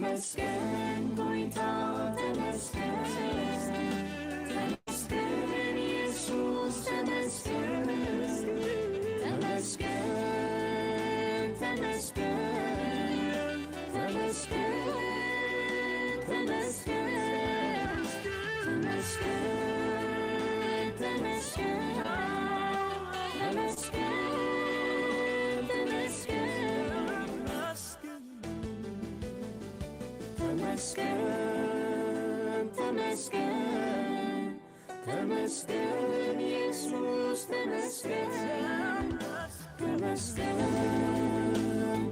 ተመስገን ጎይታ ተመስገን፣ ተመስገን ኢየሱስ ተመስገን፣ ተመስገን፣ ተመስገን፣ ተመስገን፣ ተመስገን፣ ተመስገን፣ ተመስገን፣ ተመስገን። ተመስገን፣ ተመስገን፣ ተመስገን ኢየሱስ ተመስገን፣ ተመስገን፣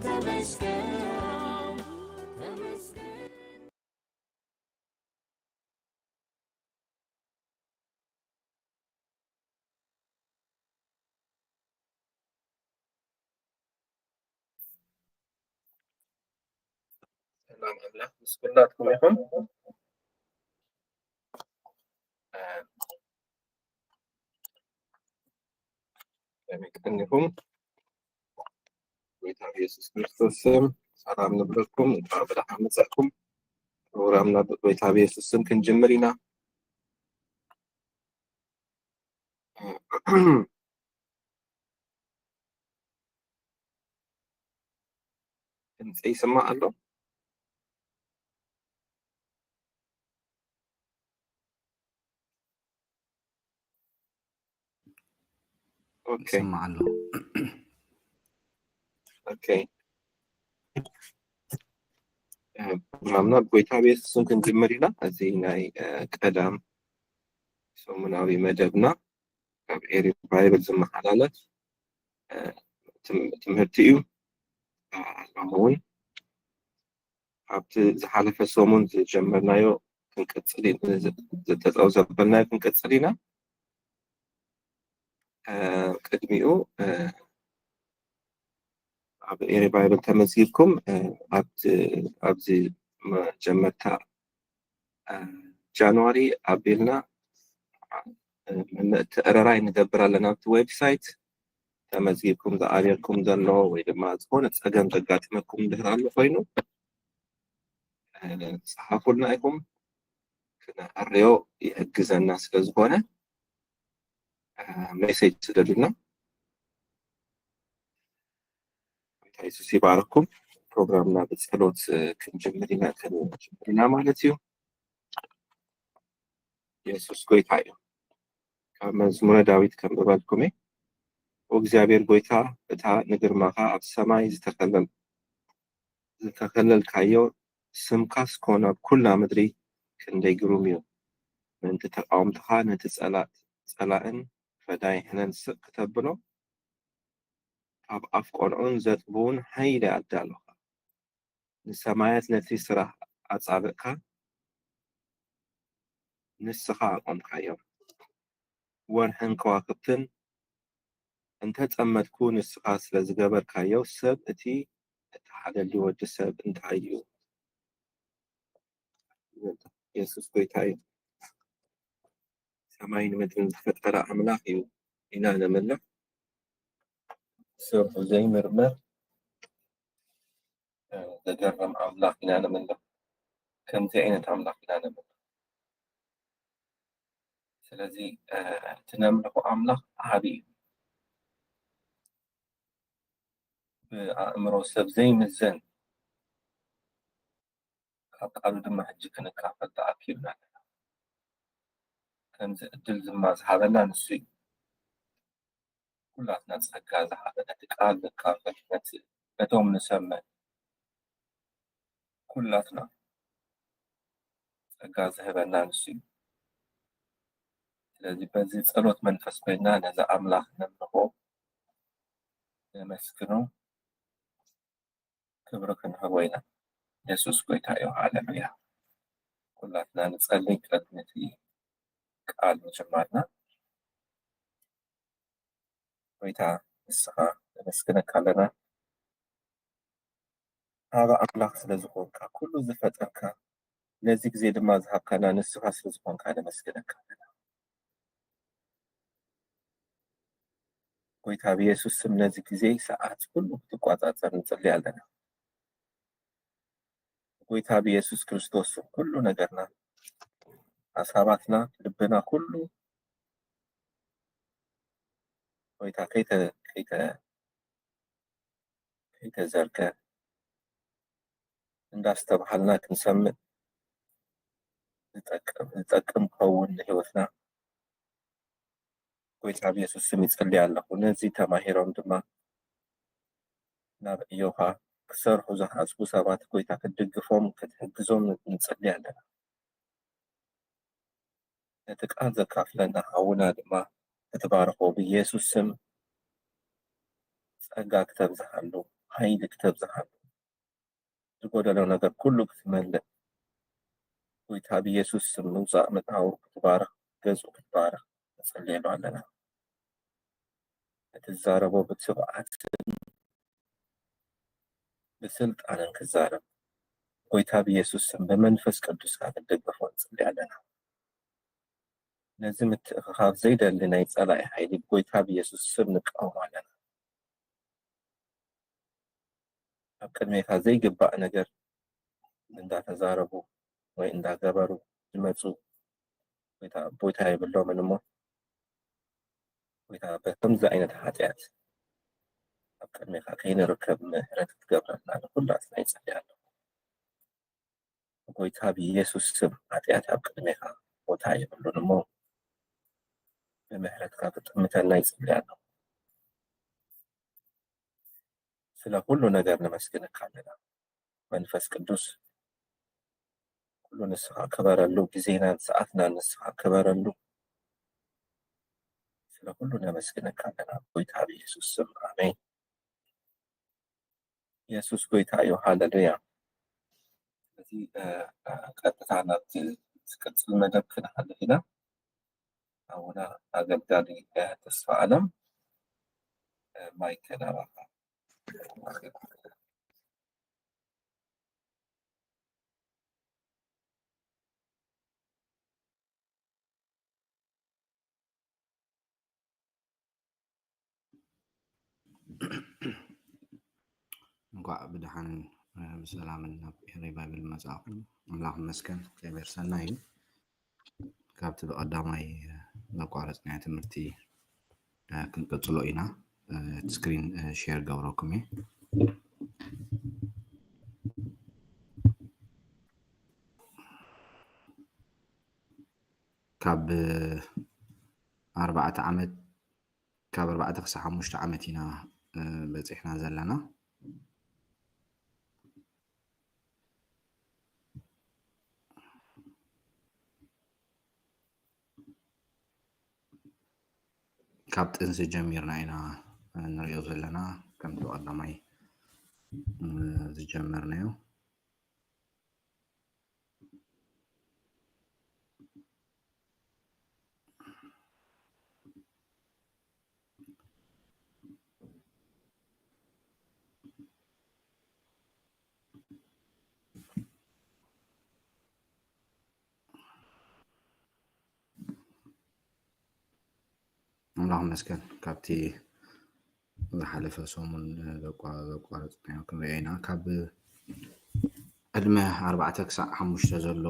ተመስገን፣ ተመስገን። ሰላም ኣምላኽ ምስ ኩላትኩም ይኹን። ከመይ ቀኒኹም? ጎይታ ብየሱስ ክርስቶስ ስም ሰላም ንብለኩም። እንኳዕ ብደሓን መጻእኩም። ፕሮግራምና ብጎይታ ብየሱስ ስም ክንጅምር ኢና። ድምፂ ይስማዕ ኣሎ? ኦኬ። ይስማዕ ኣሎ። ኦኬ። እ፣ ፕሮግራምና ብጎይታ ብየሱስ ስም ክንጅምር ኢና። እዚ ናይ፣ እ፣ ቀዳም ሰሙናዊ መደብና ካብ ኤሪ ባይብል ዝመሓላለፍ፣ እ፣ ትም-፣ ትምህርቲ እዩ። እ፣ ሎሚ እውን ኣብቲ ዝሓለፈ ሰሙን ዝጀመርናዮ ክንቅጽል ኢ-፣ ዝ-፣ ዝተጸው ዘበልናዮ ክንቅጽል ኢና። እ፣ ቅድሚኡ፣ እ፣ ኣብ ኤሪ ባይብል ተመዝጊብኩም፣ እ፣ ኣብቲ፣ ኣብዚ መጀመርታ፣ እ፣ ጃንዋሪ ኣቢልና፣ እ፣ ምትእርራይ ንገብር ኣለና ኣብቲ ዌብሳይት። ተመዝጊብኩም ዝኣልየልኩም ዘሎ ወይ ድማ ዝኾነ ጸገም ዘጋጥመኩም እንድህር ኣሎ ኮይኑ፣ እ፣ ጸሓፉልና ኢኹም። ክነዕርዮ ይሕግዘና ስለ ዝኾነ፣ እ፣ ሜሴጅ ስደዱልና። ጎይታ የሱስ ይባርኩም። ፕሮግራምና ብጸሎት፣ እ፣ ክንጅምር ኢና፣ ክንጅምር ኢና ማለት እዩ። የሱስ ጎይታ እዩ። ካብ መዝሙረ ዳዊት ከንብበልኩም እየ። ኦ እግዚኣብሔር ጎይታ፣ እታ ንግርማኻ ኣብ ሰማይ ዝተኸለል-፣ ዝተኸለልካዮ ስምካስ ኮን ኣብ ኩላ ምድሪ ክንደይ ግሩም እዩ። ምእንቲ ተቃወምትኻ ነቲ ጸላ-፣ ጸላእን ፈዳይህነን ስቕ ክተብሎ፣ ካብ ኣፍ ቆልዑን ዘጥብውን ሓይሊ ኣዳሎኻ። ንሰማያት ነቲ ስራሕ ኣጻብዕካ፣ ንስኻ ኣቆምካዮም። ወርሕን ከዋኽብትን እንተጸመድኩ፣ ንስኻ ስለ ዝገበርካዮ፣ ሰብ እቲ እተሓለሉ ወዲ ሰብ እንታይ እዩ? የሱስ ጎይታ እዩ። ሰማይን ምድርን ዝፈጠረ ኣምላኽ እዩ ኢና ነምልኽ። ስርሑ ዘይምርመር፣ እ፣ ዘገርም ኣምላኽ ኢና ነምልኽ። ከምዚ ዓይነት ኣምላኽ ኢና ነምልኽ። ስለዚ፣ እ፣ እቲ ነምልኾ ኣምላኽ ዓቢ እዩ። ብኣእምሮ ሰብ ዘይምዘን፣ ካብ ቃሉ ድማ ሕጂ ክንካፈል ተኣኪብና ኣለና። ከምዚ ዕድል ድማ ዝሃበና ንሱ እዩ። ኩላትና ጸጋ ዝሃበ፣ ነቲ ቃል ንካፈል፣ ነቲ፣ ነቶም ንሰምዕ፣ ኩላትና ጸጋ ዝህበና ንሱ እዩ። ስለዚ በዚ ጸሎት መንፈስ ኮይና ነዚ ኣምላኽ ነምልኾ፣ ነመስግኖ፣ ክብሪ ክንህቦ ኢና። የሱስ ጎይታ እዩ። ሃሌሉያ። ኩላትና ንጸሊ ቅድሚ እቲ ቃል ምጅማርና። ጎይታ ንስኻ ነመስግነካ ኣለና። ኣብ ኣምላኽ ስለ ዝኾንካ፣ ኩሉ ዝፈጠርካ፣ ነዚ ግዜ ድማ ዝሃብካና ንስኻ ስለ ዝኾንካ ነመስግነካ ኣለና። ጎይታ ብየሱስ ስም ነዚ ግዜ ሰዓት ኩሉ ክትቋጻጸር ንጽሊ ኣለና። ጎይታ ብኢየሱስ ክርስቶስ ኩሉ ነገርና፣ ሓሳባትና፣ ልብና፣ ኩሉ ጎይታ ከይተ- ከይተ- ከይተዘርገ እንዳስተብሃልና ክንሰምዕ ዝጠቅም ዝጠቅም ክኸውን ንህይወትና ጎይታ ብኢየሱስ ስም ይጸሊ ኣለኹ። ነዚ ተማሂሮም ድማ ናብ ዕዮኻ ክሰርሑ ዝሓስቡ ሰባት ጎይታ ክትድግፎም ክትሕግዞም ንጸሊ ኣለና። ነቲ ቃል ዘካፍለና ሓውና ድማ ክትባርኾ ብኢየሱስ ስም ጸጋ ክተብዝሓሉ፣ ሓይሊ ክተብዝሓሉ፣ ዝጎደሎ ነገር ኩሉ ክትመልእ፣ ጎይታ ብኢየሱስ ስም ምውጻእ መታወሩ ክትባርኽ፣ ገጹ ክትባርኽ ንጸልየሉ ኣለና። እቲ ዝዛረቦ ብትብዓትን ብስልጣንን ክዛረብ፣ ጎይታ ብኢየሱስ ስም ብመንፈስ ቅዱስካ ክትደግፎ ንጽሊ ኣለና። ነዚ ምትእኽኻብ ዘይደሊ ናይ ጸላኢ ሓይሊ ብጎይታ ብኢየሱስ ስም ንቃወሞ ኣለና። ኣብ ቅድሜካ ዘይግባእ ነገር እንዳተዛረቡ ወይ እንዳገበሩ ዝመፁ ጎይታ እፎይታ የብሎምን እሞ፣ ጎይታ በከምዚ ዓይነት ሓጢኣት ኣብ ቅድሜካ ከይንርከብ ምሕረት ክትገብረልና ንኩላትና ይጸሊ ኣለኹ። ጎይታ ብኢየሱስ ስም ሓጢኣት ኣብ ቅድሜካ ቦታ የብሉን እሞ፣ ብምሕረትካ ክትጥምተና ይጸሊ ኣለኹ። ስለ ኩሉ ነገር ነመስግነካ ኣለና። መንፈስ ቅዱስ፣ ኩሉ ንስኻ ክበረሉ፣ ግዜናን ሰዓትናን ንስኻ ክበረሉ። ስለ ኩሉ ነመስግነካ ኣለና፣ ጎይታ ብኢየሱስ ስም፣ ኣሜን። ኢየሱስ ጎይታ እዩ። ሃሌሉያ። ስለዚ፣ እ፣ እ፣ ቀጥታ ናብቲ ዝቅጽል መደብ ክንሓልፍ ኢና። ኣቡና ኣገልጋሊ፣ እ፣ ተስፋ ኣለም፣ እ፣ ማይክ ናባኻ። እንኳዕ ብደሓንን፣ እ፣ ብሰላምን ናብ ሪቫይቭል መጻእኩም። ኣምላኽ ይመስገን፣ እግዚኣብሔር ሰናይ እዩ። ካብቲ ብቐዳማይ፣ እ፣ ዘቋረጽናዮ ትምህርቲ፣ እ፣ ክንቅጽሎ ኢና። እ፣ እቲ ስክሪን፣ እ፣ ሼር ገብረኩም እየ። ካብ ኣርባዕተ ዓመት፣ ካብ ኣርባዕተ ክሳብ ሓሙሽተ ዓመት ኢና፣ እ፣ በጺሕና ዘለና። ካብ ጥንሲ ጀሚርና ኢና፣ እ፣ ንሪኦ ዘለና፣ ከምቲ ቀዳማይ፣ እ፣ ዝጀመርናዮ። ኣምላኽ ይመስገን፣ ካብቲ ዝሓለፈ ሰሙን ዘቋ-፣ ዘቋረጽናዮ ክንሪኦ ኢና። ካብ ዕድመ ኣርባዕተ ክሳዕ ሓሙሽተ ዘሎ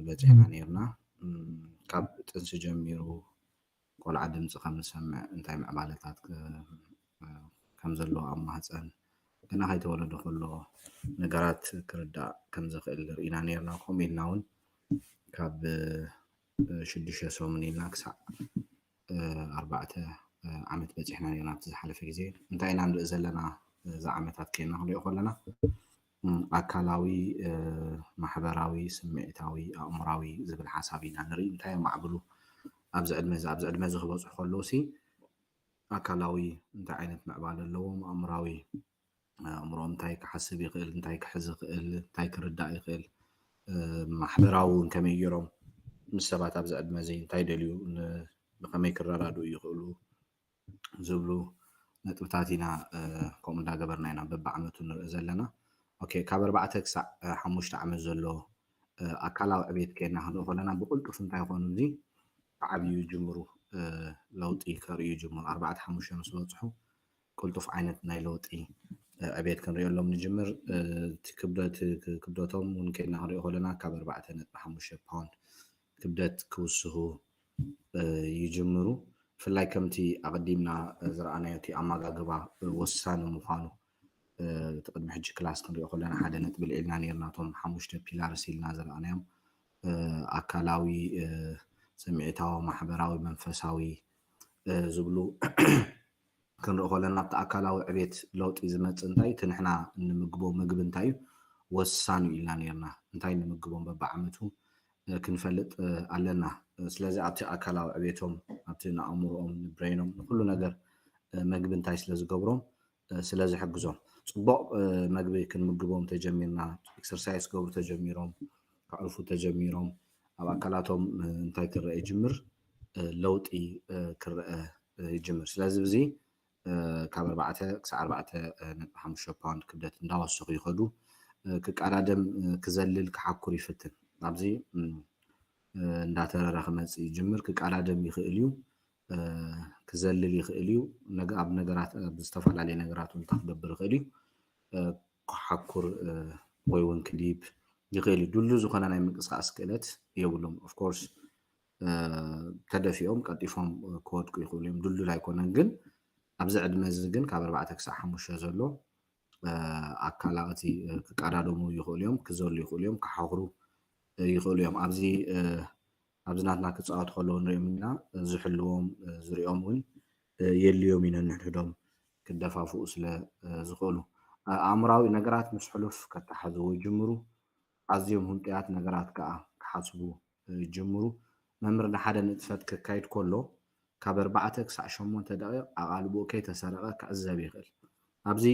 በጺሕና ነይርና። እም፣ ካብ ጥንሲ ጀሚሩ ቆልዓ ድምፂ ከም ዝሰምዕ፣ እንታይ ምዕባለታት ከ-፣ ከም ዘለዎ ኣብ ማህፀን፣ ገና ከይተወለደ ከሎ ነገራት ክርዳእ ከም ዝኽእል ርኢና ነይርና። ከምኡ ኢልና እውን ካብ፣ እ፣ ሽዱሽተ ሰሙን ኢልና ክሳዕ፣ እ፣ ኣርባዕተ፣ እ፣ ዓመት በፂሕና ነይርና ኣብቲ ዝሓለፈ ግዜ። እንታይ ኢና ንርኢ ዘለና? እዛ ዓመታት ከይና ክንሪኦ ከለና፣ እም፣ ኣካላዊ፣ እ፣ ማሕበራዊ፣ ስምዒታዊ፣ ኣእምራዊ ዝብል ሓሳብ ኢና ንርኢ። እንታይ የማዕብሉ? ኣብዚ ዕድመ እዚ፣ ኣብዚ ዕድመ እዚ ክበፅሑ ከለዉ ሲ፣ ኣካላዊ እንታይ ዓይነት ምዕባለ ኣለዎም? ኣእምራዊ፣ ኣእምሮኦም እንታይ ክሓስብ ይኽእል? እንታይ ክሕዝ ይኽእል? እንታይ ክርዳእ ይኽእል? እ፣ ማሕበራዊ እውን ከመይ ገይሮም ምስ ሰባት ኣብዚ ዕድመ እዚ እንታይ ደልዩ? ን-፣ ብኸመይ ክረዳድኡ ይኽእሉ? ዝብሉ ነጥብታት ኢና፣ እ፣ ከምኡ እንዳገበርና ኢና በብዓመቱ ንርኢ ዘለና። ኦኬ፣ ካብ ኣርባዕተ ክሳዕ፣ እ፣ ሓሙሽተ ዓመት ዘሎ፣ እ፣ ኣካላዊ ዕቤት ከይና ክንርኢ ከለና ብቕልጡፍ እንታይ ይኾኑ? እዚ ክዓብዩ ይጅምሩ፣ እ፣ ለውጢ ከርእዩ ይጅምሩ። ኣርባዕተ ሓሙሽተ ምስ በጽሑ ቅልጡፍ ዓይነት ናይ ለውጢ፣ ዕቤት ክንሪኦሎም ንጅምር። እቲ ክብደት ክብደቶም እውን ከይና ክንሪኦ ከለና ካብ ኣርባዕተ ነጥቢ ሓሙሽተ ፓውንድ ክብደት ክውስኹ ይጅምሩ። ብፍላይ ከምቲ ኣቐዲምና ዝረኣናዮ እቲ ኣመጋግባ ወሳኒ ምዃኑ እቲ ቅድሚ ሕጂ ክላስ ክንሪኦ ከለና ሓደ ነጥቢ ልዒልና ነርና። እቶም ሓሙሽተ ፒላርስ ኢልና ዝረኣናዮም ኣካላዊ፣ ስምዒታዊ፣ ማሕበራዊ፣ መንፈሳዊ ዝብሉ ክንርኢ ከለና ኣብቲ ኣካላዊ ዕቤት ለውጢ ዝመፅእ እንታይ እቲ ንሕና እንምግቦ ምግቢ እንታይ እዩ ወሳኑ ኢልና ነርና። እንታይ ንምግቦም በብዓመቱ ክንፈልጥ ኣለና። ስለዚ ኣብቲ ኣካላዊ ዕቤቶም ኣብቲ ንኣእምሮኦም ንብሬኖም ንኩሉ ነገር መግቢ እንታይ ስለዝገብሮም ስለዝሕግዞም ፅቡቅ መግቢ ክንምግቦም ተጀሚርና፣ ኤክሰርሳይስ ክገብሩ ተጀሚሮም፣ ከዕርፉ ተጀሚሮም ኣብ ኣካላቶም እንታይ ክረአ ይጅምር? ለውጢ ክረአ ይጅምር። ስለዚ ብዚ ካብ ኣርባዕተ ክሳብ ኣርባዕተ ነጥቢ ሓሙሽተ ፓውንድ ክብደት እንዳወሰኹ ይኸዱ። ክቃዳደም ክዘልል ክሓኩር ይፍትን። ኣብዚ እንዳተረረ ክመፅእ ይጅምር። ክቃዳደም ይኽእል እዩ። ክዘልል ይኽእል እዩ። ኣብ ነገራት ኣብ ዝተፈላለየ ነገራት እውን ክገብር ይኽእል እዩ። ክሓኩር ወይ እውን ክዲብ ይኽእል እዩ። ድሉ ዝኾነ ናይ ምንቅስቃስ ክእለት የብሎም። ኦፍኮርስ ተደፊኦም ቀልጢፎም ክወድቁ ይኽእሉ እዮም። ድሉል ኣይኮነን ግን ኣብዚ ዕድመ እዚ ግን ካብ ኣርባዕተ ክሳብ ሓሙሽተ ዘሎ ኣካላቕቲ ክቀዳደሙ ይኽእሉ እዮም፣ ክዘሉ ይኽእሉ እዮም፣ ክሓኽሩ ይኽእሉ እዮም። ኣብዚ ኣብዚ ናትና ክፃወቱ ከለዉ ንሪኦም ኢና። ዝሕልዎም ዝሪኦም እውን የልዮም ኢና ንሕድሕዶም ክደፋፍኡ ስለ ዝኽእሉ ኣእምራዊ ነገራት ምስ ሕሉፍ ከተሓዝዎ ይጅምሩ። ኣዝዮም ህንጡያት ነገራት ከዓ ክሓስቡ ይጅምሩ። መምህር ንሓደ ንጥፈት ከካይድ ከሎ ካብ ኣርባዕተ ክሳዕ ሸሞንተ ደቂቕ ኣቓልቦኡ ከይተሰረቐ ክዕዘብ ይኽእል። ኣብዚ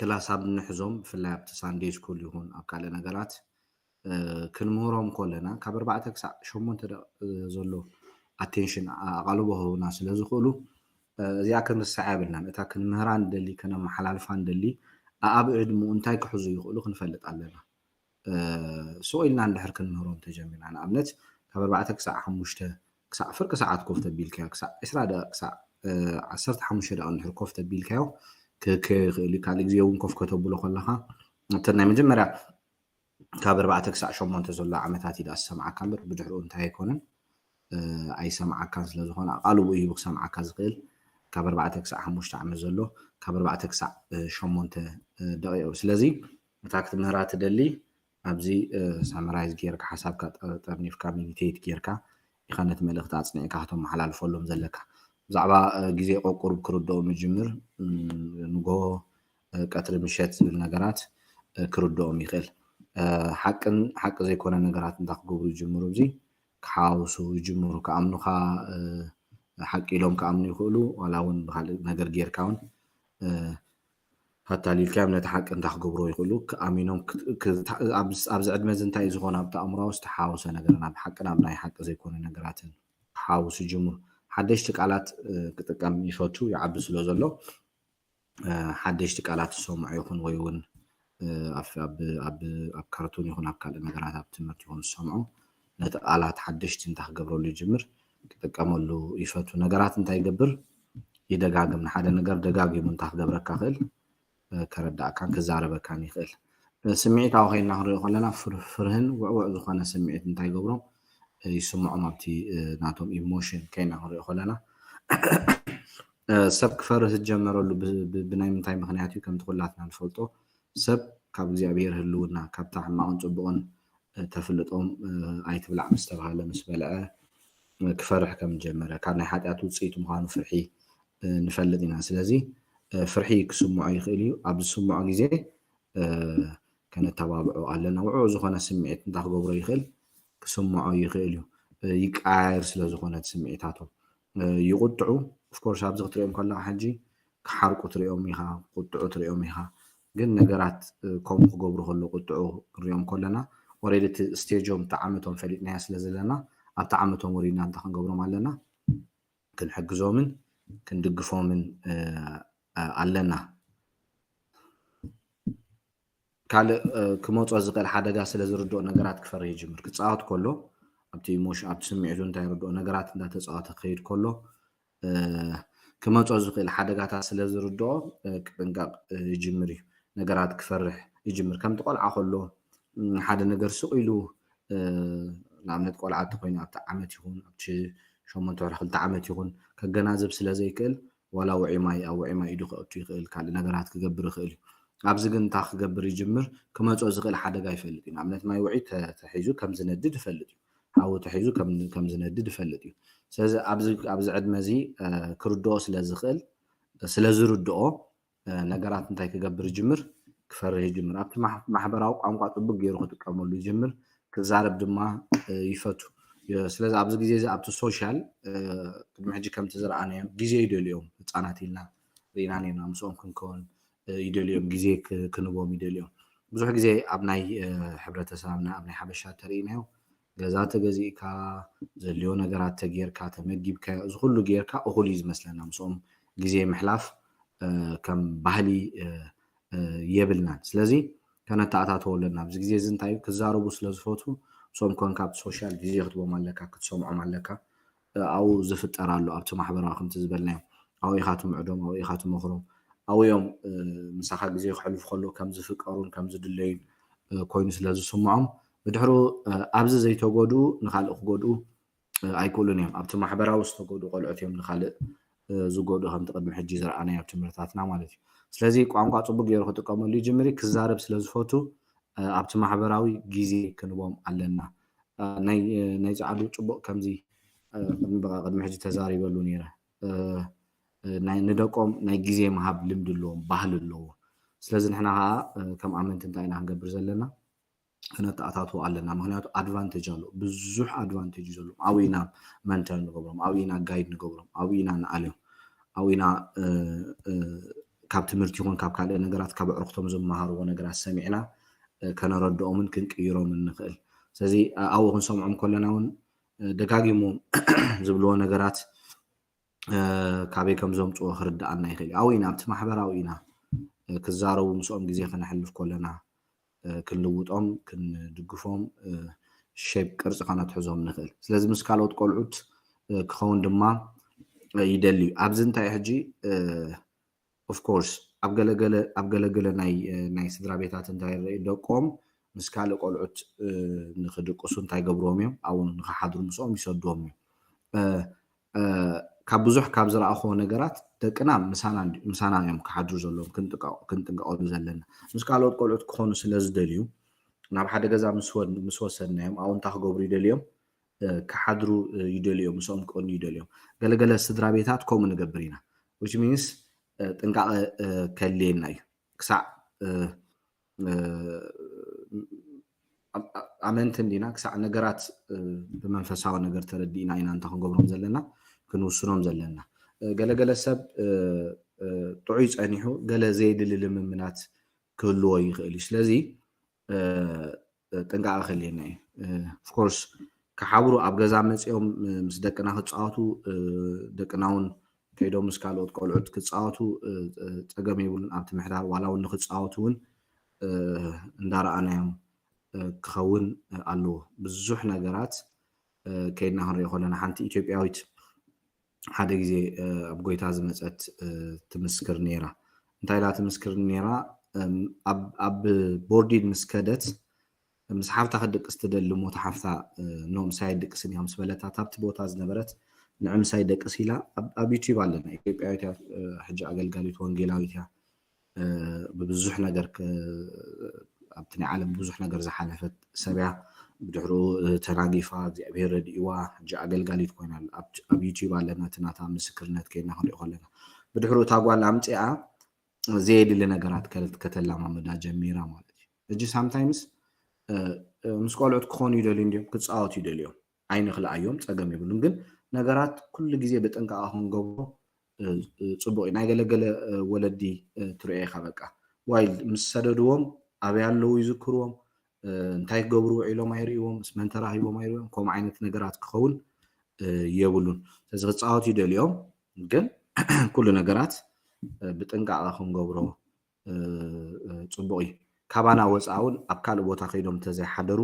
ክላስ ኣብ እንሕዞም ብፍላይ ኣብቲ ሳንዴይ ስኩል ይኹን ኣብ ካልእ ነገራት ክንምህሮም ከለና ካብ ኣርባዕተ ክሳዕ ሸሞንተ ደቂቕ ዘሎ ኣቴንሽን ኣቓልቦ ክህቡና ስለ ዝኽእሉ እዚኣ ክንርስዓ የብልናን። እታ ክንምህራ ንደሊ ከነመሓላልፋ ንደሊ ኣኣብ ዕድምኡ እንታይ ክሕዙ ይኽእሉ ክንፈልጥ ኣለና። ስቕ ኢልና እንድሕር ክንምህሮም ተጀሚርና ንኣብነት ካብ ኣርባዕተ ክሳዕ ሓሙሽተ ክሳዕ ፍርቂ ሰዓት ኮፍ ተቢልካዮ ክሳዕ ዕስራ ደቂቕ ክሳዕ ዓሰርተ ሓሙሽተ ደቂቕ እንድሕር ኮፍ ተቢልካዮ ክህከዮ ይኽእል እዩ። ካልእ ግዜ እውን ኮፍ ከተብሎ ከለኻ ኣብተን ናይ መጀመርያ ካብ ኣርባዕተ ክሳዕ ሸሞንተ ዘሎ ዓመታት እዩ ደኣ ዝሰምዓካ እምበር ብድሕሪኡ እንታይ ኣይኮነን ኣይሰምዓካን ስለዝኾነ ኣቓልቦ እዩ ክሰምዓካ ዝኽእል ካብ ኣርባዕተ ክሳዕ ሓሙሽተ ዓመት ዘሎ ካብ ኣርባዕተ ክሳዕ ሸሞንተ ደቂቕ ስለዚ እታ ክትምህራ ትደሊ ኣብዚ ሳመራይዝ ጌርካ ሓሳብካ ጠርኒፍካ ሜዲቴት ጌርካ ኢኻ ነቲ መልእኽቲ ኣፅኒዕካ ከተመሓላልፈሎም ዘለካ ብዛዕባ ግዜ ቆቁሩብ ክርድኦም ይጅምር ንጎሆ ቀትሪ ምሸት ዝብል ነገራት ክርድኦም ይኽእል ሓቅን ሓቂ ዘይኮነ ነገራት እንዳ ክገብሩ ይጅምሩ እዚ ክሓውሱ ይጅምሩ ክኣምኑኻ ሓቂ ኢሎም ክኣምኑ ይኽእሉ ዋላ እውን ብካልእ ነገር ጌርካ እውን ኣታሊልካዮም ነቲ ሓቂ እንዳ ክገብርዎ ይኽእሉ ክኣሚኖም ኣብዚ ዕድመ እዚ እንታይ ዝኾነ ኣብቲ ኣእምራዊ ዝተሓወሰ ነገር ናብ ሓቂ ናብ ናይ ሓቂ ዘይኮነ ነገራትን ክሓውሱ ይጅምሩ ሓደሽቲ ቃላት ክጥቀም ይፈቱ ይዓቢ ስለ ዘሎ ሓደሽቲ ቃላት ዝሰምዑ ይኹን ወይ እውን ኣብ ካርቱን ይኹን ኣብ ካልእ ነገራት ኣብ ትምህርቲ ይኹን ዝሰምዑ ነቲ ቃላት ሓደሽቲ እንታይ ክገብረሉ ይጅምር ክጥቀመሉ ይፈቱ ነገራት እንታይ ይገብር ይደጋግም ንሓደ ነገር ደጋጊሙ እንታይ ክገብረካ ክእል ከረዳእካን ክዛረበካን ይኽእል ስምዒታዊ ኮይና ክንሪኦ ከለና ፍርህን ውዕውዕ ዝኾነ ስምዒት እንታይ ይገብሮም ይስምዖም ኣብቲ ናቶም ኢሞሽን ከይና ክንሪኦ ከለና ሰብ ክፈርህ ዝጀመረሉ ብናይ ምንታይ ምክንያት እዩ ከምቲ ኩላትና ንፈልጦ ሰብ ካብ እግዚኣብሔር ህልውና ካብታ ሕማቕን ፅቡቕን ተፍልጦም ኣይትብላዕ ምስ ተባሃለ ምስ በልዐ ክፈርሕ ከም ጀመረ ካብ ናይ ሓጢኣት ውፅኢት ምዃኑ ፍርሒ ንፈልጥ ኢና ስለዚ ፍርሒ ክስምዖ ይኽእል እዩ ኣብ ዝስምዖ ግዜ ከነተባብዖ ኣለና ውዑ ዝኾነ ስምዒት እንታይ ክገብሮ ይኽእል ክስምዖ ይኽእል እዩ ይቃየር ስለ ዝኾነ ስምዒታቶም ይቁጥዑ ኦፍኮርስ ኣብዚ ክትሪኦም ከለካ ሕጂ ክሓርቁ ትሪኦም ኢኻ ክቁጥዑ ትሪኦም ኢኻ ግን ነገራት ከምኡ ክገብሩ ከሎ ቁጥዑ ክንሪኦም ከለና ኦሬዲ እቲ ስቴጆም እቲ ዓመቶም ፈሊጥናዮ ስለ ዘለና ኣብቲ ዓመቶም ወሪድና እንታይ ክንገብሮም ኣለና ክንሕግዞምን ክንድግፎምን ኣለና ካልእ ክመፆ ዝኽእል ሓደጋ ስለ ዝርድኦ ነገራት ክፈርህ ይጅምር ክፃወት ከሎ ኣብቲ ኢሞሽን ኣብቲ ስምዒቱ እንታይ ርድኦ ነገራት እንዳተፃወተ ክኸይድ ከሎ ክመጾ ዝኽእል ሓደጋታት ስለ ዝርድኦ ክጥንቀቕ ይጅምር እዩ። ነገራት ክፈርሕ ይጅምር። ከምቲ ቆልዓ ከሎ ሓደ ነገር ስቕ ኢሉ ንኣብነት ቆልዓ እንተኮይኑ ኣብቲ ዓመት ይኹን ኣብቲ ሸሞንተ ወርሒ ክልተ ዓመት ይኹን ከገናዝብ ስለ ዘይክእል ዋላ ውዒ ማይ ኣብ ውዒ ማይ ኢዱ ከእቱ ይኽእል፣ ካልእ ነገራት ክገብር ይኽእል እዩ። ኣብዚ ግን እንታይ ክገብር ይጅምር? ክመጾ ዝኽእል ሓደጋ ይፈልጥ እዩ። ንኣብነት ማይ ውዒ ተሒዙ ከም ዝነድድ ይፈልጥ እዩ። ሓዊ ተሒዙ ከም ዝነድድ ይፈልጥ እዩ። ስለዚ ኣብዚ ዕድመ እዚ ክርድኦ ስለ ዝኽእል ስለ ዝርድኦ ነገራት እንታይ ክገብር ይጅምር? ክፈርህ ይጅምር። ኣብቲ ማሕበራዊ ቋንቋ ጽቡቅ ገይሩ ክጥቀመሉ ይጅምር። ክዛረብ ድማ ይፈቱ። ስለዚ ኣብዚ ግዜ እዚ ኣብቲ ሶሻል ቅድሚ ሕጂ ከምቲ ዝረኣናዮም ግዜ ይደልዮም ህፃናት ኢልና ርኢና ነርና። ምስኦም ክንከውን ይደልዮም፣ ግዜ ክንቦም ይደልዮም። ብዙሕ ግዜ ኣብ ናይ ሕብረተሰብና ኣብ ናይ ሓበሻ ተርእናዮ ገዛ ተገዚእካ ዘልዮ ነገራት ተጌርካ ተመጊብካ እዚ ኩሉ ጌርካ እኹል እዩ ዝመስለና። ምስኦም ግዜ ምሕላፍ ከም ባህሊ የብልናን። ስለዚ ከነተኣታተዎ ኣለና። ኣብዚ ግዜ እዚ እንታይ እዩ ክዛረቡ ስለ ዝፈትዉ ምስኦም ኮንካ ኣብቲ ሶሻል ግዜ ክትቦም ኣለካ፣ ክትሰምዖም ኣለካ። ኣብኡ ዝፍጠር ኣሎ ኣብቲ ማሕበራዊ ከምቲ ዝበልናዮ ኣብኡ ኢኻ ትምዕዶም፣ ኣብኡ ኢኻ ትመኽሮም። ኣብኡ እዮም ምሳኻ ግዜ ክሕልፉ ከለዉ ከም ዝፍቀሩን ከም ዝድለዩን ኮይኑ ስለ ዝስምዖም ብድሕሩ ኣብዚ ዘይተጎድኡ ንኻልእ ክጎድኡ ኣይክእሉን እዮም። ኣብቲ ማሕበራዊ ዝተጎድኡ ቆልዑት እዮም ንኻልእ ዝጎድኡ ከምቲ ቅድሚ ሕጂ ዝረኣናዮ ኣብ ትምህርትታትና ማለት እዩ። ስለዚ ቋንቋ ጽቡቅ ገይሩ ክጥቀመሉ ይጅምር እዩ። ክዛረብ ስለ ዝፈቱ ኣብቲ ማሕበራዊ ግዜ ክንቦም ኣለና። ናይ ጻዕዱ ጽቡቅ ከምዚ ቅድሚ በቃ ቅድሚ ሕጂ ተዛሪበሉ ነይረ። ንደቆም ናይ ግዜ ምሃብ ልምዲ ኣለዎም፣ ባህሊ ኣለዎ። ስለዚ ንሕና ከዓ ከም ኣመንቲ እንታይ ኢና ክንገብር ዘለና? ክነተኣታትዎ ኣለና። ምክንያቱ ኣድቫንቴጅ ኣሎ፣ ብዙሕ ኣድቫንቴጅ እዩ ዘለዎም። ኣብኡ ኢና መንተር ንገብሮም፣ ኣብኡ ኢና ጋይድ ንገብሮም፣ ኣብኡ ኢና ንኣልዮም፣ ኣብኡ ኢና ካብ ትምህርቲ ይኹን ካብ ካልእ ነገራት ካብ ኣዕሩኽቶም ዝመሃርዎ ነገራት ሰሚዕና ከነረድኦምን ክንቅይሮምን ንኽእል። ስለዚ ኣብኡ ክንሰምዖም ከለና እውን ደጋጊሞም ዝብልዎ ነገራት ካበይ ከም ዘምፅዎ ክርድኣና ይኽእል እዩ። ኣብኡ ኢና ኣብቲ ማሕበራዊ ኢና ክዛረቡ ምስኦም ግዜ ከነሕልፍ ከለና ክንልውጦም ክንድግፎም ሼፕ ቅርፂ ከነትሕዞም ንኽእል። ስለዚ ምስ ካልኦት ቆልዑት ክኸውን ድማ ይደሊ እዩ። ኣብዚ እንታይ ሕጂ ኦፍኮርስ ኣብ ገለገለ ኣብ ገለገለ ናይ ናይ ስድራ ቤታት እንታይ ይረኣዩ ደቆም ምስ ካልእ ቆልዑት ንክድቅሱ እንታይ ገብርዎም እዮም ኣብኡ ንክሓድሩ ምስኦም ይሰድዎም እዮም። ካብ ብዙሕ ካብ ዝረኣኽዎ ነገራት ደቅና ምሳና እዮም ክሓድሩ ዘለዎም ክንጥንቀቐሉ ዘለና። ምስ ካልኦት ቆልዑት ክኾኑ ስለ ዝደልዩ ናብ ሓደ ገዛ ምስ ወሰድናዮም ኣብኡ እንታይ ክገብሩ ይደልዮም ክሓድሩ ይደልዮም፣ ምስኦም ክቕኑ ይደልዮም። ገለገለ ስድራ ቤታት ከምኡ ንገብር ኢና። ዊች ሚንስ ጥንቃቐ ከድልየና እዩ። ክሳዕ ኣመንቲ እንዲና ክሳዕ ነገራት ብመንፈሳዊ ነገር ተረዲእና ኢና እንተ ክንገብሮም ዘለና ክንውስኖም ዘለና። ገለገለ ሰብ ጥዑይ ጸኒሑ ገለ ዘየድሊ ልምምናት ክህልዎ ይኽእል እዩ። ስለዚ ጥንቃቐ ከድልየና እዩ። ኦፍኮርስ ክሓብሩ ኣብ ገዛ መፂኦም ምስ ደቅና ክፃወቱ ደቅና እውን ከይዶም ምስ ካልኦት ቆልዑት ክፃወቱ ፀገም የብሉን። ኣብቲ ምሕዳር ዋላ እውን ንክፃወቱ እውን እንዳረኣናዮም ክኸውን ኣለዎ። ብዙሕ ነገራት ከይድና ክንሪኦ ከለና ሓንቲ ኢትዮጵያዊት ሓደ ግዜ ኣብ ጎይታ ዝመፀት ትምስክር ነይራ። እንታይ ኢላ ትምስክር ነይራ? ኣብ ቦርዲድ ምስ ከደት ምስ ሓፍታ ክድቅስ ትደሊ እሞ እታ ሓፍታ ኖ ምሳይ ኣይድቅስን እያ ምስ በለታ እታ ኣብቲ ቦታ ዝነበረት ንዕ ምሳይ ደቅስ ኢላ ኣብ ዩቲዩብ ኣለና። ኢትዮጵያዊት እያ፣ ሕጂ ኣገልጋሊት ወንጌላዊት እያ። ብብዙሕ ነገር ኣብቲ ናይ ዓለም ብዙሕ ነገር ዝሓለፈት ሰብ እያ። ብድሕሩ ተናጊፋ እግዚኣብሔር ረድእዋ ሕጂ ኣገልጋሊት ኮይና ኣብ ዩቲዩብ ኣለና። እቲ ናታ ምስክርነት ከይና ክንሪኦ ከለና ብድሕሩ እታ ጓል ኣምፅኣ ዘየድሊ ነገራት ከተላማምዳ ጀሚራ ማለት እዩ። ሕጂ ሳምታይምስ ምስ ቆልዑት ክኾኑ ይደልዩ እንዲዮም ክፃወቱ ይደልዮም ኣይንክልኣዮም ፀገም የብሉን። ግን ነገራት ኩሉ ግዜ ብጥንቃቐ ክንገብሮ ፅቡቅ እዩ። ናይ ገለገለ ወለዲ ትሪኦ ኢካ በቃ ዋይልድ ምስ ሰደድዎም ኣበይ ኣለዉ ይዝክርዎም እንታይ ክገብሩ ውዒሎም ኣይርእይዎም ምስ መን ተራኺቦም ኣይርእዮም ከምኡ ዓይነት ነገራት ክኸውን የብሉን። ስለዚ ክፃወቱ ይደልዮም ግን ኩሉ ነገራት ብጥንቃቐ ክንገብሮ ፅቡቅ እዩ። ካባና ወፃ እውን ኣብ ካልእ ቦታ ከይዶም እንተዘይሓደሩ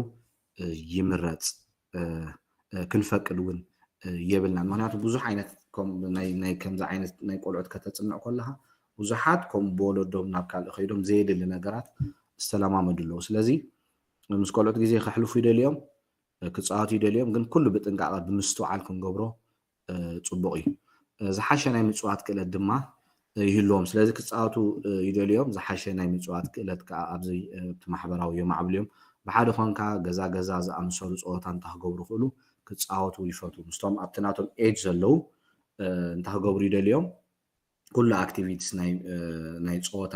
ይምረፅ። ክንፈቅድ እውን የብልናን። ምክንያቱ ብዙሕ ዓይነት ከም ናይ ናይ ከምዚ ዓይነት ናይ ቆልዑት ከተጽንዕ ከለኻ ብዙሓት ከም ብወለዶም ናብ ካልእ ከይዶም ዘየድሊ ነገራት ዝተለማመዱ ኣለዉ። ስለዚ ምስ ቆልዑት ግዜ ከሕልፉ ይደልዮም፣ ክጻወቱ ይደልዮም፣ ግን ኩሉ ብጥንቃቐ ብምስትውዓል ክንገብሮ ጽቡቕ እዩ። ዝሓሸ ናይ ምጽዋት ክእለት ድማ ይህልዎም። ስለዚ ክጻወቱ ይደልዮም፣ ዝሓሸ ናይ ምጽዋት ክእለት ከዓ ኣብዚ እቲ ማሕበራዊ የማዕብሉ እዮም። ብሓደ ኮንካ ገዛ ገዛ ዝኣምሰሉ ጸወታ እንታ ክገብሩ ክእሉ ክጻወቱ ይፈቱ። ምስቶም ኣብቲ ናቶም ኤጅ ዘለዉ እንታ ክገብሩ ይደልዮም ኩሉ ኣክቲቪቲስ ናይ ጸወታ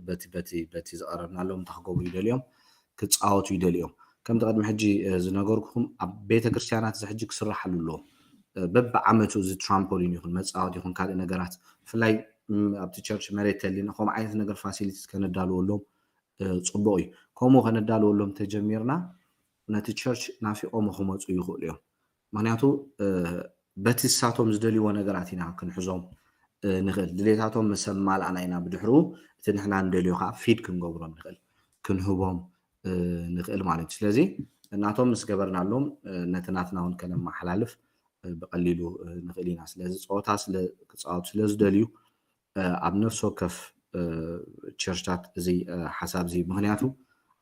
በቲ በቲ በቲ ዝቐረብናሎም እንታ ክገብሩ ይደልዮም ክጻወቱ ይደልዮም። ከምቲ ቅድሚ ሕጂ ዝነገርኩኹም ኣብ ቤተ ክርስቲያናት እዚ ሕጂ ክስራሓሉ ኣለዎ። በብዓመቱ እዚ ትራምፖሊን ይኹን መጻወት ይኹን ካልእ ነገራት ብፍላይ ኣብቲ ቸርች መሬት ተሊና ከምኡ ዓይነት ነገር ፋሲሊቲስ ከነዳልወሎም ጽቡቕ እዩ። ከምኡ ከነዳልወሎም ተጀሚርና ነቲ ቸርች ናፊቖም ክመፁ ይኽእሉ እዮም። ምክንያቱ በቲ ንሳቶም ዝደልይዎ ነገራት ኢና ክንሕዞም ንኽእል። ድሌታቶም ምስ ኣማልኣና ኢና ብድሕሩ እቲ ንሕና ንደልዮ ከዓ ፊድ ክንገብሮም ንኽእል፣ ክንህቦም ንኽእል ማለት እዩ። ስለዚ እናቶም ምስ ገበርናሎም ነቲ ናትና እውን ከነመሓላልፍ ብቐሊሉ ንኽእል ኢና። ስለዚ ፀወታ ክፃወቱ ስለ ዝደልዩ ኣብ ነፍሲ ወከፍ ቸርችታት እዚ ሓሳብ እዚ ምክንያቱ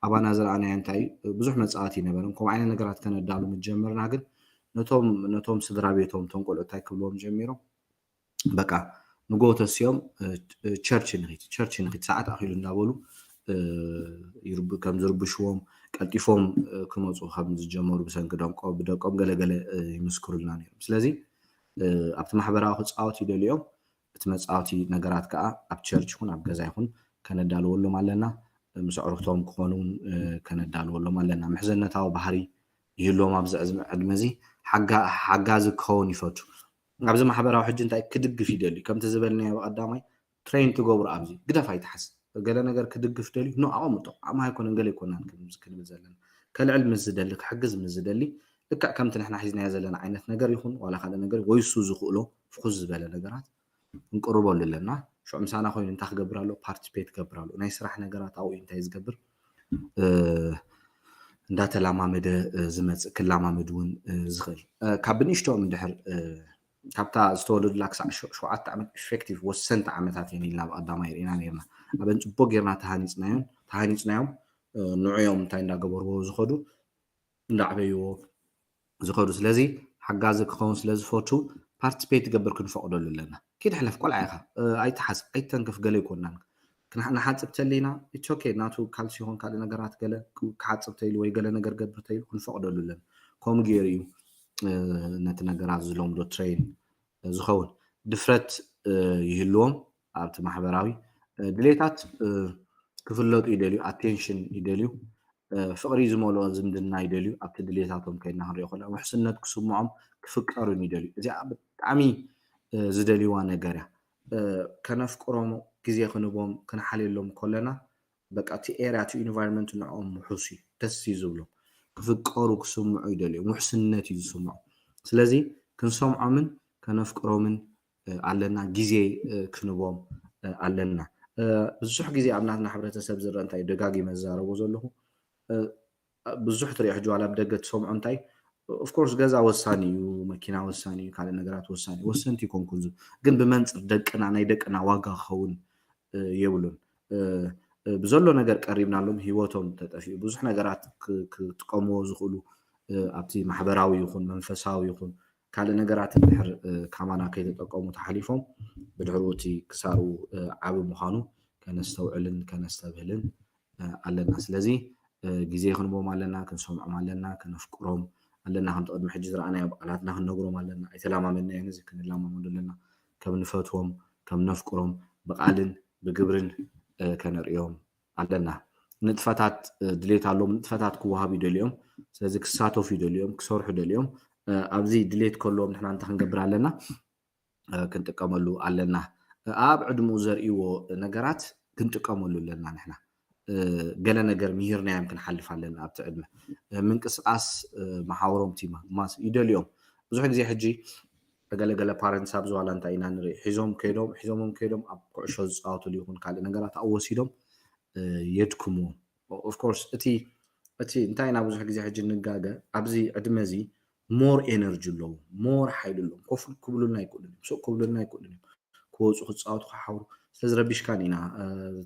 ኣባና ዝረኣናዮ እንታይ ብዙሕ መፃወቲ ይነበረን ከምኡ ዓይነት ነገራት ከነዳሉ ምስ ጀመርና ግን ነቶም ነቶም ስድራ ቤቶም እቶም ቆልዑ እንታይ ክብልዎም ጀሚሮም በቃ ንጎ ተሲኦም ቸርች ንኺድ ቸርች ንኺድ ሰዓት ኣኺሉ እንዳበሉ ከም ዝርብሽዎም ቀልጢፎም ክመፁ ከም ዝጀመሩ ብሰንኪ ደቆም ብደቆም ገለገለ ይምስክሩልና ነይሮም ስለዚ ኣብቲ ማሕበራዊ ክፃወት ይደልዮም እቲ መፃወቲ ነገራት ከዓ ኣብ ቸርች ይኹን ኣብ ገዛ ይኹን ከነዳልወሎም ኣለና ምስ ኣዕሩኽቶም ክኾኑ እውን ከነዳልወሎም ኣለና ምሕዘነታዊ ባህሪ ይህልዎም ኣብዚ ዕድመ እዚ ሓጋዚ ክኸውን ይፈቱ ኣብዚ ማሕበራዊ ሕጂ እንታይ ክድግፍ ይደሊ ከምቲ ዝበልናዮ ብቀዳማይ ትሬን ትገብሩ ኣብዚ ግደፍ ኣይትሓስ ገለ ነገር ክድግፍ ደልዩ ኖ ኣቐምጦ ኣማ ኣይኮነን ገለ ኣይኮናን ክንብል ዘለና ከልዕል ምስ ዝደሊ ክሕግዝ ምስ ዝደሊ ልክዕ ከምቲ ንሕና ሒዝናዮ ዘለና ዓይነት ነገር ይኹን ዋላ ካልእ ነገር ወይ እሱ ዝኽእሎ ፍኹስ ዝበለ ነገራት ክንቅርበሉ ኣለና ሽዑ ምሳና ኮይኑ እንታይ ክገብር ኣሎ ፓርቲስፔት ክገብር ኣሎ ናይ ስራሕ ነገራት ኣብኡ እንታይ ዝገብር እንዳተላማመደ ዝመፅእ ክላማመድ እውን ዝኽእል ካብ ብንእሽቶኦም እንድሕር ካብታ ዝተወለዱላ ክሳዕ ሸውዓተ ዓመት ኢፌክቲቭ ወሰንቲ ዓመታት እየን ኢልና ብቀዳማይ ርኢና ነርና ኣበን ፅቡቅ ጌርና ተሃኒፅናዮም ተሃኒፅናዮም ንዕዮም እንታይ እንዳገበርዎ ዝኸዱ እንዳዕበይዎ ዝኸዱ ስለዚ ሓጋዚ ክኸውን ስለ ዝፈቱ ፓርቲስፔት ትገብር ክንፈቅደሉ ኣለና ኪድ ሕለፍ ቆልዓ ኢኻ ኣይትሓስ ኣይተንክፍ ገለ ይኮናን ንሓፅብ ተሊና ኢትስ ኦኬ ናቱ ካልሲ ይኹን ካልእ ነገራት ገለ ክሓፅብ ተይሉ ወይ ገለ ነገር ገብር ተይሉ ክንፈቅደሉ ኣለና ከምኡ ገይሩ እዩ ነቲ ነገራት ዝለምዶ ትሬን ዝኸውን ድፍረት ይህልዎም ኣብቲ ማሕበራዊ ድሌታት ክፍለጡ ይደልዩ ኣቴንሽን ይደልዩ ፍቅሪ ዝመልኦ ዝምድና ይደልዩ ኣብቲ ድሌታቶም ከይድና ክንሪኦ ከለና ውሕስነት ክስምዖም ክፍቀሩን ይደልዩ እዚኣ ብጣዕሚ ዝደልይዋ ነገር እያ ከነፍቅሮም ግዜ ክንቦም ክንሓልየሎም ከለና በቃ እቲ ኤርያ እቲ ኢንቫይሮንመንት ንዕኦም ውሑስ እዩ ደስ እዩ ዝብሎም ክፍቀሩ ክስምዑ ይደልዮም ውሕስነት እዩ ዝስምዖም ስለዚ ክንሰምዖምን ከነፍቅሮምን ኣለና ግዜ ክንቦም ኣለና ብዙሕ ግዜ ኣብ ናትና ሕብረተሰብ ዝረአ እንታይ ደጋጊመ ዝዛረቦ ዘለኹ ብዙሕ ትሪኦ ሕጂ ዋላ ኣብ ደገ ትሰምዖ እንታይ ኦፍኮርስ ገዛ ወሳኒ እዩ መኪና ወሳኒ እዩ ካልእ ነገራት ወሳኒ እዩ ወሰንቲ ይኮንኩን ግን ብመንፅር ደቅና ናይ ደቅና ዋጋ ክኸውን የብሉን ብዘሎ ነገር ቀሪብናሎም ህይወቶም ተጠፊኡ ብዙሕ ነገራት ክጥቀምዎ ዝኽእሉ ኣብቲ ማሕበራዊ ይኹን መንፈሳዊ ይኹን ካልእ ነገራት እንድሕር ካማና ከይተጠቀሙ ተሓሊፎም ብድሕሩ እቲ ክሳሩ ዓቢ ምዃኑ ከነስተውዕልን ከነስተብህልን ኣለና ስለዚ ግዜ ክንቦም ኣለና ክንሰምዖም ኣለና ከነፍቅሮም ኣለና ከምቲ ቅድሚ ሕጂ ዝረኣናዮ ብቃላትና ክንነግሮም ኣለና ኣይተላማመድናዮ ነዚ ክንላማመዱ ኣለና ከም ንፈትዎም ከም ነፍቅሮም ብቃልን ብግብርን ከነርእዮም ኣለና ንጥፈታት ድሌት ኣለዎም ንጥፈታት ክወሃቡ ይደልዮም ስለዚ ክሳተፉ ይደልዮም ክሰርሑ ደልዮም ኣብዚ ድሌት ከለዎም ንሕና እንታይ ክንገብር ኣለና ክንጥቀመሉ ኣለና ኣብ ዕድምኡ ዘርእዎ ነገራት ክንጥቀመሉ ኣለና ንሕና ገለ ነገር ምሂርናዮም ክንሓልፍ ኣለና ኣብቲ ዕድመ ምንቅስቃስ መሓውሮም ቲማ ይደልዮም ብዙሕ ግዜ ሕጂ ገለገለ ፓረንትስ ኣብዚ ዋላ እንታይ ኢና ንርኢ ሒዞም ከይዶም ሒዞሞም ከይዶም ኣብ ኩዕሾ ዝፃወትሉ ይኹን ካልእ ነገራት ኣብኡ ወሲዶም የድክምዎም ኦፍኮርስ እቲ እቲ እንታይ ኢና ብዙሕ ግዜ ሕጂ ንጋገ ኣብዚ ዕድመ እዚ more energy ኣለዎም፣ more ሓይሊ ኣለዎም። ኮፍ ክብሉልና ኣይክእሉን እዮም፣ ስቕ ክብሉልና ኣይክእሉን እዮም። ክወፁ ክፃወቱ ክሓብሩ ስለዝረቢሽካን ኢና፣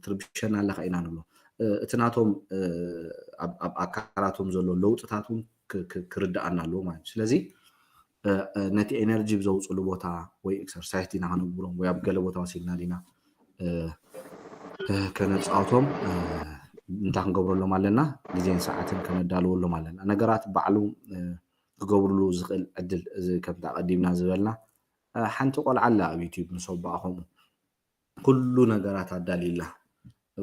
ትርብሸና ኣለካ ኢና ንብሎ። እቲ ናቶም ኣብ ኣካላቶም ዘሎ ለውጥታት እውን ክርድኣና ኣለዎ ማለት እዩ። ስለዚ ነቲ ኤነርጂ ብዘውፅሉ ቦታ ወይ ኤክሰርሳይዝ ዲና ከነግብሮም ወይ ኣብ ገለ ቦታ ወሲድና ዲና ከነፃወቶም እንታይ ክንገብረሎም ኣለና? ግዜን ሰዓትን ከነዳልወሎም ኣለና። ነገራት ባዕሉ ክገብርሉ ዝኽእል ዕድል፣ እዚ ከምቲ ኣቐዲምና ዝበልና ሓንቲ ቆልዓ ኣላ ኣብ ዩቲዩብ ምስ ኣቦኣ ከምኡ ኩሉ ነገራት ኣዳልይላ።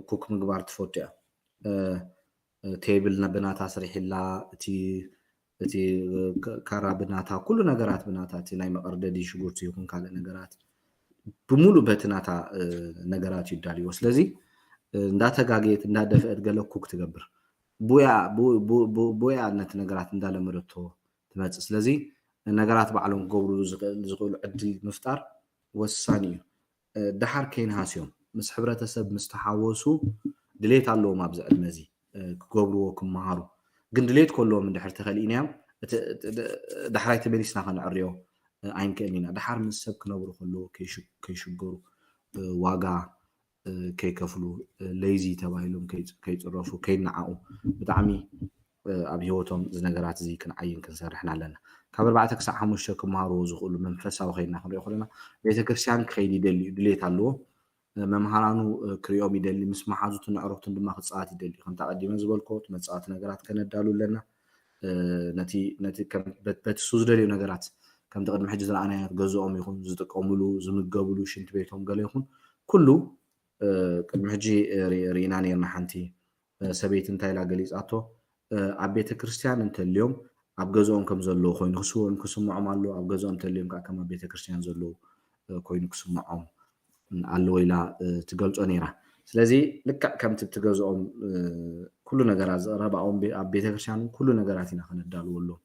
ኩክ ምግባር ትፈቱ እያ። ቴብል ብናታ ስሪሒላ፣ እቲ እቲ ካራ ብናታ፣ ኩሉ ነገራት ብናታ፣ እቲ ናይ መቐርደዲ ሽጉርቲ ይኹን ካልእ ነገራት ብምሉእ በቲ ናታ ነገራት እዩ ዳልይዎ። ስለዚ እንዳተጋገየት እንዳደፍአት ገለ ኩክ ትገብር። ቡያ ነቲ ነገራት እንዳለመደቶ ትመፅእ። ስለዚ ነገራት ባዕሎም ክገብርሉ ዝኽእሉ ዕድል ምፍጣር ወሳኒ እዩ። ደሓር ከይንሃስዮም ምስ ሕብረተሰብ ምስ ተሓወሱ ድሌት ኣለዎም ኣብዚ ዕድመ እዚ ክገብርዎ ክመሃሩ። ግን ድሌት ከለዎም እንድሕር ተኸሊእናዮም ዳሕራይ ተመሊስና ከነዕርዮ ኣይንክእልን ኢና። ደሓር ምስ ሰብ ክነብሩ ከለዉ ከይሽገሩ ዋጋ ከይከፍሉ ለይዚ ተባሂሎም ከይፅረፉ ከይነዓቑ ብጣዕሚ ኣብ ህይወቶም እዚ ነገራት እዚ ክንዓይን ክንሰርሕን ኣለና። ካብ ኣርባዕተ ክሳብ ሓሙሽተ ክመሃርዎ ዝኽእሉ መንፈሳዊ ከይና ክንሪኦ ከለና ቤተክርስትያን ክኸይድ ይደሊ እዩ፣ ድሌት ኣለዎ። መምሃራኑ ክሪኦም ይደሊ፣ ምስ መሓዙትን ኣዕሩኽቱን ድማ ክፃወት ይደሊ። ከምቲ ኣቐዲመ ዝበልኮ እቲ መፃወቲ ነገራት ከነዳሉ ኣለና። ነቲ በቲ እሱ ዝደልዮ ነገራት ከምቲ ቅድሚ ሕጂ ዝረኣናዮ ገዝኦም ይኹን ዝጥቀሙሉ ዝምገብሉ ሽንቲ ቤቶም ገለ ይኹን ኩሉ ቅድሚ ሕጂ ርኢና ነርና። ሓንቲ ሰበይቲ እንታይ ኢላ ገሊፃቶ? ኣብ ቤተ ክርስትያን እንተልዮም ኣብ ገዝኦም ከም ዘለዉ ኮይኑ ክስምዖም ኣለዎ፣ ኣብ ገዝኦም እንተልዮም ከዓ ከም ኣብ ቤተ ክርስትያን ዘለዉ ኮይኑ ክስምዖም ኣለዎ ኢላ ትገልፆ ነይራ። ስለዚ ልክዕ ከምቲ እቲ ገዝኦም ኩሉ ነገራት ዝቕረብ ኣብኦም ኣብ ቤተ ክርስትያን ኩሉ ነገራት ኢና ከነዳልወሎም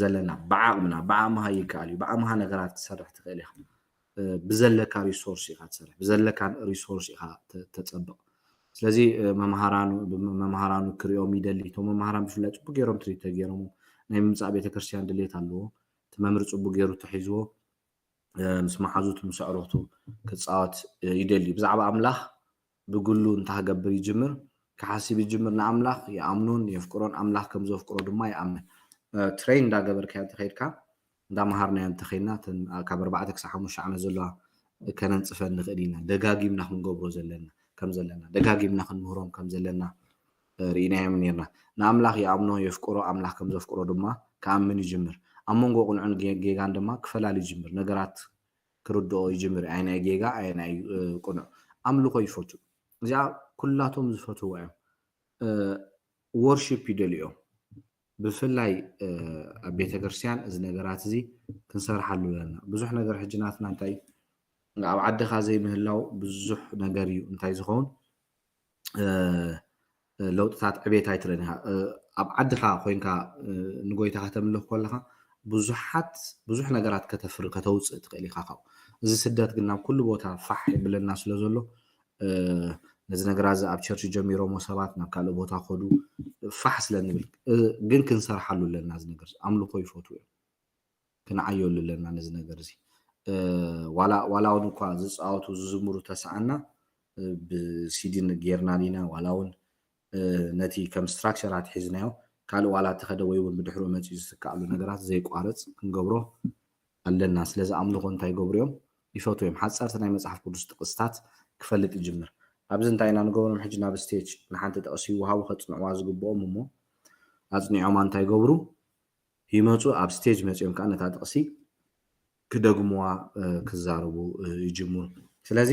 ዘለና። ብዓቕምና ብዓቕምኻ ይከኣል እዩ። ብዓቕምኻ ነገራት ክትሰርሕ ትኽእል ኢኻ። ብዘለካ ሪሶርስ ኢኻ ትሰርሕ፣ ብዘለካ ሪሶርስ ኢኻ ተፀብቕ። ስለዚ መምሃራኑ ክሪኦም ይደሊ። እቶም መምሃራን ብፍላይ ፅቡቅ ገይሮም ትሪት ተገይሮም ናይ ምምፃእ ቤተክርስትያን ድሌት ኣለዎ። እቲ መምህር ፅቡቅ ገይሩ ተሒዝዎ ምስ መሓዙቱ ምስ ኣዕሩኽቱ ክፃወት ይደሊ። ብዛዕባ ኣምላኽ ብግሉ እንታይ ክገብር ይጅምር? ክሓስብ ይጅምር። ንኣምላኽ ይኣምኖን የፍቅሮን ኣምላኽ ከም ዘፍቅሮ ድማ ይኣምን። ትሬን እንዳገበርካዮ እንተኸይድካ እንዳመሃርናዮ እንተኸይድና እተን ካብ ኣርባዕተ ክሳብ ሓሙሽተ ዓመት ዘለዋ ከነንፅፈን ንኽእል ኢና። ደጋጊምና ክንገብሮ ዘለና ከም ዘለና ደጋጊምና ክንምህሮም ከም ዘለና ርኢናዮም ነርና። ንኣምላኽ ይኣምኖ የፍቅሮ፣ ኣምላኽ ከም ዘፍቅሮ ድማ ክኣምን ይጅምር። ኣብ መንጎ ቅኑዕን ጌጋን ድማ ክፈላል ይጅምር። ነገራት ክርድኦ ይጅምር። ኣየናይ ጌጋ ኣየናይ ቅኑዕ። ኣምልኾ ይፈቱ። እዚኣ ኩላቶም ዝፈትዋ እዮም። ወርሺፕ ይደልዮም። ብፍላይ ኣብ ቤተክርስትያን እዚ ነገራት እዚ ክንሰርሓሉ ኣለና። ብዙሕ ነገር ሕጂ ናትና እንታይ ኣብ ዓድኻ ዘይምህላው ብዙሕ ነገር እዩ። እንታይ ዝኸውን ለውጥታት ዕቤት ኣይትረን ኢኻ። ኣብ ዓድኻ ኮይንካ ንጎይታ ከተምልኽ ከለኻ ብዙሓት ብዙሕ ነገራት ከተፍሪ ከተውፅእ ትኽእል ኢኻ። ካብኡ እዚ ስደት ግን ናብ ኩሉ ቦታ ፋሕ ይብለና ስለ ዘሎ ነዚ ነገራት እዚ ኣብ ቸርች ጀሚሮሞ ሰባት ናብ ካልእ ቦታ ከዱ ፋሕ ስለ ንብል ግን ክንሰርሓሉ ኣለና። እዚ ነገር ኣምልኮ ይፈትዉ እዮም። ክንዓየሉ ኣለና ነዚ ነገር እዚ። ዋላ ዋላ እውን እኳ ዝፃወቱ ዝዝምሩ ተሰኣና ብሲዲ ጌርና ዲና ዋላ እውን ነቲ ከም ስትራክቸራት ሒዝናዮ ካልእ ዋላ ተኸደ ወይ እውን ብድሕሪኡ መፂኡ ዝትከኣሉ ነገራት ዘይቋረፅ ክንገብሮ ኣለና። ስለዚ ኣምልኾ እንታይ ይገብሩ እዮም? ይፈትዉ እዮም። ሓፀርቲ ናይ መፅሓፍ ቅዱስ ጥቕስታት ክፈልጥ ይጅምር። ኣብዚ እንታይ ኢና ንገብሮም? ሕጂ ናብ ስቴጅ ንሓንቲ ጥቕሲ ይወሃቡ ከፅንዕዋ ዝግብኦም እሞ ኣፅኒዖማ እንታይ ይገብሩ? ይመፁ። ኣብ ስቴጅ መፂኦም ከዓ ነታ ጥቕሲ ክደግሙዋ ክዛረቡ ይጅምሩ። ስለዚ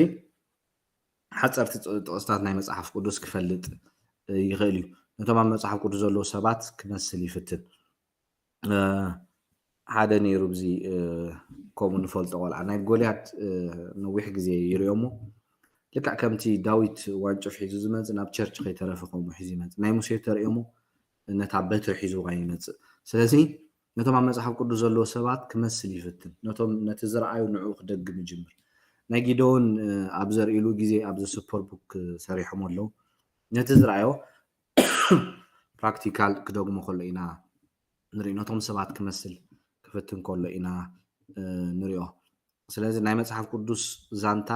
ሓፀርቲ ጥቕስታት ናይ መፅሓፍ ቅዱስ ክፈልጥ ይኽእል እዩ። ነቶም ኣብ መፅሓፍ ቅዱስ ዘለዉ ሰባት ክመስል ይፍትን። ሓደ ነይሩ ብዚ ከምኡ ንፈልጦ ቆልዓ ናይ ጎልያድ ነዊሕ ግዜ ይሪኦሞ ልክዕ ከምቲ ዳዊት ዋንጭፍ ሒዙ ዝመፅእ ናብ ቸርች ከይተረፈ ከምኡ ሒዙ ይመፅእ። ናይ ሙሴ ተሪኦሞ ነታ በትሪ ሒዙ ይመፅእ። ስለዚ ነቶም ኣብ መፅሓፍ ቅዱስ ዘለዎ ሰባት ክመስል ይፍትን። ነቶም ነቲ ዝረኣዩ ንዕኡ ክደግም ይጅምር። ናይ ጊደውን ኣብ ዘርእሉ ግዜ ኣብዚ ሱፐር ቡክ ሰሪሖም ኣለዉ። ነቲ ዝረኣዮ ፕራክቲካል ክደግሞ ከሎ ኢና ንርኢ። ነቶም ሰባት ክመስል ክፈትን ከሎ ኢና ንሪኦ። ስለዚ ናይ መፅሓፍ ቅዱስ ዛንታ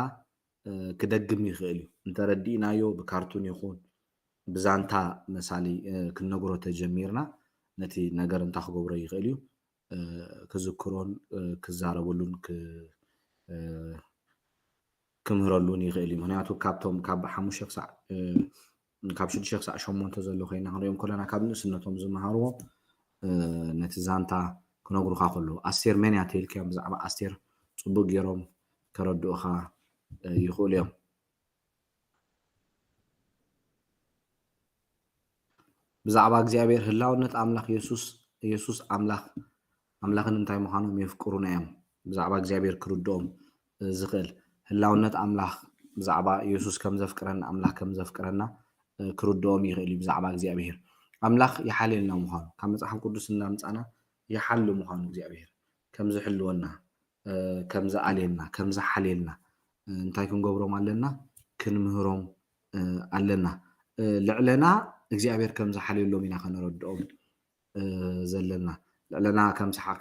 ክደግም ይኽእል እዩ። እንተረዲእናዮ ብካርቱን ይኹን ብዛንታ መሳሊ ክንነግሮ ተጀሚርና ነቲ ነገር እንታይ ክገብሮ ይኽእል እዩ፣ ክዝክሮን ክዛረበሉን ክምህረሉን ይኽእል እዩ። ምክንያቱ ካብቶም ካብ ሓሙሽተ ክሳዕ ካብ ሽዱሽተ ክሳዕ ሸሞንተ ዘሎ ኮይና ክንሪኦም ከለና ካብ ንእስነቶም ዝመሃርዎ ነቲ ዛንታ ክነግሩኻ ከለዉ ኣስቴር መን እያ ተይልካዮም ብዛዕባ ኣስቴር ፅቡቅ ገይሮም ከረድኡኻ ይኽእሉ እዮም። ብዛዕባ እግዚኣብሔር ህላውነት ኣምላኽ የሱስ የሱስ ኣምላኽ ኣምላኽን እንታይ ምዃኖም የፍቅሩና እዮም። ብዛዕባ እግዚኣብሔር ክርድኦም ዝኽእል ህላውነት ኣምላኽ ብዛዕባ የሱስ ከም ዘፍቅረና ኣምላኽ ከም ዘፍቅረና ክርድኦም ይኽእል እዩ። ብዛዕባ እግዚኣብሔር ኣምላኽ ይሓልየልና ምዃኑ ካብ መፅሓፍ ቅዱስ እናምፃና ይሓሉ ምዃኑ እግዚኣብሔር ከም ዝሕልወና ከም ዝኣልየልና ከም ዝሓልየልና እንታይ ክንገብሮም ኣለና? ክንምህሮም ኣለና። ልዕለና እግዚኣብሔር ከም ዝሓልየሎም ኢና ከነረድኦም ዘለና። ልዕለና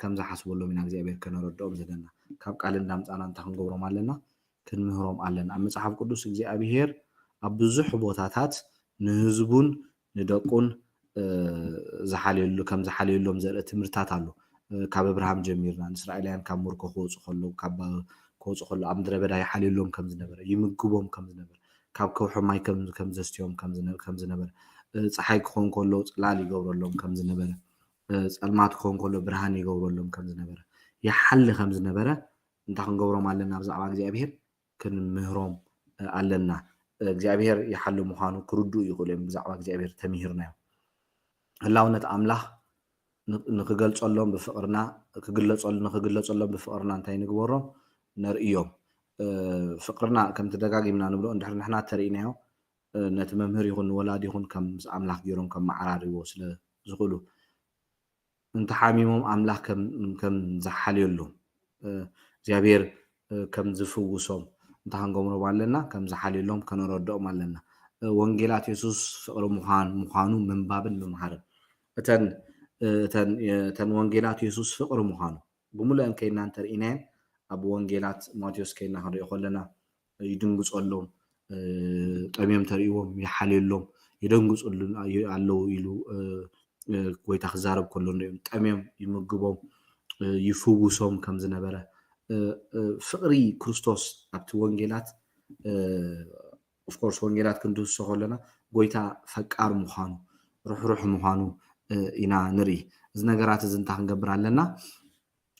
ከም ዝሓስበሎም ኢና እግዚኣብሔር ከነረድኦም ዘለና። ካብ ቃል እንዳምፃና እንታይ ክንገብሮም ኣለና? ክንምህሮም ኣለና። ኣብ መፅሓፍ ቅዱስ እግዚኣብሔር ኣብ ብዙሕ ቦታታት ንህዝቡን ንደቁን ዝሓልየሉ ከም ዝሓልየሎም ዘርኢ ትምህርትታት ኣሎ። ካብ ኣብርሃም ጀሚርና ንእስራኤላውያን ካብ ምርኮ ክወፁ ከለዉ ካብ ክወፁ ከለዉ ኣብ ምድረ በዳ ይሓልየሎም ከም ዝነበረ ይምግቦም ከም ዝነበረ ካብ ከውሒ ማይ ከም ዘስትዮም ከም ዝነበረ ፀሓይ ክኾን ከሎ ፅላል ይገብረሎም ከም ዝነበረ ፀልማት ክኾን ከሎ ብርሃን ይገብረሎም ከም ዝነበረ ይሓሊ ከም ዝነበረ እንታይ ክንገብሮም ኣለና ብዛዕባ እግዚኣብሔር ክንምህሮም ኣለና። እግዚኣብሔር ይሓሉ ምዃኑ ክርድኡ ይኽእሉ እዮም። ብዛዕባ እግዚኣብሔር ተምሂርናዮም ህላውነት ኣምላኽ ንክገልፀሎም ብፍቅርና ንክግለፀሎም ብፍቅርና እንታይ ንግበሮም ነርእዮም። ፍቅርና ከምቲ ደጋጊምና ንብሎ እንድሕር ንሕና ተርእናዮ ነቲ መምህር ይኹን ንወላዲ ይኹን ከም ምስ ኣምላኽ ገይሮም ከመዓራርይዎ ስለ ዝኽእሉ እንተሓሚሞም ኣምላኽ ከም ዝሓልየሎም እግዚኣብሔር ከም ዝፍውሶም እንታይ ክንገብሮም ኣለና? ከም ዝሓልየሎም ከነረድኦም ኣለና። ወንጌላት የሱስ ፍቕሪ ምዃን ምዃኑ ምንባብን ምምሃርን እተን እተን ወንጌላት የሱስ ፍቕሪ ምዃኑ ብምሉአን ከይና እንተርኢናየን ኣብ ወንጌላት ማቴዎስ ከይና ክንሪኦ ከለና ይድንግፀሎም፣ ጠምዮም ተርእይዎም ይሓልየሎም፣ ይደንግፅሉ ኣለዉ ኢሉ ጎይታ ክዛረብ ከሎ ንሪኦም። ጠምዮም ይምግቦም፣ ይፍውሶም ከም ዝነበረ ፍቕሪ ክርስቶስ ኣብቲ ወንጌላት ኦፍኮርስ ወንጌላት ክንድህሶ ከለና ጎይታ ፈቃር ምዃኑ ርሕሩሕ ምዃኑ ኢና ንርኢ። እዚ ነገራት እዚ እንታይ ክንገብር ኣለና?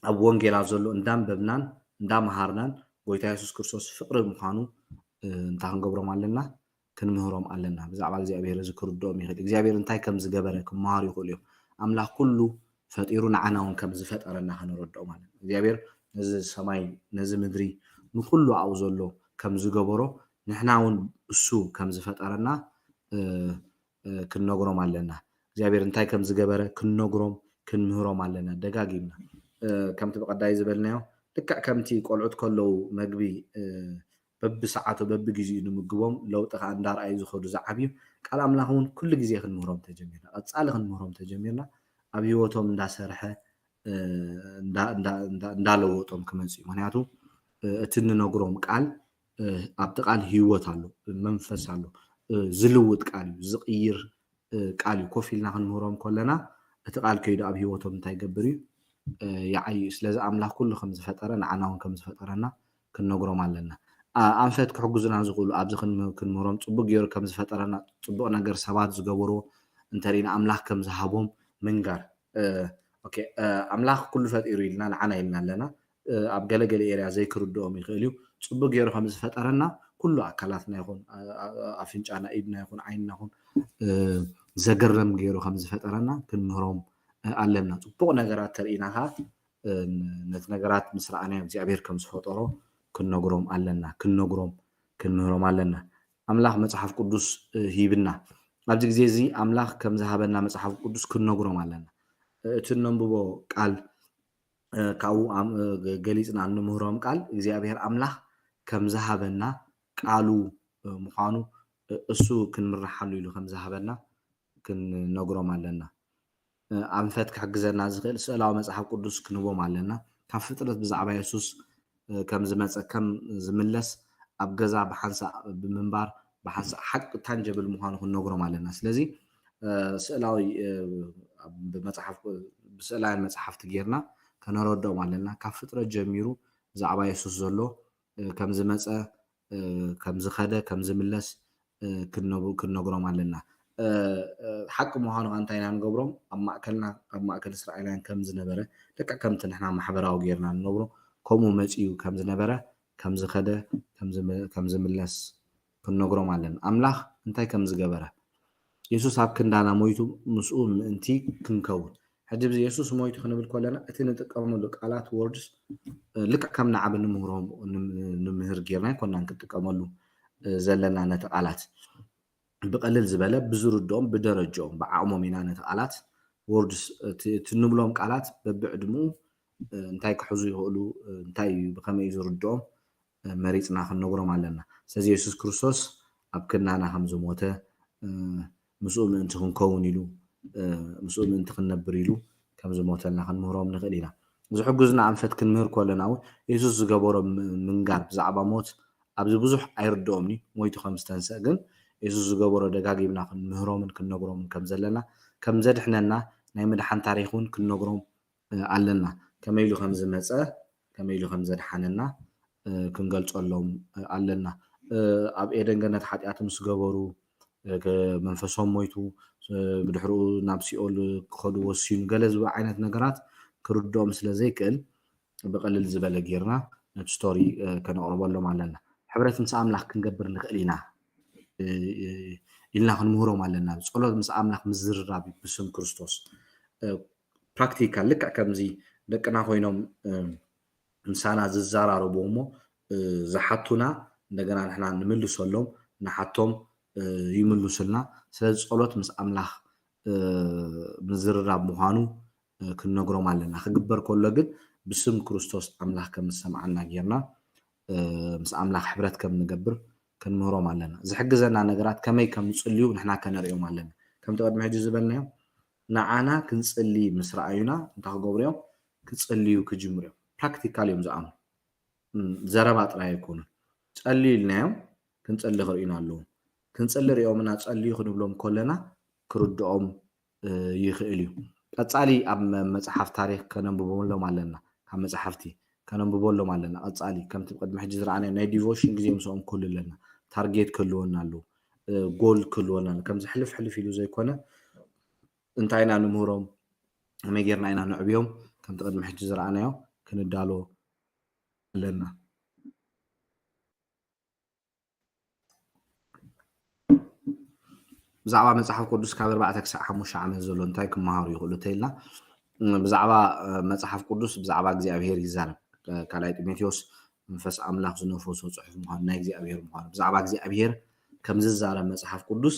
ኣብ ወንጌላት ዘሎ እንዳንበብናን እንዳመሃርናን ጎይታ የሱስ ክርስቶስ ፍቕሪ ምዃኑ እንታይ ክንገብሮም ኣለና? ክንምህሮም ኣለና። ብዛዕባ እግዚኣብሔር እዚ ክርድኦም ይኽእል። እግዚኣብሔር እንታይ ከም ዝገበረ ክመሃሩ ይኽእሉ እዮም። ኣምላኽ ኩሉ ፈጢሩ ንዓና እውን ከም ዝፈጠረና ከነረድኦም ኣለና። እግዚኣብሔር ነዚ ሰማይ ነዚ ምድሪ ንኩሉ ኣብኡ ዘሎ ከም ዝገበሮ ንሕና እውን እሱ ከም ዝፈጠረና ክንነግሮም ኣለና። እግዚኣብሔር እንታይ ከም ዝገበረ ክንነግሮም ክንምህሮም ኣለና። ደጋጊምና ከምቲ ብቐዳይ ዝበልናዮ ልክዕ ከምቲ ቆልዑት ከለዉ መግቢ በብሰዓቱ በብግዜኡ ንምግቦም ለውጢ ከዓ እንዳርኣዩ ዝኸዱ ዝዓብዩ ቃል ኣምላኽ እውን ኩሉ ግዜ ክንምህሮም ተጀሚርና ቀፃሊ ክንምህሮም ተጀሚርና ኣብ ህይወቶም እንዳሰርሐ እንዳለወጦም ክመፅእ እዩ። ምክንያቱ እቲ እንነግሮም ቃል ኣብቲ ቃል ህይወት ኣሎ፣ መንፈስ ኣሎ፣ ዝልውጥ ቃል እዩ፣ ዝቕይር ቃል እዩ። ኮፍ ኢልና ክንምህሮም ከለና እቲ ቃል ከይዱ ኣብ ህይወቶም እንታይ ይገብር እዩ? ይዓዩ እዩ። ስለዚ ኣምላኽ ኩሉ ከም ዝፈጠረ ንዓና እውን ከም ዝፈጠረና ክንነግሮም ኣለና። ኣንፈት ክሕግዙና ዝኽእሉ ኣብዚ ክንምህሮም ፅቡቅ ገይሩ ከም ዝፈጠረና ፅቡቅ ነገር ሰባት ዝገበርዎ እንተሪኢና ኣምላኽ ከም ዝሃቦም ምንጋር። ኣምላኽ ኩሉ ፈጢሩ ኢልና ንዓና ኢልና ኣለና። ኣብ ገለገለ ኤርያ ዘይክርድኦም ይኽእል እዩ። ፅቡቅ ገይሩ ከም ዝፈጠረና ኩሉ ኣካላትና ይኹን ኣፍንጫና፣ ኢድና ይኹን ዓይንና ይኹን ዘገርም ገይሩ ከም ዝፈጠረና ክንምህሮም ኣለና። ፅቡቅ ነገራት ተርኢና ከዓ ነቲ ነገራት ምስ ረኣናዮ እግዚኣብሔር ከም ዝፈጠሮ ክንነግሮም ኣለና። ክንነግሮም ክንምህሮም ኣለና። ኣምላኽ መፅሓፍ ቅዱስ ሂብና። ኣብዚ ግዜ እዚ ኣምላኽ ከም ዝሃበና መፅሓፍ ቅዱስ ክንነግሮም ኣለና። እቲ እነንብቦ ቃል ካብኡ ገሊፅና እንምህሮም ቃል እግዚኣብሔር ኣምላኽ ከም ዝሃበና ቃሉ ምዃኑ እሱ ክንምርሓሉ ኢሉ ከም ዝሃበና ክንነግሮም ኣለና። ኣንፈት ክሕግዘና ዝኽእል ስእላዊ መጽሓፍ ቅዱስ ክንህቦም ኣለና። ካብ ፍጥረት ብዛዕባ የሱስ ከም ዝመጸ ከም ዝምለስ ኣብ ገዛ ብሓንሳእ ብምንባር ብሓንሳእ ሓቂ ታንጀብል ምዃኑ ክንነግሮም ኣለና። ስለዚ ስእላዊ ብመጽሓፍ ብስእላውያን መጽሓፍቲ ጌርና ከነረድኦም ኣለና። ካብ ፍጥረት ጀሚሩ ብዛዕባ የሱስ ዘሎ ከም ዝመጸ ከም ዝኸደ ከም ዝምለስ ክንነግሮም ኣለና። ሓቂ ምዃኑ እንታይ ኢና ንገብሮም? ኣብ ማእከልና ኣብ ማእከል እስራኤላውያን ከም ዝነበረ ልክዕ ከምቲ ንሕና ማሕበራዊ ጌርና ንነብሮ ከምኡ መጺኡ ከም ዝነበረ ከም ዝኸደ ከም ዝምለስ ክንነግሮም ኣለና። ኣምላኽ እንታይ ከም ዝገበረ የሱስ ኣብ ክንዳና ሞይቱ ምስኡ ምእንቲ ክንከውን ሕጂ ብዚ የሱስ ሞይቱ ክንብል ከለና እቲ ንጥቀመሉ ቃላት ወርድስ ልክዕ ከም ንዓብ ንምህሮም ንምህር ጌርና ኣይኮናን ክንጥቀመሉ ዘለና ነቲ ቃላት ብቀልል ዝበለ ብዝርድኦም ብደረጃኦም ብዓቕሞም ኢና ነቲ ቃላት ወርድስ እቲ ንብሎም ቃላት በብዕድምኡ እንታይ ክሕዙ ይኽእሉ እንታይ እዩ ብከመይ እዩ ዝርድኦም መሪፅና ክንነግሮም ኣለና። ስለዚ የሱስ ክርስቶስ ኣብ ክንዳና ከም ዝሞተ ምስኡ ምእንቲ ክንከውን ኢሉ ምስኡ ምእንቲ ክንነብር ኢሉ ከም ዝሞተልና ክንምህሮም ንኽእል ኢና። ዝሕግዙና ኣንፈት ክንምህር ከለና እውን የሱስ ዝገበሮ ምንጋር ብዛዕባ ሞት ኣብዚ ብዙሕ ኣይርድኦምኒ ሞይቱ ከም ዝተንስእ ግን የሱስ ዝገበሮ ደጋጊምና ክንምህሮምን ክንነግሮምን ከም ዘለና ከም ዘድሕነና ናይ ምድሓን ታሪክ እውን ክንነግሮም ኣለና። ከመይ ኢሉ ከም ዝመፀ ከመይ ኢሉ ከም ዘድሓነና ክንገልፀሎም ኣለና። ኣብ ኤደን ገነት ሓጢኣት ምስ ገበሩ መንፈሶም ሞይቱ ብድሕርኡ ናብ ሲኦል ክኸዱ ወሲኑ ገለ ዝብል ዓይነት ነገራት ክርድኦም ስለ ዘይክእል ብቀልል ዝበለ ጌርና ነቲ ስቶሪ ከነቕርበሎም ኣለና። ሕብረት ምስ ኣምላኽ ክንገብር ንኽእል ኢና ኢልና ክንምህሮም ኣለና። ጸሎት ምስ ኣምላኽ ምዝርራብ እዩ ብስም ክርስቶስ። ፕራክቲካል ልክዕ ከምዚ ደቅና ኮይኖም ምሳና ዝዘራረቡ እሞ ዝሓቱና እንደገና ንሕና ንምልሰሎም ንሓቶም ይምልሱልና። ስለዚ ጸሎት ምስ ኣምላኽ ምዝርራብ ምዃኑ ክንነግሮም ኣለና። ክግበር ከሎ ግን ብስም ክርስቶስ ኣምላኽ ከም ዝሰምዓና ጌርና ምስ ኣምላኽ ሕብረት ከም ንገብር ክንምህሮም ኣለና። ዝሕግዘና ነገራት ከመይ ከም ዝጽልዩ ንሕና ከነርእዮም ኣለና። ከምቲ ቅድሚ ሕጂ ዝበልናዮ ንዓና ክንጽሊ ምስ ረኣዩና እንታይ ክገብሩ እዮም? ክጽልዩ ክጅምሩ እዮም። ፕራክቲካል እዮም ዝኣምኑ። ዘረባ ጥራይ ኣይኮኑን። ጸልዩ ኢልናዮም ክንጸሊ ክርእዩና ኣለዎ። ክንጸሊ ሪኦምና ጸልዩ ክንብሎም ከለና ክርድኦም ይኽእል እዩ። ቀጻሊ ኣብ መጽሓፍ ታሪክ ከነንብበሎም ኣለና። ካብ መጽሓፍቲ ከነንብበሎም ኣለና። ቀጻሊ ከምቲ ቅድሚ ሕጂ ዝረኣናዮ ናይ ዲቮሽን ግዜ ምስኦም ክህሉ ኣለና። ታርጌት ክህልወና ኣለዎ። ጎል ክህልወና ኣለዎ። ከም ዝሕልፍ ሕልፍ ኢሉ ዘይኮነ እንታይ ኢና ንምህሮም ከመይ ጌርና ኢና ንዕብዮም ከምቲ ቅድሚ ሕጂ ዝረኣናዮ ክንዳሎ ኣለና። ብዛዕባ መጽሓፍ ቅዱስ ካብ ኣርባዕተ ክሳዕ ሓሙሽተ ዓመት ዘሎ እንታይ ክመሃሩ ይኽእሉ እንተኢልና ብዛዕባ መጽሓፍ ቅዱስ ብዛዕባ እግዚኣብሄር ይዛረብ። ካልኣይ ጢሞቴዎስ መንፈስ ኣምላኽ ዝነፈሶ ጽሑፍ ምዃኑ ናይ እግዚኣብሄር ምዃኑ ብዛዕባ እግዚኣብሄር ከም ዝዛረብ መጽሓፍ ቅዱስ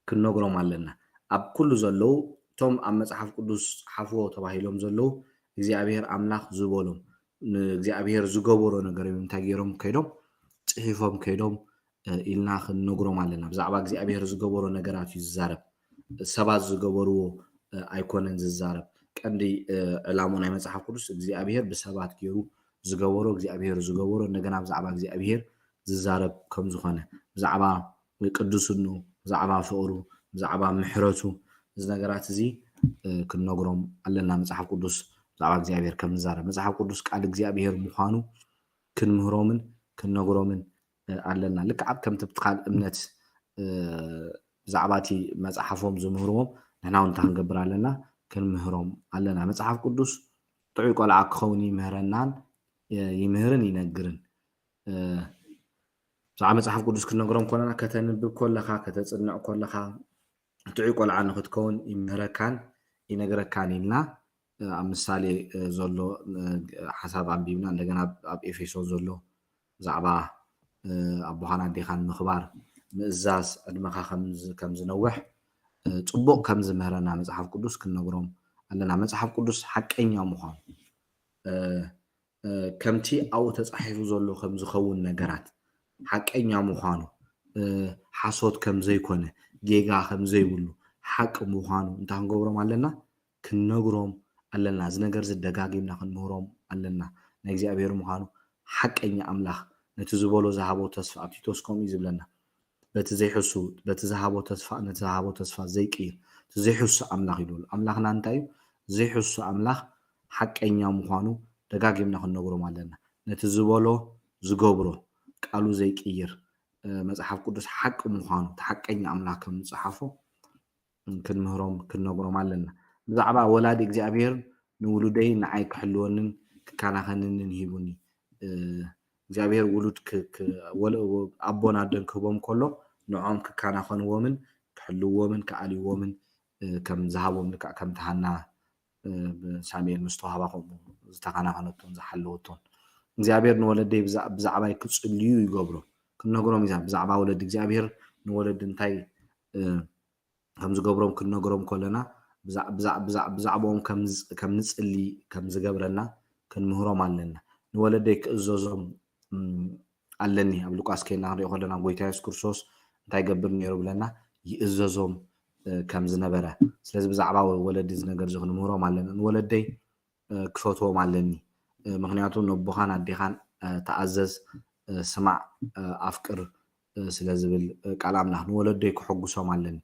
ክንነግሮም ኣለና። ኣብ ኩሉ ዘለዉ እቶም ኣብ መጽሓፍ ቅዱስ ጸሓፍዎ ተባሂሎም ዘለዉ እግዚኣብሄር ኣምላኽ ዝበሎም ንእግዚኣብሄር ዝገበሮ ነገር እዮም እንታይ ገይሮም ከይዶም ጽሒፎም ከይዶም ኢልና ክንነግሮም ኣለና። ብዛዕባ እግዚኣብሄር ዝገበሮ ነገራት እዩ ዝዛረብ። ሰባት ዝገበርዎ ኣይኮነን ዝዛረብ። ቀንዲ ዕላሞ ናይ መጽሓፍ ቅዱስ እግዚኣብሄር ብሰባት ገይሩ ዝገበሮ እግዚኣብሄር ዝገበሮ እንደገና ብዛዕባ እግዚኣብሄር ዝዛረብ ከም ዝኾነ ብዛዕባ ቅዱስኑ ብዛዕባ ፍቕሩ ብዛዕባ ምሕረቱ እዚ ነገራት እዚ ክንነግሮም ኣለና። መጽሓፍ ቅዱስ ብዛዕባ እግዚኣብሄር ከም ንዛረብ መጽሓፍ ቅዱስ ቃል እግዚኣብሄር ምዃኑ ክንምህሮምን ክንነግሮምን ኣለና። ልክዕ ኣብ ከምቲ ብትኻል እምነት ብዛዕባ እቲ መጽሓፎም ዝምህርዎም ንሕና እውን እንታይ ክንገብር ኣለና? ክንምህሮም ኣለና። መጽሓፍ ቅዱስ ጥዑይ ቆልዓ ክኸውን ይምህረናን ይምህርን ይነግርን። ብዛዕባ መጽሓፍ ቅዱስ ክንነግሮም ከለና ከተንብብ ከለኻ ከተጽንዕ ከለኻ ጥዑይ ቆልዓ ንክትከውን ይምህረካን ይነግረካን ኢልና ኣብ ምሳሌ ዘሎ ሓሳብ ኣንቢብና እንደገና ኣብ ኤፌሶን ዘሎ ብዛዕባ ኣቦኻን ኣዴኻን ምኽባር ምእዛዝ ዕድመኻ ከም ዝነውሕ ፅቡቕ ከም ዝምህረና መፅሓፍ ቅዱስ ክንነግሮም ኣለና። መፅሓፍ ቅዱስ ሓቀኛ ምዃኑ ከምቲ ኣብኡ ተፃሒፉ ዘሎ ከም ዝኸውን ነገራት ሓቀኛ ምዃኑ ሓሶት ከም ዘይኮነ ጌጋ ከም ዘይብሉ ሓቂ ምዃኑ እንታይ ክንገብሮም ኣለና? ክንነግሮም ኣለና። እዚ ነገር እዚ ደጋጊምና ክንምህሮም ኣለና። ናይ እግዚኣብሔር ምዃኑ ሓቀኛ ኣምላኽ ነቲ ዝበሎ ዝሃቦ ተስፋ ኣብ ቲቶስ ከምኡ እዩ ዝብለና። በቲ ዘይሕሱ በቲ ዝሃቦ ተስፋ ነቲ ዝሃቦ ተስፋ ዘይቅይር እቲ ዘይሕሱ ኣምላኽ ይብሉ። ኣምላኽና እንታይ እዩ? ዘይሕሱ ኣምላኽ ሓቀኛ ምዃኑ ደጋጊምና ክንነግሮም ኣለና። ነቲ ዝበሎ ዝገብሮ ቃሉ ዘይቅይር መፅሓፍ ቅዱስ ሓቂ ምዃኑ እቲ ሓቀኛ ኣምላኽ ከም ዝፀሓፎ ክንምህሮም ክንነግሮም ኣለና። ብዛዕባ ወላዲ እግዚኣብሔር ንውሉደይ ንዓይ ክሕልወንን ክከናኸንንን ሂቡኒ። እግዚኣብሔር ውሉድ ኣቦን ኣደን ክህቦም ከሎ ንዖም ክከናኸንዎምን ክሕልዎምን ክኣልይዎምን ከም ዝሃቦም ልክዕ ከምቲ ሃና ሳሙኤል ምስ ተዋህባ ከምኡ ዝተኸናኸነቶን ዝሓለወቶን እግዚኣብሔር ንወለደይ ብዛዕባይ ክፅልዩ ይገብሮ። ክንነግሮም ኢና ብዛዕባ ወለዲ እግዚኣብሔር ንወለዲ እንታይ ከም ዝገብሮም ክንነግሮም ከለና ብዛዕባኦም ከም ንፅሊ ከም ዝገብረና ክንምህሮም ኣለና። ንወለደይ ክእዘዞም ኣለኒ። ኣብ ሉቃስ ከይና ክንሪኦ ከለና ጎይታ የሱስ ክርስቶስ እንታይ ገብር ነይሩ ብለና? ይእዘዞም ከም ዝነበረ። ስለዚ ብዛዕባ ወለዲ እዚ ነገር እዚ ክንምህሮም ኣለና። ንወለደይ ክፈትዎም ኣለኒ። ምክንያቱ ነቦኻን ኣዴኻን ተኣዘዝ፣ ስማዕ፣ ኣፍቅር ስለ ዝብል ቃል ኣምላኽ ንወለደይ ክሕጉሶም ኣለኒ።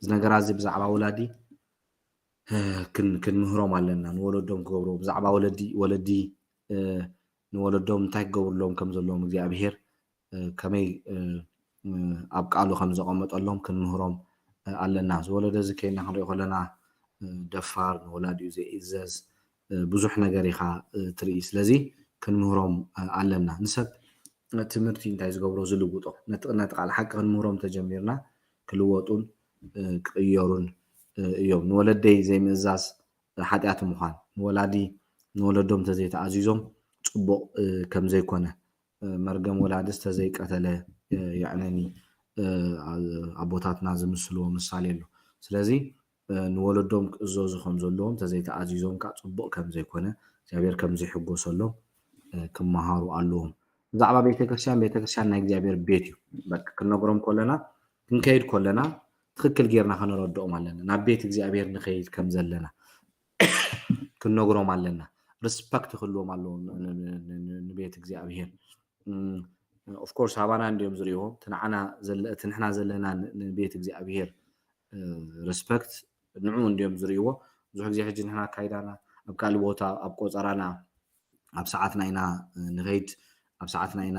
እዚ ነገራት እዚ ብዛዕባ ወላዲ ክንምህሮም ኣለና። ንወለዶም ክገብርዎ ብዛዕባ ወለዲ ወለዲ ንወለዶም እንታይ ክገብርሎም ከም ዘለዎም እግዚኣብሄር ከመይ ኣብ ቃሉ ከም ዘቐመጠሎም ክንምህሮም ኣለና። ዝወለደ እዚ ከይና ክንሪኦ ከለና ደፋር፣ ንወላዲኡ ዘይእዘዝ ብዙሕ ነገር ኢኻ ትርኢ። ስለዚ ክንምህሮም ኣለና። ንሰብ ትምህርቲ እንታይ ዝገብሮ ዝልውጦ ነቲ ነቲ ቃል ሓቂ ክንምህሮም ተጀሚርና ክልወጡን ክቕየሩን እዮም። ንወለደይ ዘይምእዛዝ ሓጢኣት ምዃን ንወላዲ ንወለዶም ተዘይተኣዚዞም ፅቡቕ ከም ዘይኮነ መርገም ወላዲ ዝተዘይቀተለ የዕነኒ ኣቦታትና ዝምስልዎ ምሳሌ ኣሎ። ስለዚ ንወለዶም ክእዘዙ ከም ዘለዎም ተዘይተኣዚዞም ከዓ ፅቡቕ ከም ዘይኮነ እግዚኣብሔር ከም ዘይሕጎሰሎም ክመሃሩ ኣለዎም። ብዛዕባ ቤተክርስትያን ቤተክርስትያን ናይ እግዚኣብሔር ቤት እዩ። በቃ ክንነግሮም ከለና ክንከይድ ከለና ትክክል ጌርና ከነረድኦም ኣለና። ናብ ቤት እግዚኣብሔር ንኸይድ ከም ዘለና ክንነግሮም ኣለና። ሪስፐክት ክህልዎም ኣለዎ ንቤት እግዚኣብሔር። ኦፍኮርስ ኣባና እንዲዮም ዝርእይዎ እቲ ንሕና ዘለና ንቤት እግዚኣብሔር ሪስፐክት ንዑ እንዲዮም ዝርእይዎ። ብዙሕ ግዜ ሕጂ ንሕና ኣካይዳና ኣብ ካልእ ቦታ ኣብ ቆፀራና ኣብ ሰዓትና ኢና ንኸይድ ኣብ ሰዓትና ኢና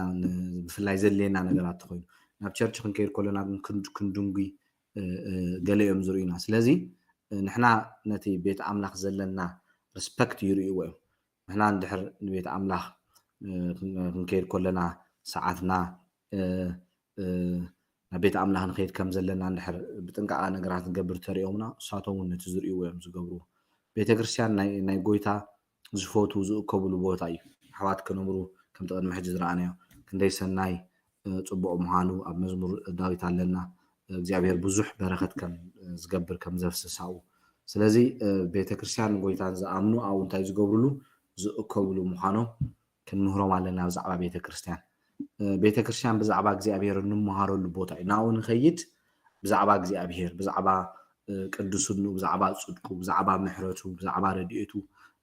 ብፍላይ ዘድልየና ነገራት ተኮይኑ ናብ ቸርች ክንከይድ ከለና ግን ክንድንጉይ ገለ እዮም ዝርእዩና። ስለዚ ንሕና ነቲ ቤት ኣምላኽ ዘለና ሪስፐክት ይርእይዎ እዮም። ንሕና እንድሕር ንቤት ኣምላኽ ክንከይድ ከለና ሰዓትና ናብ ቤት ኣምላኽ ንኸይድ ከም ዘለና እንድሕር ብጥንቃቐ ነገራት ንገብር ተሪኦምና እሳቶም እውን ነቲ ዝርእይዎ እዮም ዝገብርዎ። ቤተ ክርስቲያን ናይ ጎይታ ዝፈቱ ዝእከብሉ ቦታ እዩ። ኣሕዋት ክነምሩ ከምቲ ቅድሚ ሕጂ ዝረኣናዮ ክንደይ ሰናይ ፅቡቕ ምዃኑ ኣብ መዝሙር ዳዊት ኣለና። እግዚኣብሔር ብዙሕ በረኸት ከም ዝገብር ከም ዘፍስሳኡ ስለዚ ቤተክርስትያን ጎይታን ዝኣምኑ ኣብኡ እንታይ ዝገብርሉ ዝእከብሉ ምዃኖም ክንምህሮም ኣለና። ብዛዕባ ቤተክርስትያን ቤተክርስትያን ብዛዕባ እግዚኣብሔር እንመሃረሉ ቦታ እዩ። ናብኡ ንኸይድ ብዛዕባ እግዚኣብሔር ብዛዕባ ቅዱስኑ ብዛዕባ ፅድቁ ብዛዕባ ምሕረቱ ብዛዕባ ረድኤቱ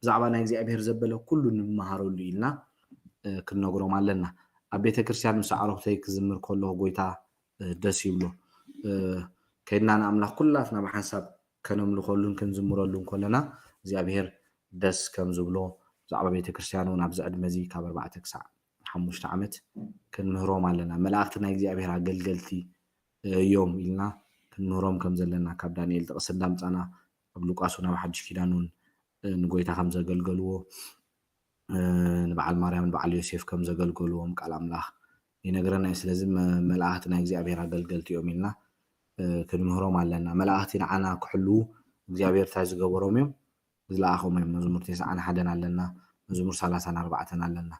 ብዛዕባ ናይ እግዚኣብሔር ዘበለ ኩሉ ንምሃረሉ ኢልና ክንነግሮም ኣለና። ኣብ ቤተክርስትያን ምስ ኣዕሩኽተይ ክዝምር ከለኹ ጎይታ ደስ ይብሎ። ከይድና ንኣምላኽ ኩላትና ብሓንሳብ ከነምልኸሉን ክንዝምረሉን ከለና እግዚኣብሔር ደስ ከም ዝብሎ ብዛዕባ ቤተክርስትያን እውን ኣብዚ ዕድመ እዚ ካብ ኣርባዕተ ክሳዕ ሓሙሽተ ዓመት ክንምህሮም ኣለና። መላእኽቲ ናይ እግዚኣብሔር ኣገልገልቲ እዮም ኢልና ክንምህሮም ከም ዘለና ካብ ዳንኤል ጥቕሲ እንዳምፃና ኣብ ሉቃስ እውን ኣብ ሓድሽ ኪዳን እውን ንጎይታ ከም ዘገልገልዎ ንበዓል ማርያምን በዓል ዮሴፍ ከም ዘገልገልዎም ቃል ኣምላኽ ይነግረና እዩ። ስለዚ መላእኽቲ ናይ እግዚኣብሔር ኣገልገልቲ እዮም ኢልና ክንምህሮም ኣለና። መላእኽቲ ንዓና ክሕልዉ እግዚኣብሔር እንታይ ዝገበሮም እዮም? ዝለኣኾም እዮም። መዝሙር ተስዓን ሓደን ኣለና፣ መዝሙር ሰላሳን ኣርባዕተን ኣለና።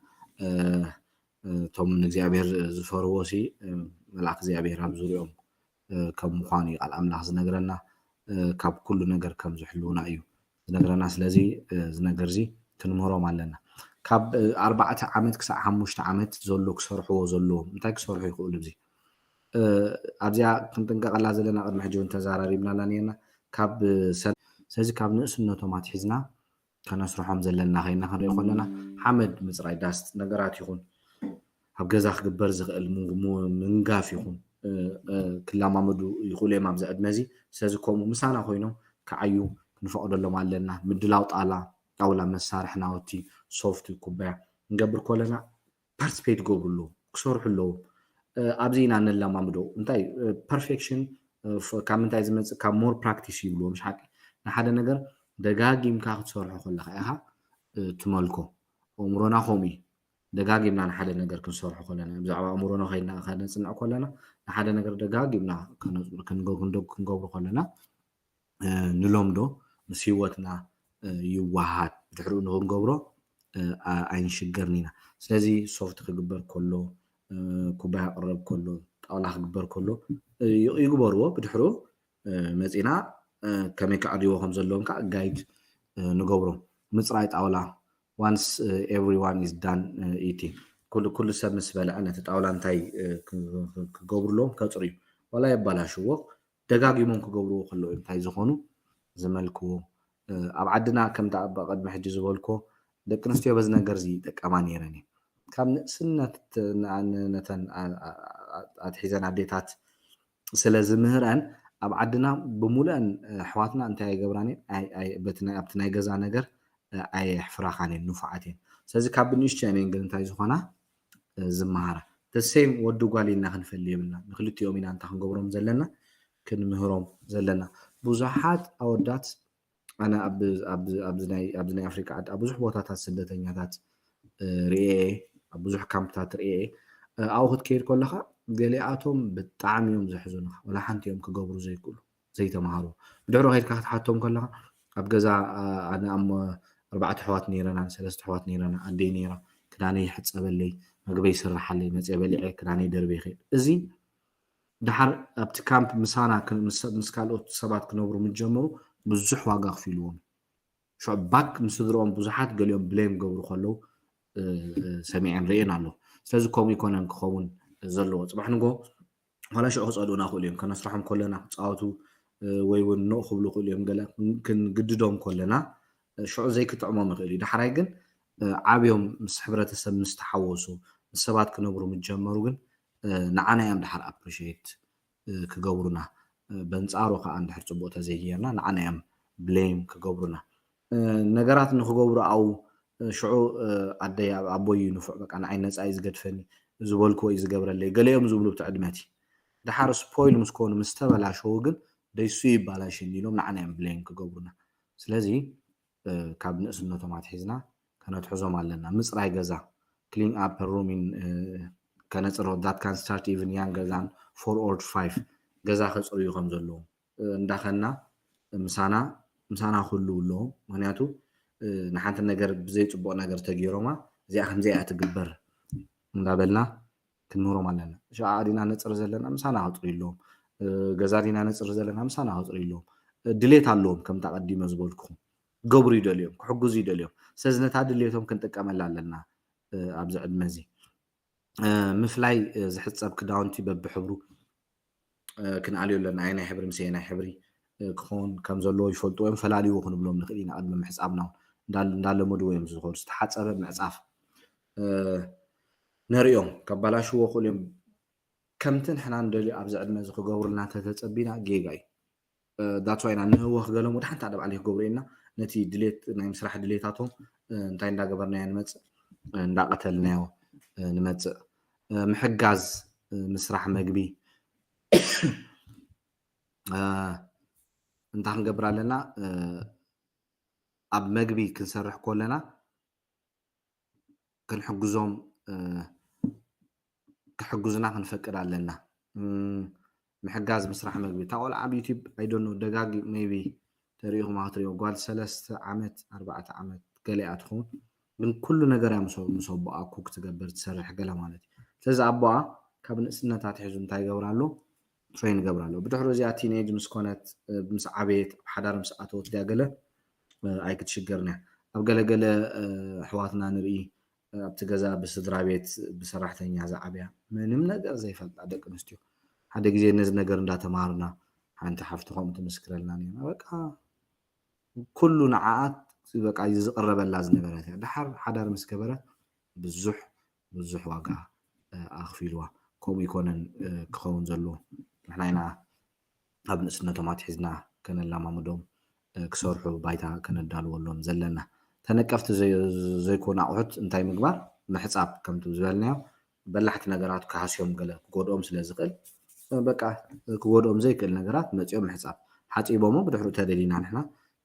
እቶም ንእግዚኣብሔር ዝፈርዎ ሲ መልኣኽ እግዚኣብሔር ኣብ ዙሪኦም ከም ምዃኑ እዩ ቃል ኣምላኽ ዝነግረና። ካብ ኩሉ ነገር ከም ዝሕልውና እዩ ዝነግረና። ስለዚ እዚ ነገር እዚ ክንምህሮም ኣለና። ካብ ኣርባዕተ ዓመት ክሳዕ ሓሙሽተ ዓመት ዘሎ ክሰርሕዎ ዘለዎም እንታይ ክሰርሑ ይኽእሉ? እዚ ኣብዚኣ ክንጥንቀቐላ ዘለና ቅድሚ ሕጂ እውን ተዛራሪብናላ ነርና። ካብ ስለዚ ካብ ንእስነቶም ኣትሒዝና ከነስርሖም ዘለና ኮይና ክንሪኦ ከለና ሓመድ ምፅራይ ዳስት ነገራት ይኹን ኣብ ገዛ ክግበር ዝኽእል ምንጋፍ ይኹን ክለማመዱ ይኽእሉ እዮም ኣብዚ ዕድመ እዚ። ስለዚ ከምኡ ምሳና ኮይኖም ክዓዩ ክንፈቕደሎም ኣለና። ምድላው ጣላ ጣውላ መሳርሒ ናውቲ ሶፍት ኩባያ ክንገብር ከለና ፓርቲስፔት ክገብሩ ኣለዎም ክሰርሑ ኣለዎም። ኣብዚ ኢና ነለማምዶ እንታይ ፐርፌክሽን ካብ ምንታይ ዝመፅእ ካብ ሞር ፕራክቲስ ይብልዎ ምሽ ሓቂ ንሓደ ነገር ደጋጊምካ ክትሰርሖ ከለካ ኢኻ ትመልኮ። ኣእምሮና ከምኡ እዩ። ደጋጊምና ንሓደ ነገር ክንሰርሖ ከለና ብዛዕባ ኣእምሮና ከይድና ከነፅንዕ ከለና ንሓደ ነገር ደጋጊምና ክንገብሮ ከለና ንለምዶ ምስ ህይወትና ይወሃድ ብድሕሪኡ ንክንገብሮ ኣይንሽገርን ኢና። ስለዚ ሶፍት ክግበር ከሎ ኩባያ ክቅረብ ከሎ ጣውላ ክግበር ከሎ ይግበርዎ ብድሕሪኡ መፂና ከመይ ክዕርይዎ ከም ዘለዎም ከዓ ጋይድ ንገብሮም። ምፅራይ ጣውላ once everyone is done eating ኩሉ ሰብ ምስ በልዐ ነቲ ጣውላ እንታይ ክገብሩ ኣለዎም ከፅርዩ ዋላ የባላሽዎ ደጋጊሞም ክገብርዎ ከለዉ እንታይ ዝኾኑ ዝመልክዎ ኣብ ዓድና ከምታ ኣብ ቅድሚ ሕጂ ዝበልኮ ደቂ ኣንስትዮ በዚ ነገር እዚ ይጠቀማ ነይረን እየን ካብ ንእስነት ነተን ኣትሒዘን ኣዴታት ስለ ዝምህረን ኣብ ዓድና ብሙሉአን ኣሕዋትና እንታይ ኣይገብራን እየን ኣብቲ ናይ ገዛ ነገር ኣየሕፍራኻን እየን ንፉዓት እየን ስለዚ ካብ ብንእሽተን እየን ግን እንታይ ዝኾና ዝመሃራ ተሴም ወዲ ጓል ኢልና ክንፈሊ የብልና ንክልቲኦም ኢና እንታ ክንገብሮም ዘለና ክንምህሮም ዘለና ብዙሓት ኣወዳት ኣነ ኣብዚ ናይ ኣፍሪቃ ዓዲ ኣብ ብዙሕ ቦታታት ስደተኛታት ርኤ ኣብ ብዙሕ ካምፕታት ርኤ ኣብኡ ክትከይድ ከለካ ገሊኣቶም ብጣዕሚ እዮም ዘሕዝኑካ ወላ ሓንቲ እዮም ክገብሩ ዘይክእሉ ዘይተምሃሩ ብድሕሮ ከድካ ክትሓቶም ከለካ ኣብ ገዛ ኣነ ኣሞ ኣርባዕተ ኣሕዋት ነይረና ሰለስተ ኣሕዋት ነይረና ኣደይ ነይራ ክዳነይ ይሕፀበለይ መግበይ ይስርሓለይ መፅየ በሊዐ ክዳነይ ደርበ ይኸይድ እዚ ድሓር ኣብቲ ካምፕ ምሳና ምስ ካልኦት ሰባት ክነብሩ ምስ ጀመሩ ብዙሕ ዋጋ ኣኽፊልዎም ሽዑ ባክ ምስ ስድርኦም ብዙሓት ገሊኦም ብሌም ክገብሩ ከለዉ ሰሚዐን ርእየን ኣለኹ ስለዚ ከምኡ ኣይኮነን ክኸውን ዘለዎ ፅባሕ ንጎ ዋላ ሽዑ ክፀልኡና ክእሉ እዮም ከነስርሖም ከለና ክፃወቱ ወይ እውን ኖእ ክብሉ ክእሉ እዮም ገለ ክንግድዶም ከለና ሽዑ ዘይክጥዕሞም ይኽእል እዩ ዳሕራይ ግን ዓብዮም ምስ ሕብረተሰብ ምስ ተሓወሱ ምስ ሰባት ክነብሩ ምስ ጀመሩ ግን ንዓና እዮም ድሓር ኣፕሪሽት ክገብሩና በንፃሩ ከዓ እንድሕር ፅቡቅ ተዘይጌርና ንዓና እዮም ብሌም ክገብሩና ነገራት ንክገብሩ ኣው ሽዑ ኣደይ ኣቦይ እዩ ንፉዕ በቃ ንዓይ ነፃ እዩ ዝገድፈኒ ዝበልክዎ እዩ ዝገብረለይ ገለ እዮም ዝብሉ ብቲ ዕድመቲ ድሓር ስፖይል ምስ ኮኑ ምስ ተበላሸዉ ግን ደይሱ ይባላሽኒ ኢሎም ንዓና እዮም ብሌም ክገብሩና ስለዚ ካብ ንእስነቶም ኣትሒዝና ከነትሕዞም ኣለና ምፅራይ ገዛ clean up room ከነፅሮ that can start even younger than four or five ገዛ ከፅርዩ ከም ዘለዎም እንዳኸና ምሳና ምሳና ክህልው ኣለዎም ምክንያቱ ንሓንቲ ነገር ብዘይ ፅቡቅ ነገር ተገይሮማ እዚኣ ከምዚኣ እያ ትግበር እንዳበልና ክንምህሮም ኣለና ሸዓ ዲና ነፅር ዘለና ምሳና ክፅርዩ ኣለዎም ገዛ ዲና ነፅር ዘለና ምሳና ክፅርዩ ኣለዎም ድሌት ኣለዎም ከምታ ቀዲመ ዝበልኩኹም ክገብሩ ይደልዮም ክሕግዙ ይደልዮም ስለዚ ነታ ድሌቶም ክንጥቀመላ ኣለና ኣብዚ ዕድመ እዚ ምፍላይ ዝሕፀብ ክዳውንቲ በብሕብሩ ክንኣልዮ ኣለና ኣየናይ ሕብሪ ምስ ኣየናይ ሕብሪ ክኸውን ከም ዘለዎ ይፈልጡ ወይም ፈላልይዎ ክንብሎም ንኽእል ኢና ቅድሚ ምሕፃብና እውን እንዳለመድዎ እዮም ዝኸዱ ዝተሓፀበ ምዕፃፍ ነሪኦም ከባላሽዎ ክእሉ እዮም ከምቲ ንሕና ንደልዮ ኣብዚ ዕድመ እዚ ክገብሩልና ተተፀቢና ጌጋ እዩ that's why ኢና ንህወኽ ገሎም ወደ ሓንቲ ኣደብ ዓሊ ክገብሩ ኢና ነቲ ድሌት ናይ ምስራሕ ድሌታቶም እንታይ እንዳገበርናዮ ንመፅእ እንዳቀተልናዮ ንመፅእ ምሕጋዝ ምስራሕ መግቢ እንታይ ክንገብር ኣለና ኣብ መግቢ ክንሰርሕ ከለና ክንሕግዞም ክሕግዙና ክንፈቅድ ኣለና ምሕጋዝ ምስራሕ መግቢ እታ ቆልዓ ኣብ ዩቲብ ኣይደኖ ደጋጊ maybe ተሪኢኹም ክትሪኦ ጓል ሰለስተ ዓመት ኣርባዕተ ዓመት ገሊኣ ትኸውን ግን ኩሉ ነገር እያ ምስ ኣቦኣ ኩክ ትገብር ትሰርሕ ገለ ማለት እዩ ስለዚ ኣቦኣ ካብ ንእስነታ ትሕዙ እንታይ ይገብር ኣሎ ትሬን ይገብር ኣሎ ብድሕሪ እዚኣ ቲኔጅ ምስ ኮነት ምስ ዓበየት ኣብ ሓዳር ምስ ኣተወት ድያ ገለ ኣይክትሽገርን እያ ኣብ ገለገለ ኣሕዋትና ንርኢ ኣብቲ ገዛ ብስድራ ቤት ብሰራሕተኛ ዝዓብያ ምንም ነገር ዘይፈልጣ ደቂ ኣንስትዮ ሓደ ግዜ ነዚ ነገር እንዳተማሃርና ሓንቲ ሓፍቲ ከምኡ ትምስክረልና ነርና በቃ ኩሉ ንዓኣ በቃ ዝቕረበላ ዝነበረት እያ። ድሓር ሓዳር ምስ ገበረት ብዙሕ ብዙሕ ዋጋ ኣኽፊልዋ። ከምኡ ይኮነን ክኸውን ዘለዎ። ንሕና ኢና ኣብ ንእስነቶም ኣትሒዝና ከነላማምዶም ክሰርሑ ባይታ ከነዳልወሎም ዘለና። ተነቀፍቲ ዘይኮኑ ኣቑሑት እንታይ ምግባር? ምሕፃብ። ከምቲ ዝበልናዮ በላሕቲ ነገራት ክሃስዮም ገለ ክጎድኦም ስለ ዝኽእል በቃ ክጎድኦም ዘይክእል ነገራት መፂኦም ምሕፃብ። ሓፂቦሞ ብድሕሪኡ ተደሊና ንሕና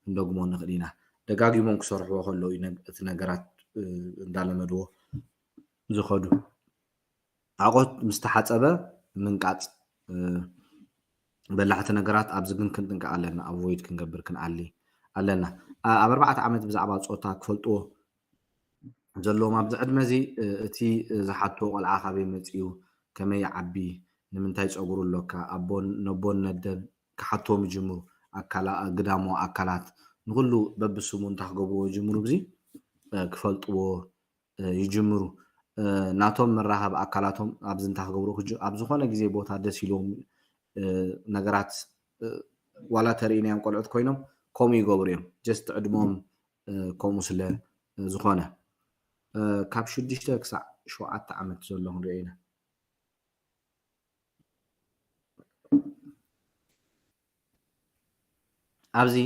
ክንደግሞ ንኽእል ኢና። ደጋጊሞም ክሰርሕዎ ከለዉ እቲ ነገራት እንዳለመድዎ ዝኸዱ። ኣቑሑት ምስ ተሓፀበ ምንቃፅ። በላሕቲ ነገራት ኣብዚ ግን ክንጥንቀቕ ኣለና። ኣቮይድ ክንገብር ክንኣሊ ኣለና። ኣብ ኣርባዕተ ዓመት ብዛዕባ ፆታ ክፈልጥዎ ዘለዎም ኣብዚ ዕድመ እዚ እቲ ዝሓትዎ ቆልዓ ካበይ መፂኡ፣ ከመይ ይዓቢ፣ ንምንታይ ፀጉሩ ኣሎካ፣ ኣቦን ነቦን ነደን ክሓትዎም ይጅምሩ። ኣካላ ግዳሞ ኣካላት ንኩሉ በብስሙ እንታይ ክገብርዎ ይጅምሩ፣ ብዚ ክፈልጥዎ ይጅምሩ። ናቶም መራኸቢ ኣካላቶም ኣብዚ እንታይ ክገብሩ ኣብ ዝኾነ ግዜ ቦታ ደስ ኢልዎም ነገራት ዋላ ተርእናዮም ቆልዑት ኮይኖም ከምኡ ይገብሩ እዮም። ጀስት ዕድሞም ከምኡ ስለ ዝኾነ ካብ ሽዱሽተ ክሳዕ ሸውዓተ ዓመት ዘሎ ክንሪኦ ኢና። ኣብዚ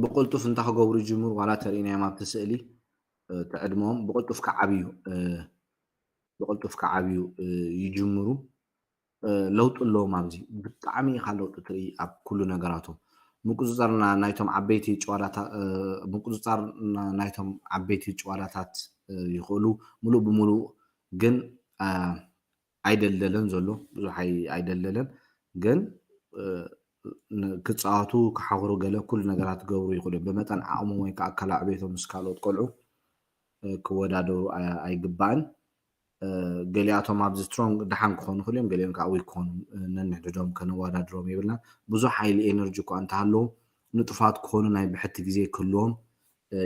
ብቕልጡፍ እንታይ ክገብሩ ይጅምሩ ዋላ ተርእናዮም ኣብቲ ስእሊ እቲ ዕድመኦም ብቕልጡፍ ክዓብዩ ብቕልጡፍ ክዓብዩ ይጅምሩ። ለውጢ ኣለዎም ኣብዚ ብጣዕሚ ኢኻ ለውጢ ትርኢ ኣብ ኩሉ ነገራቶም። ምቁፅፃር ናይቶም ዓበይቲ ጭዋዳታ ምቁፅፃር ናይቶም ዓበይቲ ጭዋዳታት ይኽእሉ። ሙሉእ ብሙሉእ ግን ኣይደልደለን ዘሎ ብዙሕ ኣይደልደለን ግን ክፃወቱ ክሓኽሩ ገለ ኩሉ ነገራት ክገብሩ ይኽእሉ እዮም። ብመጠን ዓቕሞም ወይ ከዓ ኣካላዊ ዕቤቶም ምስ ካልኦት ቆልዑ ክወዳደሩ ኣይግባእን። ገሊኣቶም ኣብዚ ስትሮንግ ደሓን ክኾኑ ይኽእሉ እዮም፣ ገሊኦም ከዓ ዊክ ክኾኑ ነንሕድሕዶም ከነወዳድሮም የብልና። ብዙሕ ሓይሊ ኤነርጂ እኳ እንተሃለዎም ንጡፋት ክኾኑ ናይ ብሕቲ ግዜ ክህልዎም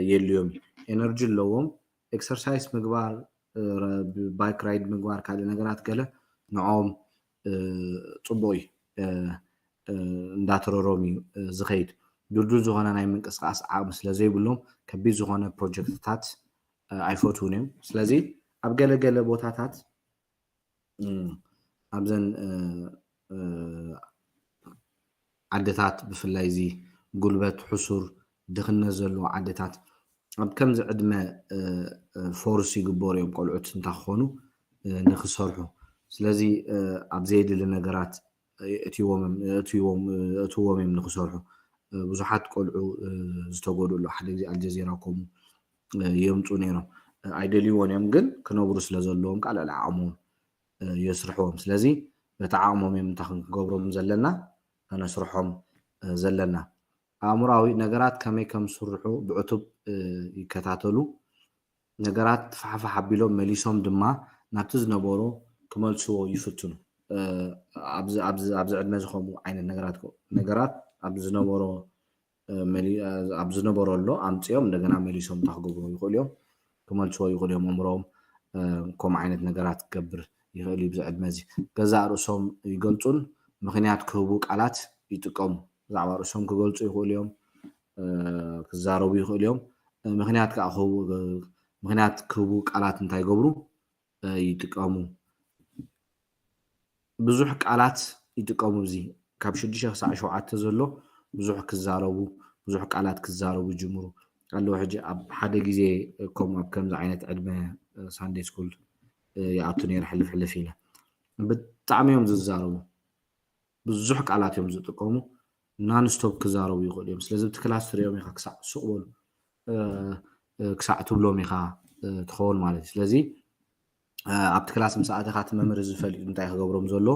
የድልዮም እዩ። ኤነርጂ ኣለዎም። ኤክሰርሳይስ ምግባር፣ ባይክ ራይድ ምግባር፣ ካልእ ነገራት ገለ ንዕኦም ፅቡቕ እዩ። እንዳተረሮም እዩ ዝኸይድ። ድልዱል ዝኾነ ናይ ምንቅስቃስ ዓቕሚ ስለ ዘይብሎም ከቢድ ዝኾነ ፕሮጀክትታት ኣይፈትውን እዮም። ስለዚ ኣብ ገለ ገለ ቦታታት ኣብዘን ዓድታት ብፍላይ እዚ ጉልበት ሕሱር ድኽነት ዘለዎ ዓድታት ኣብ ከምዚ ዕድመ ፎርስ ይግበሩ እዮም ቆልዑት እንታይ ክኾኑ ንክሰርሑ። ስለዚ ኣብ ዘየድሊ ነገራት እትዎም እዮም ንክሰርሑ። ብዙሓት ቆልዑ ዝተጎድኡ ኣለዉ። ሓደ ግዜ ኣልጀዚራ ከምኡ የምፁ ነይሮም። ኣይደልይዎን እዮም ግን ክነብሩ ስለ ዘለዎም ከዓ ልዕሊ ዓቕሞም የስርሕዎም። ስለዚ በቲ ዓቕሞም እዮም እንታይ ክንገብሮም ዘለና ከነስርሖም ዘለና። ኣእምራዊ ነገራት ከመይ ከም ዝስርሑ ብዕቱብ ይከታተሉ። ነገራት ፋሕፋሕ ኣቢሎም መሊሶም ድማ ናብቲ ዝነበሮ ክመልስዎ ይፍትኑ። ኣብዚ ዕድመ ዝኸምኡ ዓይነት ነገራት ነገራት ኣብ ዝነበሮ ኣብ ዝነበረሎ ኣምፅኦም እንደገና መሊሶም እንታይ ክገብሩ ይኽእሉ እዮም ክመልስዎ ይኽእሉ እዮም። ኣእምሮኦም ከምኡ ዓይነት ነገራት ክገብር ይኽእል እዩ። ብዚ ዕድመ እዚ ገዛእ ርእሶም ይገልፁን ምኽንያት ክህቡ ቃላት ይጥቀሙ። ብዛዕባ ርእሶም ክገልፁ ይኽእሉ እዮም፣ ክዛረቡ ይኽእሉ እዮም። ምኽንያት ከዓ ክህቡ ምኽንያት ክህቡ ቃላት እንታይ ይገብሩ ይጥቀሙ። ብዙሕ ቃላት ይጥቀሙ። እዚ ካብ ሽዱሽተ ክሳዕ ሸውዓተ ዘሎ ብዙሕ ክዛረቡ ብዙሕ ቃላት ክዛረቡ ይጅምሩ ኣለዉ። ሕጂ ኣብ ሓደ ግዜ ከምኡ ኣብ ከምዚ ዓይነት ዕድመ ሳንዴ ስኩል ይኣቱ ነይረ ሕልፍ ሕልፍ ኢለ። ብጣዕሚ እዮም ዝዛረቡ። ብዙሕ ቃላት እዮም ዝጥቀሙ። ናንስቶፕ ክዛረቡ ይኽእሉ እዮም። ስለዚ ኣብቲ ክላስ ትሪኦም ኢኻ ክሳዕ ሱቕ በሉ ክሳዕ ትብሎም ኢኻ ትኸውን ማለት እዩ። ስለዚ ኣብቲ ክላስ ምስ ኣተኻ እቲ መምህር እዚ ፈሊጡ እንታይ ክገብሮም ዘሎ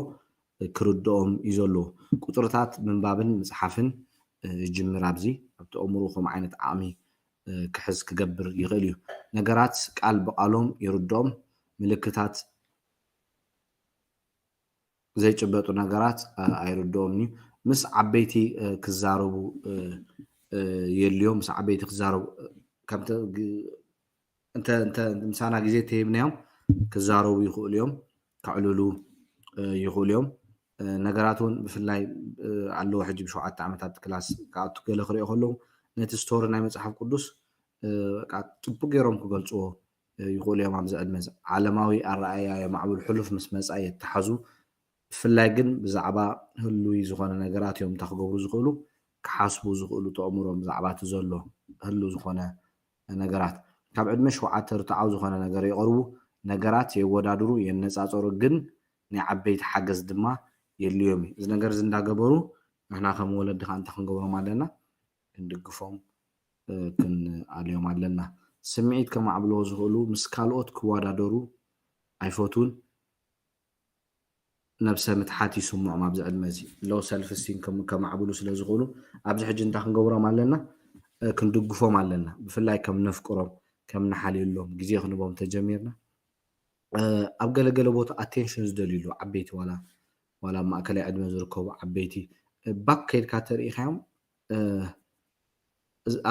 ክርድኦም እዩ ዘለዎ። ቁፅርታት ምንባብን ምፅሓፍን ይጅምር። ኣብዚ ኣብቲ ኣእምሮ ከምኡ ዓይነት ዓቕሚ ክሕዝ ክገብር ይኽእል እዩ። ነገራት ቃል ብቃሎም ይርድኦም። ምልክታት ዘይጭበጡ ነገራት ኣይርድኦምን እዩ። ምስ ዓበይቲ ክዛረቡ የድልዮም። ምስ ዓበይቲ ክዛረቡ ከምቲ እንተ እንተ ምሳና ግዜ ተሂብናዮም ክዛረቡ ይኽእሉ እዮም፣ ከዕልሉ ይኽእሉ እዮም። ነገራት እውን ብፍላይ ኣለዎ ሕጂ ብሸውዓተ ዓመታት ክላስ ክኣቱ ገለ ክሪኦ ከለዉ ነቲ ስቶሪ ናይ መፅሓፍ ቅዱስ ጥቡቅ ገይሮም ክገልፅዎ ይኽእሉ እዮም። ኣብዚ ዕድመ ዓለማዊ ኣረኣያ የማዕብሉ፣ ሕሉፍ ምስ መፃ የተሓዙ። ብፍላይ ግን ብዛዕባ ህሉይ ዝኾነ ነገራት እዮም እንታይ ክገብሩ ዝኽእሉ፣ ክሓስቡ ዝኽእሉ ተእምሮም ብዛዕባ እቲ ዘሎ ህሉ ዝኾነ ነገራት። ካብ ዕድመ ሸውዓተ ርትዓዊ ዝኾነ ነገር የቕርቡ፣ ነገራት የወዳድሩ፣ የነፃፀሩ፣ ግን ናይ ዓበይቲ ሓገዝ ድማ የድልዮም እዩ። እዚ ነገር እዚ እንዳገበሩ ንሕና ከም ወለዲ ከዓ እንታይ ክንገብሮም ኣለና? ክንድግፎም ክንኣልዮም ኣለና። ስምዒት ከማዕብልዎ ዝኽእሉ ምስ ካልኦት ክወዳደሩ ኣይፈትዉን። ነብሰ ምትሓት ይስምዖም ኣብዚ ዕድመ እዚ። ሎው ሰልፍ ስቲም ከማዕብሉ ስለ ዝኽእሉ ኣብዚ ሕጂ እንታይ ክንገብሮም ኣለና? ክንድግፎም ኣለና። ብፍላይ ከም ነፍቅሮም፣ ከም ንሓልየሎም፣ ግዜ ክንቦም ተጀሚርና ኣብ ገለገለ ቦታ ኣቴንሽን ዝደልዩ ኣለዉ። ዓበይቲ ዋላ ዋላ ኣብ ማእከላይ ዕድመ ዝርከቡ ዓበይቲ ባክ ከይድካ ተርኢኻዮም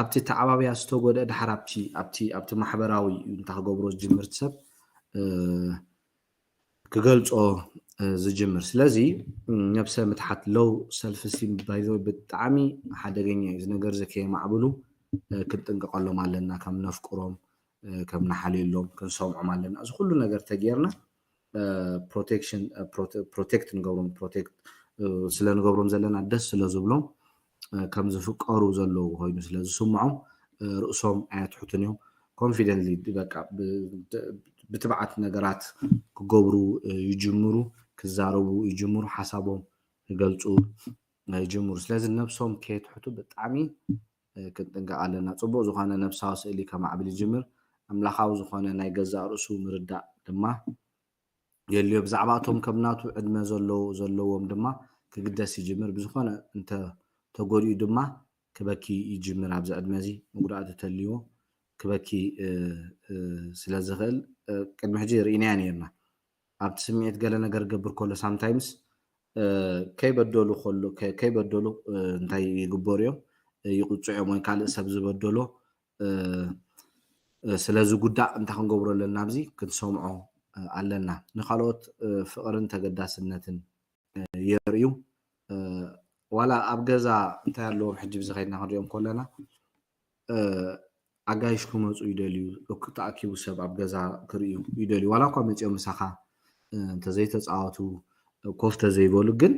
ኣብቲ ተዓባብያ ዝተጎድአ ድሓር ኣብቲ ኣብቲ ኣብቲ ማሕበራዊ እንታይ ክገብሮ ዝጅምር እቲ ሰብ ክገልጾ ዝጅምር። ስለዚ ነብሰ ምትሓት ሎው ሰልፍ ስቲም ባይዘወይ ብጣዕሚ ሓደገኛ እዩ። እዚ ነገር እዚ ከየማዕብሉ ክንጥንቀቐሎም ኣለና። ከም ነፍቅሮም ከም ንሓልየሎም ክንሰምዖም ኣለና። እዚ ኩሉ ነገር ተጌርና ፕሮቴክሽን ፕሮቴክት ንገብሮም ፕሮቴክት ስለ ንገብሮም ዘለና ደስ ስለ ዝብሎም ከም ዝፍቀሩ ዘለዉ ኮይኑ ስለ ዝስምዖም ርእሶም ኣየትሕቱን እዮም። ኮንፊደንትሊ በቃ ብትብዓት ነገራት ክገብሩ ይጅምሩ፣ ክዛረቡ ይጅምሩ፣ ሓሳቦም ክገልፁ ይጅምሩ። ስለዚ ነብሶም ከየትሕቱ ብጣዕሚ ክንጥንቀቕ ኣለና። ፅቡቕ ዝኾነ ነብሳዊ ስእሊ ከማዕብል ይጅምር። ኣምላኻዊ ዝኾነ ናይ ገዛእ ርእሱ ምርዳእ ድማ የድልዮ። ብዛዕባ እቶም ከም ናቱ ዕድመ ዘለዉ ዘለዎም ድማ ክግደስ ይጅምር። ብዝኾነ እንተ ተጎዲኡ ድማ ክበኪ ይጅምር። ኣብዚ ዕድመ እዚ መጉዳእቲ ተልይዎ ክበኪ ስለ ዝኽእል ቅድሚ ሕጂ ርኢናያ ነይርና። ኣብቲ ስምዒት ገለ ነገር ክገብር ከሎ ሳምታይምስ ከይበደሉ ከሎ ከይበደሉ እንታይ ይግበሩ እዮም? ይቕፅዑ እዮም ወይ ካልእ ሰብ ዝበደሎ ስለ ዝጉዳእ እንታይ ክንገብሮ ኣለና ኣብዚ ክንሰምዖ ኣለና። ንካልኦት ፍቕርን ተገዳስነትን የርእዩ። ዋላ ኣብ ገዛ እንታይ ኣለዎም ሕጂ ብዚ ከይድና ክንሪኦም ከለና ኣጋይሽ ክመፁ ይደልዩ፣ ተኣኪቡ ሰብ ኣብ ገዛ ክርእዩ ይደልዩ። ዋላ እኳ መፂኦም ምሳኻ እንተዘይተፃወቱ ኮፍ ተዘይበሉ ግን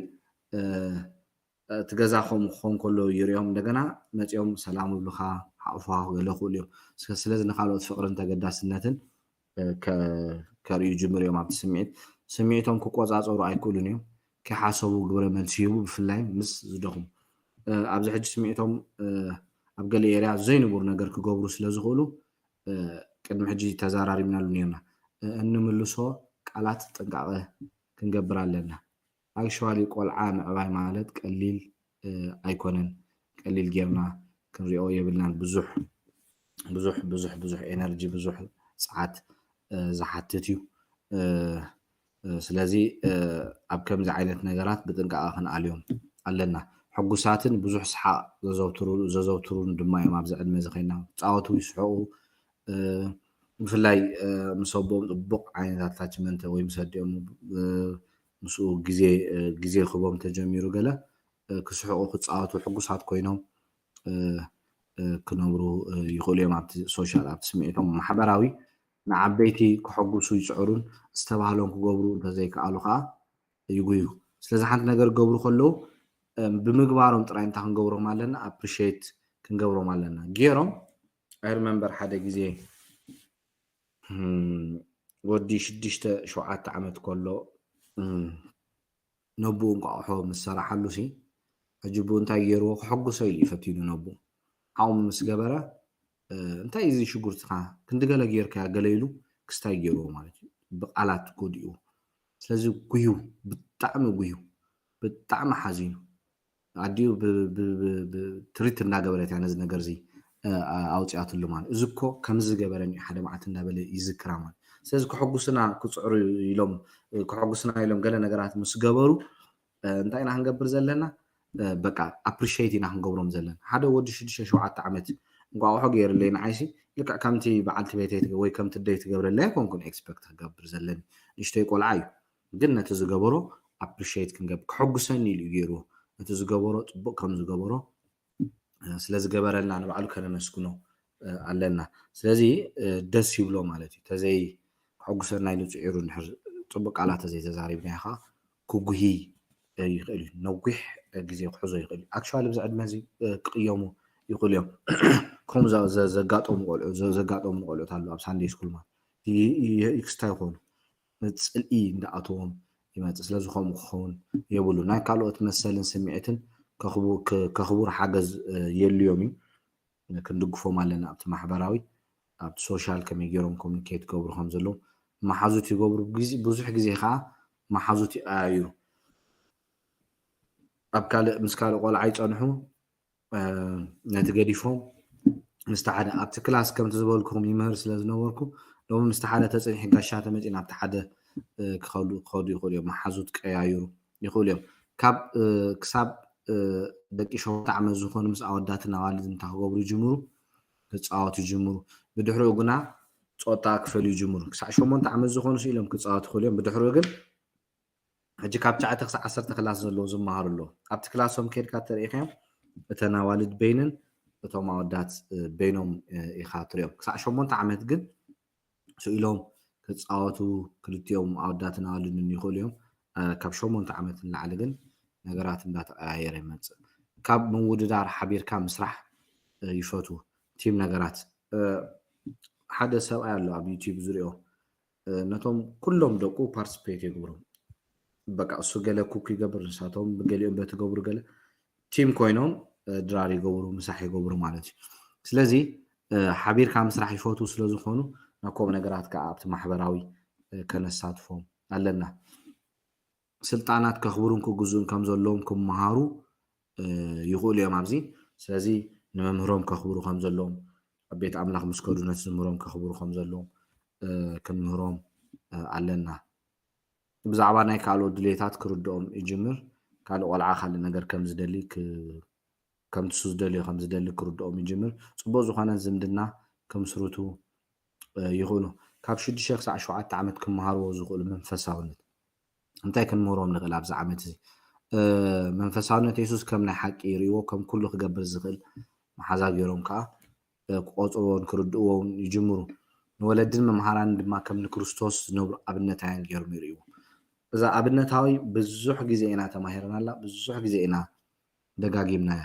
እቲ ገዛ ከምኡ ክኸውን ከሎ ይሪኦም እንደገና መፂኦም ሰላም ይብሉኻ፣ ሓቑፉኻ ክገለ ክኽእሉ እዮም። ስለዚ ንካልኦት ፍቕርን ተገዳስነትን ከርእዩ ጅምሩ እዮም። ኣብቲ ስምዒት ስምዒቶም ክቆፃፀሩ ኣይክእሉን እዮም። ከይሓሰቡ ግብረ መልሲ ይህቡ፣ ብፍላይ ምስ ዝደኽሙ። ኣብዚ ሕጂ ስምዒቶም ኣብ ገለ ኤርያ ዘይንቡር ነገር ክገብሩ ስለ ዝኽእሉ ቅድሚ ሕጂ ተዘራሪብናሉ ነርና። እንምልሶ ቃላት ጥንቃቐ ክንገብር ኣለና። ኣክሽዋሊ ቆልዓ ምዕባይ ማለት ቀሊል ኣይኮነን። ቀሊል ጌርና ክንሪኦ የብልናን። ብዙሕ ብዙሕ ብዙሕ ብዙሕ ኤነርጂ ብዙሕ ፀዓት ዝሓትት እዩ። ስለዚ ኣብ ከምዚ ዓይነት ነገራት ብጥንቃቐ ክንኣልዮም ኣለና። ሕጉሳትን ብዙሕ ሰሓቕ ዘዘውትሩን ድማ እዮም ኣብዚ ዕድመ እዚ ኮይና ክፃወቱ ይስሕቑ። ብፍላይ ምስ ኣቦኦም ፅቡቕ ዓይነት ኣታችመንት ወይ ምስ ኣዲኦም ምስኡ ግዜ ግዜ ክቦም ተጀሚሩ ገለ ክስሕቑ ክፃወቱ ሕጉሳት ኮይኖም ክነብሩ ይኽእሉ እዮም። ኣብቲ ሶሻል ኣብቲ ስምዒቶም ማሕበራዊ ንዓበይቲ ከሐጉሱ ይፅዕሩን ዝተባህሎም ክገብሩ እንተዘይከኣሉ ከዓ ይጉዩ። ስለዚ ሓንቲ ነገር ክገብሩ ከለዉ ብምግባሮም ጥራይ እንታይ ክንገብሮም ኣለና? ኣፕሪሼት ክንገብሮም ኣለና። ገይሮም ኣይ ሪመምበር ሓደ ግዜ ወዲ ሽዱሽተ ሸውዓተ ዓመት ከሎ ነብኡ እንቋቑሖ ምስ ሰራሓሉ ሲ ሕጂ ብኡ እንታይ ገይርዎ ክሕጉሶ ኢሉ እዩ ፈቲኑ ነብኡ ሓው ምስ ገበረ እንታይ እዚ ሽጉርትኻ ክንዲ ገለ ጌርካ ገለ ኢሉ ክስታይ ገይርዎ ማለት እዩ። ብቃላት ጎዲኡ ስለዚ ጉዩ ብጣዕሚ ጉዩ ብጣዕሚ ሓዚኑ ኣዲኡ ትሪት እናገበረት እያ ነዚ ነገር እዚ ኣውፅኣትሉ ማለት እዚ እኮ ከምዚ ዝገበረኒ ሓደ መዓልቲ እናበለ ይዝክራ ማለት ስለዚ ክሕጉስና ክፅዕሩ ኢሎም ክሕጉስና ኢሎም ገለ ነገራት ምስ ገበሩ እንታይ ኢና ክንገብር ዘለና በቃ ኣፕሪሽት ኢና ክንገብሮም ዘለና ሓደ ወዲ ሽዱሽተ ሸውዓተ ዓመት እንቋቑሖ ገይርለይ ንዓይሲ ልክዕ ከምቲ በዓልቲ ቤተይ ወይ ከምቲ ደይ ትገብረለይ ኣይኮንኩን ኤክስፐክት ክገብር ዘለኒ ንሽተይ ቆልዓ እዩ ግን ነቲ ዝገበሮ ኣፕሪሽት ክንገብር ክሕጉሰኒ ኢሉ ገይርዎ ነቲ ዝገበሮ ፅቡቅ ከም ዝገበሮ ስለ ዝገበረልና ንባዕሉ ከነመስግኖ ኣለና። ስለዚ ደስ ይብሎ ማለት እዩ። ተዘይ ከሐጉሰና ኢሉ ፅዒሩ እንድሕር ፅቡቅ ቃላት ተዘይተዛሪብናዮ ከዓ ክጉሂ ይኽእል እዩ። ነዊሕ ግዜ ክሕዞ ይኽእል እዩ። ኣክቹዋሊ ብዚ ዕድመ እዚ ክቅየሙ ይኽእሉ እዮም። ከምኡ ዘጋጠሙ ቆልዑ ዘጋጠሙ ቆልዑት ኣለዉ ኣብ ሳንደይ ስኩል ማለት ይክስታ ይኾኑ ጽልኢ እንዳኣተዎም ይመጽእ። ስለዚ ከምኡ ክኸውን የብሉ። ናይ ካልኦት መሰልን ስምዒትን ከኽቡር ሓገዝ የድልዮም እዩ። ክንድግፎም ኣለና ኣብቲ ማሕበራዊ ኣብቲ ሶሻል ከመይ ገይሮም ኮሚኒኬት ገብሩ ከም ዘለዉ መሓዙት ይገብሩ። ብዙሕ ግዜ ከዓ መሓዙት ይቀያይሩ። ኣብ ካልእ ምስ ካልእ ቆልዓ ይጸንሑ ነቲ ገዲፎም ምስቲ ሓደ ኣብቲ ክላስ ከምቲ ዝበልኩኹም ይምህር ስለ ዝነበርኩ ሎሚ ምስቲ ሓደ ተፅኒሕ ጋሻ ተመፂና ኣብቲ ሓደ ክኸዱ ይኽእሉ እዮም። መሓዙት ቀያይሩ ይኽእሉ እዮም። ካብ ክሳብ ደቂ ሸሞንተ ዓመት ዝኾኑ ምስ ኣወዳትን ኣዋልድን እንታይ ክገብሩ ይጅምሩ? ክፃወቱ ይጅምሩ። ብድሕሪኡ ግና ፆታ ክፈልዩ ይጅምሩ። ክሳዕ ሸሞንተ ዓመት ዝኾኑ ስኢሎም ክፃወቱ ይኽእሉ እዮም። ብድሕሪኡ ግን ሕጂ ካብ ትሽዓተ ክሳዕ ዓሰርተ ክላስ ዘለዉ ዝመሃሩ ኣለዉ። ኣብቲ ክላሶም ከይድካ ተሪኢኻዮም እተን ኣዋልድ በይንን እቶም ኣወዳት በይኖም ኢኻ ትሪኦም። ክሳዕ ሸሞንተ ዓመት ግን ስኢሎም ክፃወቱ ክልቲኦም ኣወዳትን ኣዋልድን ይኽእሉ እዮም። ካብ ሸሞንተ ዓመት ንላዕሊ ግን ነገራት እንዳተቀያየረ ይመፅእ። ካብ ምውድዳር ሓቢርካ ምስራሕ ይፈትዉ። ቲም ነገራት ሓደ ሰብኣይ ኣሎ ኣብ ዩቲዩብ ዝሪኦ ነቶም ኩሎም ደቁ ፓርቲስፔት የግብሮም። በቃ እሱ ገለ ኩክ ይገብር፣ ንሳቶም ገሊኦም በቲ ገብሩ ገለ ቲም ኮይኖም ድራር ይገብሩ፣ ምሳሕ ይገብሩ ማለት እዩ። ስለዚ ሓቢርካ ምስራሕ ይፈትዉ ስለ ዝኾኑ ናብ ከምኡ ነገራት ከዓ ኣብቲ ማሕበራዊ ከነሳትፎም ኣለና። ስልጣናት ከኽብሩን ክግዝኡን ከም ዘለዎም ክመሃሩ ይኽእሉ እዮም ኣብዚ። ስለዚ ንመምህሮም ከኽብሩ ከም ዘለዎም ኣብ ቤት ኣምላኽ ምስ ከዱ ነቲ ዝምህሮም ከኽብሩ ከም ዘለዎም ክንምህሮም ኣለና። ብዛዕባ ናይ ካልኦት ድሌታት ክርድኦም ይጅምር። ካልእ ቆልዓ ካልእ ነገር ከም ዝደሊ ከምቲ እሱ ዝደልዮ ከም ዝደሊ ክርድኦም ይጅምር። ፅቡቅ ዝኾነ ዝምድና ክምስርቱ ይኽእሉ። ካብ ሽዱሽተ ክሳዕ ሸውዓተ ዓመት ክመሃርዎ ዝኽእሉ መንፈሳውነት እንታይ ክንምህሮም ንኽእል ኣብዚ ዓመት እዚ? መንፈሳውነት የሱስ ከም ናይ ሓቂ ይርእይዎ፣ ከም ኩሉ ክገብር ዝኽእል መሓዛ ገይሮም ከዓ ክቆፅርዎን ክርድእዎን ይጅምሩ። ንወለድን መምሃራንን ድማ ከም ንክርስቶስ ዝነብሩ ኣብነታውያን ገይሮም ይርእይዎ። እዛ ኣብነታዊ ብዙሕ ግዜ ኢና ተማሂርናላ፣ ብዙሕ ግዜ ኢና ደጋጊምናያ።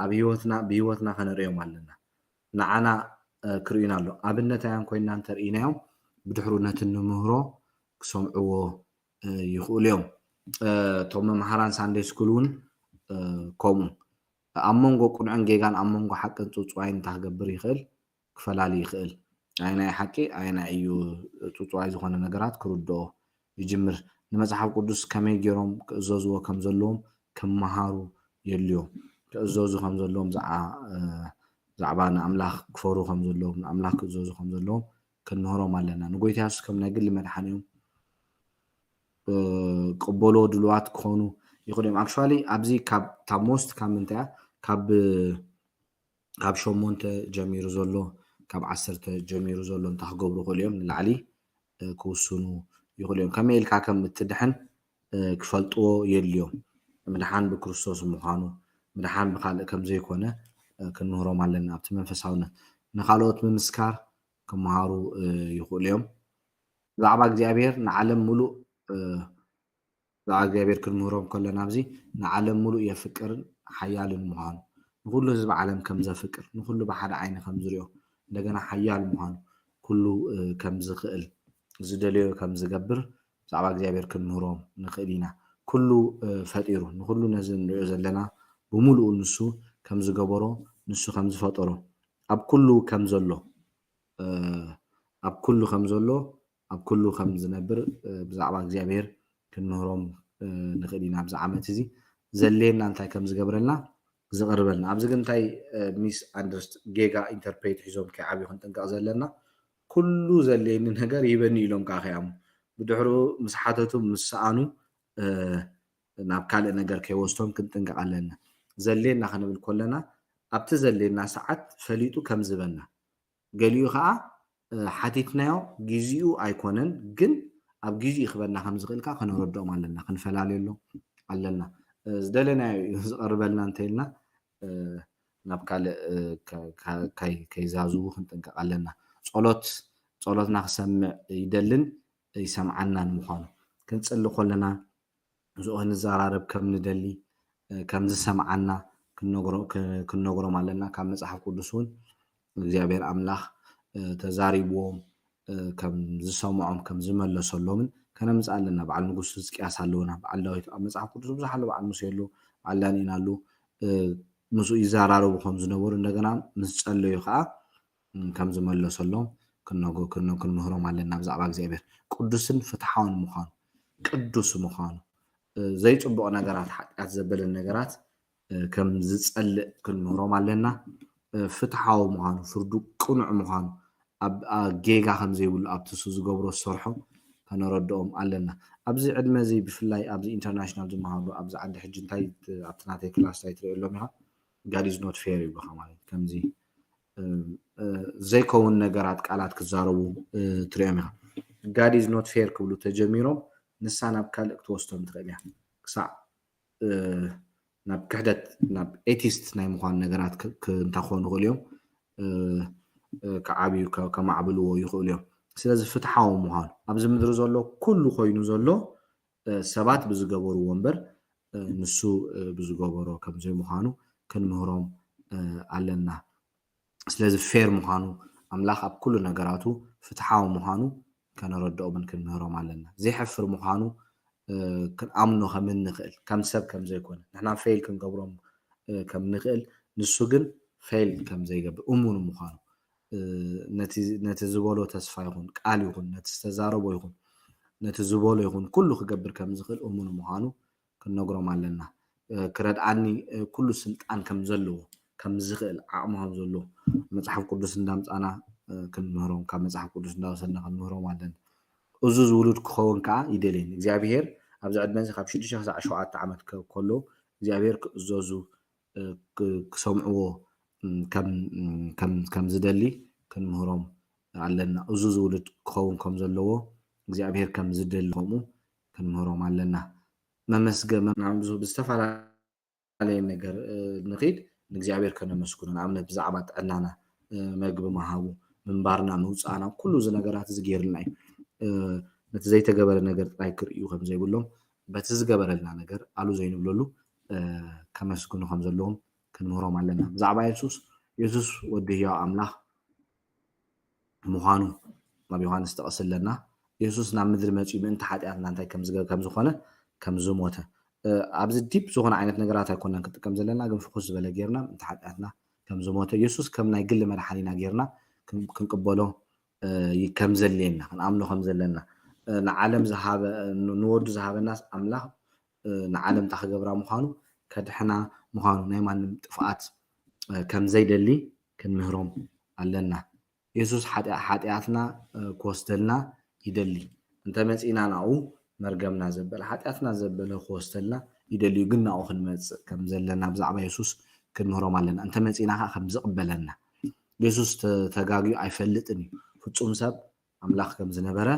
ኣብ ህይወትና ብህይወትና ከነርእዮም ኣለና። ንዓና ክርእዩና ኣሎ። ኣብነታውያን ኮይና እንተርእይናዮም ብድሕሩ ነቲ ንምህሮ ክሰምዕዎ ይኽእሉ እዮም። እቶም መምሃራን ሳንደይ ስኩል እውን ከምኡ ኣብ መንጎ ቅኑዕን ጌጋን ኣብ መንጎ ሓቅን ጽውጽዋይን እንታይ ክገብር ይኽእል ክፈላሊ ይኽእል። ኣየናይ ሓቂ ኣየናይ እዩ ጽውጽዋይ ዝኾነ ነገራት ክርድኦ ይጅምር። ንመጽሓፍ ቅዱስ ከመይ ገይሮም ክእዘዝዎ ከም ዘለዎም ክመሃሩ የድልዮም። ክእዘዙ ከም ዘለዎም ብዛዕባ ንኣምላኽ ክፈሩ ከም ዘለዎም ንኣምላኽ ክእዘዙ ከም ዘለዎም ክንምህሮም ኣለና። ንጎይታ የሱስ ከም ናይ ግሊ መድሓኒኦም ቅበሎ ድልዋት ክኾኑ ይኽእሉ እዮም። ኣክቹዋሊ ኣብዚ ካብ ታብ ሞስት ካብ ምንታይ እያ ካብ ካብ ሸሞንተ ጀሚሩ ዘሎ ካብ ዓሰርተ ጀሚሩ ዘሎ እንታይ ክገብሩ ይኽእሉ እዮም ንላዕሊ ክውስኑ ይኽእሉ እዮም። ከመይ ኢልካ ከም እትድሕን ክፈልጥዎ የድልዮም። ምድሓን ብክርስቶስ ምዃኑ ምድሓን ብካልእ ከም ዘይኮነ ክንምህሮም ኣለና። ኣብቲ መንፈሳውነት ንካልኦት ምምስካር ክመሃሩ ይኽእሉ እዮም። ብዛዕባ እግዚኣብሔር ንዓለም ሙሉእ ብዛዕባ እግዚኣብሔር ክንምህሮም ከለና ኣብዚ ንዓለም ሙሉእ የፍቅርን ሓያልን ምዃኑ ንኩሉ ህዝቢ ዓለም ከም ዘፍቅር ንኩሉ ብሓደ ዓይኒ ከም ዝሪኦ እንደገና ሓያል ምዃኑ ኩሉ ከም ዝኽእል ዝደለዮ ከም ዝገብር ብዛዕባ እግዚኣብሔር ክንምህሮም ንኽእል ኢና። ኩሉ ፈጢሩ ንኩሉ ነዚ ንሪኦ ዘለና ብምሉኡ ንሱ ከም ዝገበሮ ንሱ ከም ዝፈጠሮ ኣብ ኩሉ ከም ዘሎ ኣብ ኩሉ ከም ዘሎ ኣብ ኩሉ ከም ዝነብር ብዛዕባ እግዚኣብሔር ክንምህሮም ንኽእል ኢና ኣብዚ ዓመት እዚ ዘድልየና እንታይ ከም ዝገብረልና ዝቐርበልና ኣብዚ ግን እንታይ ሚስ ኣንደርስት ጌጋ ኢንተርፕሬት ሒዞም ከይዓብዩ ክንጥንቀቕ ዘለና ኩሉ ዘድልየኒ ነገር ይበኒ ኢሎም ከዓ ከይኣሙ ብድሕሩ ምስ ሓተቱ ምስ ሰኣኑ ናብ ካልእ ነገር ከይወስዶም ክንጥንቀቕ ኣለና ዘድልየና ክንብል ከለና ኣብቲ ዘድልየና ሰዓት ፈሊጡ ከም ዝበና ገሊኡ ከዓ ሓቲትናዮ ግዜኡ ኣይኮነን ግን ኣብ ግዜኡ ክበና ከም ዝኽእል ከዓ ከነረድኦም ኣለና ክንፈላለየሎም ኣለና ዝደለናዮ እዩ ዝቐርበልና እንተኢልና ናብ ካልእ ከይዛዝቡ ክንጥንቀቕ ኣለና። ጸሎት ጸሎትና ክሰምዕ ይደልን ይሰምዓናን ምዃኑ ክንጽሊ ከለና ምስኡ ክንዘራረብ ከም ንደሊ ከም ዝሰምዓና ክንነግሮም ኣለና። ካብ መጽሓፍ ቅዱስ እውን እግዚኣብሔር ኣምላኽ ተዛሪብዎም ከም ዝሰምዖም ከም ዝመለሰሎምን ከነምጽእ ኣለና። በዓል ንጉስ ህዝቅያስ ኣለውና፣ በዓል ዳዊት ኣብ መጽሓፍ ቅዱስ ብዙሕ ኣሎ፣ በዓል ሙሴ ኣሎ፣ በዓል ዳንኤል ኣሎ። ምስኡ ይዘራረቡ ከም ዝነበሩ እንደገና ምስ ጸለዩ ከዓ ከም ዝመለሰሎም ክንምህሮም ኣለና። ብዛዕባ እግዚኣብሔር ቅዱስን ፍትሓውን ምዃኑ፣ ቅዱስ ምዃኑ፣ ዘይፅቡቕ ነገራት፣ ሓጢኣት ዘበለን ነገራት ከም ዝፀልእ ክንምህሮም ኣለና። ፍትሓዊ ምዃኑ፣ ፍርዱ ቅኑዕ ምዃኑ፣ ኣብ ጌጋ ከም ዘይብሉ ኣብቲ እሱ ዝገብሮ ዝሰርሖ ከነረድኦም ኣለና። ኣብዚ ዕድመ እዚ ብፍላይ ኣብዚ ኢንተርናሽናል ዝመሃሩ ኣብዚ ዓዲ ሕጂ እንታይ ኣብቲ ናተይ ክላስ እንታይ ትሪኦ ኣሎም ኢኻ? God is not fair ይብሉኻ ማለት ከምዚ ዘይከውን ነገራት ቃላት ክዛረቡ ትሪኦም ኢኻ። God is not fair ክብሉ ተጀሚሮም ንሳ ናብ ካልእ ክትወስዶም ትኽእል እያ። ክሳዕ ናብ ክሕደት ናብ ኤቲስት ናይ ምዃን ነገራት እንታይ ክኾኑ ይኽእሉ እዮም፣ ክዓብዩ ከማዕብልዎ ይኽእሉ እዮም። ስለዚ ፍትሓዊ ምዃኑ ኣብዚ ምድሪ ዘሎ ኩሉ ኮይኑ ዘሎ ሰባት ብዝገበርዎ እምበር ንሱ ብዝገበሮ ከም ዘይምዃኑ ክንምህሮም ኣለና። ስለዚ ፌር ምዃኑ ኣምላኽ ኣብ ኩሉ ነገራቱ ፍትሓዊ ምዃኑ ከነረድኦምን ክንምህሮም ኣለና። ዘይሐፍር ምዃኑ ክንኣምኖ ከም እንኽእል ከም ሰብ ከም ዘይኮነ ንሕና ፌል ክንገብሮም ከም ንኽእል ንሱ ግን ፌል ከም ዘይገብር እሙን ምዃኑ ነቲ ዝበሎ ተስፋ ይኹን ቃል ይኹን ነቲ ዝተዛረቦ ይኹን ነቲ ዝበሎ ይኹን ኩሉ ክገብር ከም ዝኽእል እሙን ምዃኑ ክንነግሮም ኣለና። ክረድኣኒ ኩሉ ስልጣን ከም ዘለዎ ከም ዝኽእል ዓቕሚ ከም ዘለዎ መፅሓፍ ቅዱስ እንዳምፃና ክንምህሮም ካብ መፅሓፍ ቅዱስ እንዳወሰድና ክንምህሮም ኣለና። እዙዝ ውሉድ ክኸውን ከዓ ይደልየኒ እግዚኣብሄር ኣብዚ ዕድመ እዚ ካብ ሽዱሽተ ክሳዕ ሸውዓተ ዓመት ከሎ እግዚኣብሄር ክእዘዙ ክሰምዕዎ ከም ዝደሊ ክንምህሮም ኣለና። እዙዝ ውሉድ ክኸውን ከም ዘለዎ እግዚኣብሄር ከም ዝደሊ ከምኡ ክንምህሮም ኣለና። መመስገ ብዝተፈላለየ ነገር ንኺድ ንእግዚኣብሔር ከነመስግኖ ንኣብነት ብዛዕባ ጥዕናና መግቢ ምሃቡ ምንባርና ምውፃእና ኩሉ እዚ ነገራት እዚ ገይርልና እዩ። ነቲ ዘይተገበረ ነገር ጥራይ ክርእዩ ከም ዘይብሎም በቲ ዝገበረልና ነገር ኣሉ ዘይንብለሉ ከመስግኑ ከም ዘለዎም ክንምህሮም ኣለና። ብዛዕባ የሱስ የሱስ ወዲ ህያው ኣምላኽ ምዃኑ ናብ ዮሃንስ ጠቕስ ኣለና። የሱስ ናብ ምድሪ መፂኡ ምእንቲ ሓጢኣትና እንታይ ከም ዝኾነ ከም ዝሞተ ኣብዚ ዲፕ ዝኾነ ዓይነት ነገራት ኣይኮናን ክጥቀም ዘለና ግን ፍኹስ ዝበለ ጌርና ምእንቲ ሓጢኣትና ከም ዝሞተ የሱስ ከም ናይ ግሊ መድሓኒና ጌርና ክንቅበሎ ከም ዘድልየና ክንኣምኖ ከም ዘለና ንዓለም ዝሃበ ንወዱ ዝሃበናስ ኣምላኽ ንዓለም እንታይ ክገብራ ምዃኑ ከድሕና ምዃኑ ናይ ማንም ጥፍኣት ከም ዘይደሊ ክንምህሮም ኣለና። የሱስ ሓጢኣትና ክወስደልና ይደሊ። እንተመፂእና ናኡ መርገምና ዘበለ ሓጢኣትና ዘበለ ክወስደልና ይደልዩ ግን ናኡ ክንመፅእ ከም ዘለና ብዛዕባ የሱስ ክንምህሮም ኣለና። እንተመፂእና ከዓ ከም ዝቕበለና የሱስ ተጋግዩ ኣይፈልጥን እዩ። ፍፁም ሰብ ኣምላኽ ከም ዝነበረ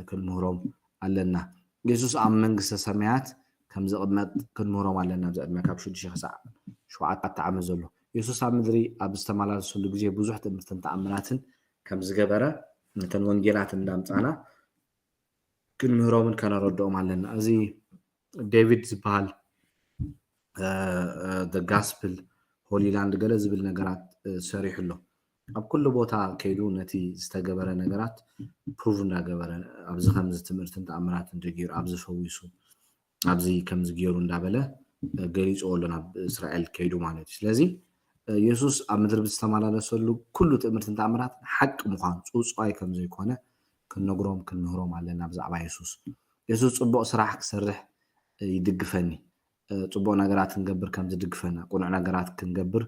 ክንምህሮም ኣለና። የሱስ ኣብ መንግስተ ሰማያት ከም ዝቕመጥ ክንምህሮም ኣለና። ኣብዚ ዕድመ ካብ ሽዱሽተ ክሳዕ ሸውዓተ ዓመት ዘሎ የሱስ ኣብ ምድሪ ኣብ ዝተመላለሰሉ ግዜ ብዙሕ ትምህርትን ተኣምራትን ከም ዝገበረ ነተን ወንጌላት እንዳምፃና ክንምህሮምን ከነረድኦም ኣለና። እዚ ዴቪድ ዝበሃል the gospel ሆሊላንድ ገለ ዝብል ነገራት ሰሪሑ ኣሎ። ኣብ ኩሉ ቦታ ከይዱ ነቲ ዝተገበረ ነገራት ፕሩቭ እንዳገበረ ኣብዚ ከምዚ ትምህርትን ተኣምራትን ጀጊሩ ኣብዚ ፈዊሱ ኣብዚ ከምዚ ገይሩ እንዳበለ ገሊፅዎ ኣሎ ናብ እስራኤል ከይዱ ማለት እዩ። ስለዚ የሱስ ኣብ ምድሪ ብዝተመላለሰሉ ኩሉ ትእምርትን ተኣምራትን ሓቂ ምዃኑ ፅውፅዋይ ከም ዘይኮነ ክንነግሮም ክንምህሮም ኣለና ብዛዕባ የሱስ። የሱስ ፅቡቕ ስራሕ ክሰርሕ ይድግፈኒ። ፅቡቕ ነገራት ክንገብር ከም ዝድግፈና፣ ቅኑዕ ነገራት ክንገብር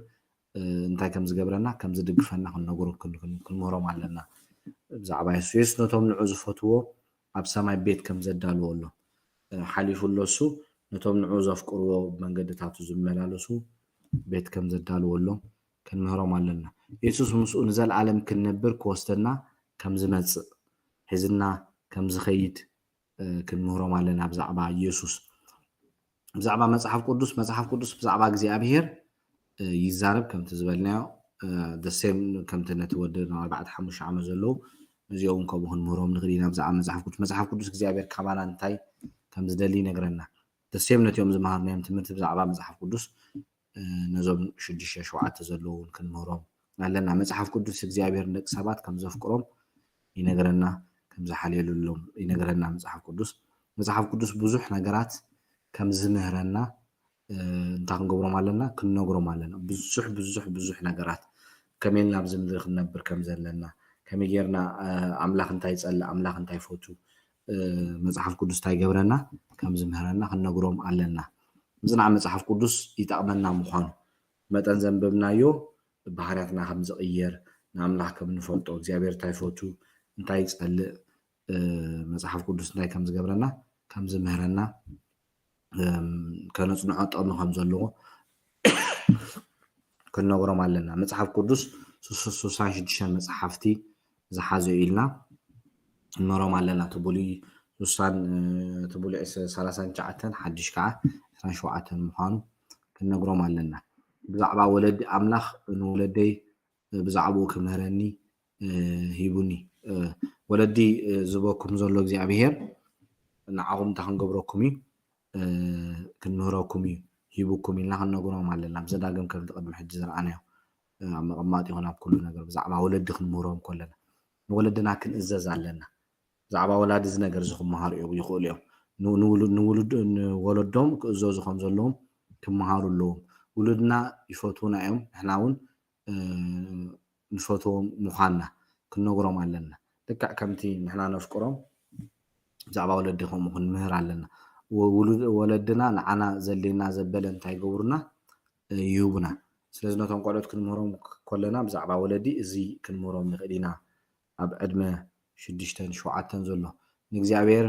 እንታይ ከም ዝገብረና ከም ዝድግፈና ክንነግሮ ክንምህሮም ኣለና። ብዛዕባ የሱስ የሱስ ነቶም ንዑ ዝፈትዎ ኣብ ሰማይ ቤት ከም ዘዳልወሎም ሓሊፉ ኣሎ እሱ ነቶም ንዑ ዘፍቅርዎ ብመንገድታቱ ዝመላለሱ ቤት ከም ዘዳልወሎም ክንምህሮም ኣለና። የሱስ ምስኡ ንዘለኣለም ክንነብር ክወስደና ከም ዝመፅእ ሒዝና ከም ዝኸይድ ክንምህሮም ኣለና። ብዛዕባ የሱስ ብዛዕባ መፅሓፍ ቅዱስ መፅሓፍ ቅዱስ ብዛዕባ እግዚኣብሄር ይዛረብ። ከምቲ ዝበልናዮ ደሴም ከምቲ ነቲ ወዲ ኣርባዕተ ሓሙሽተ ዓመት ዘለዉ፣ ነዚኦም እውን ከምኡ ክንምህሮም ንኽእል ኢና። ብዛዕባ መፅሓፍ ቅዱስ፣ መፅሓፍ ቅዱስ እግዚኣብሔር ካባና እንታይ ከም ዝደሊ ይነግረና። ደሴም ነቲኦም ዝመሃርናዮም ትምህርቲ ብዛዕባ መፅሓፍ ቅዱስ ነዞም ሽዱሽተ ሸውዓተ ዘለዉ እውን ክንምህሮም ኣለና። መፅሓፍ ቅዱስ እግዚኣብሔር ንደቂ ሰባት ከም ዘፍቅሮም ይነግረና፣ ከም ዝሓልየሉሎም ይነግረና መፅሓፍ ቅዱስ። መፅሓፍ ቅዱስ ብዙሕ ነገራት ከም ዝምህረና እንታይ ክንገብሮም ኣለና? ክንነግሮም ኣለና። ብዙሕ ብዙሕ ብዙሕ ነገራት፣ ከመይ ኢልና ኣብዚ ምድሪ ክንነብር ከም ዘለና፣ ከመይ ጌርና ኣምላኽ እንታይ ይጸልእ፣ ኣምላኽ እንታይ ይፈቱ፣ መጽሓፍ ቅዱስ እንታይ ይገብረና ከም ዝምህረና ክንነግሮም ኣለና። ምጽናዕ መጽሓፍ ቅዱስ ይጠቕመና ምዃኑ መጠን ዘንበብናዮ ባህርያትና ከም ዝቕየር፣ ንኣምላኽ ከም ንፈልጦ፣ እግዚኣብሔር እንታይ ይፈቱ፣ እንታይ ይጸልእ፣ መጽሓፍ ቅዱስ እንታይ ከም ዝገብረና ከም ዝምህረና ከነጽንዖ ጥቕሚ ከም ዘለዎ ክንነግሮም ኣለና። መጽሓፍ ቅዱስ ስሳን ሽዱሽተን መጽሓፍቲ ዝሓዘ እዩ ኢልና ክንነግሮም ኣለና። እቲ ብሉይ ስሳን እቲ ብሉይ ሰላሳን ትሽዓተን ሓድሽ ከዓ ዕስራን ሸውዓተን ምዃኑ ክንነግሮም ኣለና። ብዛዕባ ወለዲ ኣምላኽ ንወለደይ ብዛዕባኡ ክምህረኒ ሂቡኒ። ወለዲ ዝበኩም ዘሎ እግዚኣብሄር ንዓኹም እንታይ ክንገብረኩም እዩ? ክንምህረኩም እዩ፣ ሂቡኩም ኢልና ክንነግሮም ኣለና። ኣብ ዘዳግም ከምቲ ቅድሚ ሕጂ ዝረኣናዮ ኣብ ምቕማጥ ይኹን ኣብ ኩሉ ነገር ብዛዕባ ወለዲ ክንምህሮም ከለና ንወለድና ክንእዘዝ ኣለና። ብዛዕባ ወላዲ እዚ ነገር እዚ ክመሃሩ እዮም ይኽእሉ እዮም። ንወለዶም ክእዘዙ ከም ዘለዎም ክመሃሩ ኣለዎም። ውሉድና ይፈትዉና እዮም፣ ንሕና እውን ንፈትዎም ምዃንና ክንነግሮም ኣለና። ልክዕ ከምቲ ንሕና ነፍቅሮም ብዛዕባ ወለዲ ከምኡ ክንምህር ኣለና። ወለድና ንዓና ዘድልየና ዘበለ እንታይ ይገብሩና? ይህቡና። ስለዚ ነቶም ቆልዑት ክንምህሮም ከለና ብዛዕባ ወለዲ እዚ ክንምህሮም ንኽእል ኢና። ኣብ ዕድመ ሽዱሽተን ሸውዓተን ዘሎ ንእግዚኣብሔር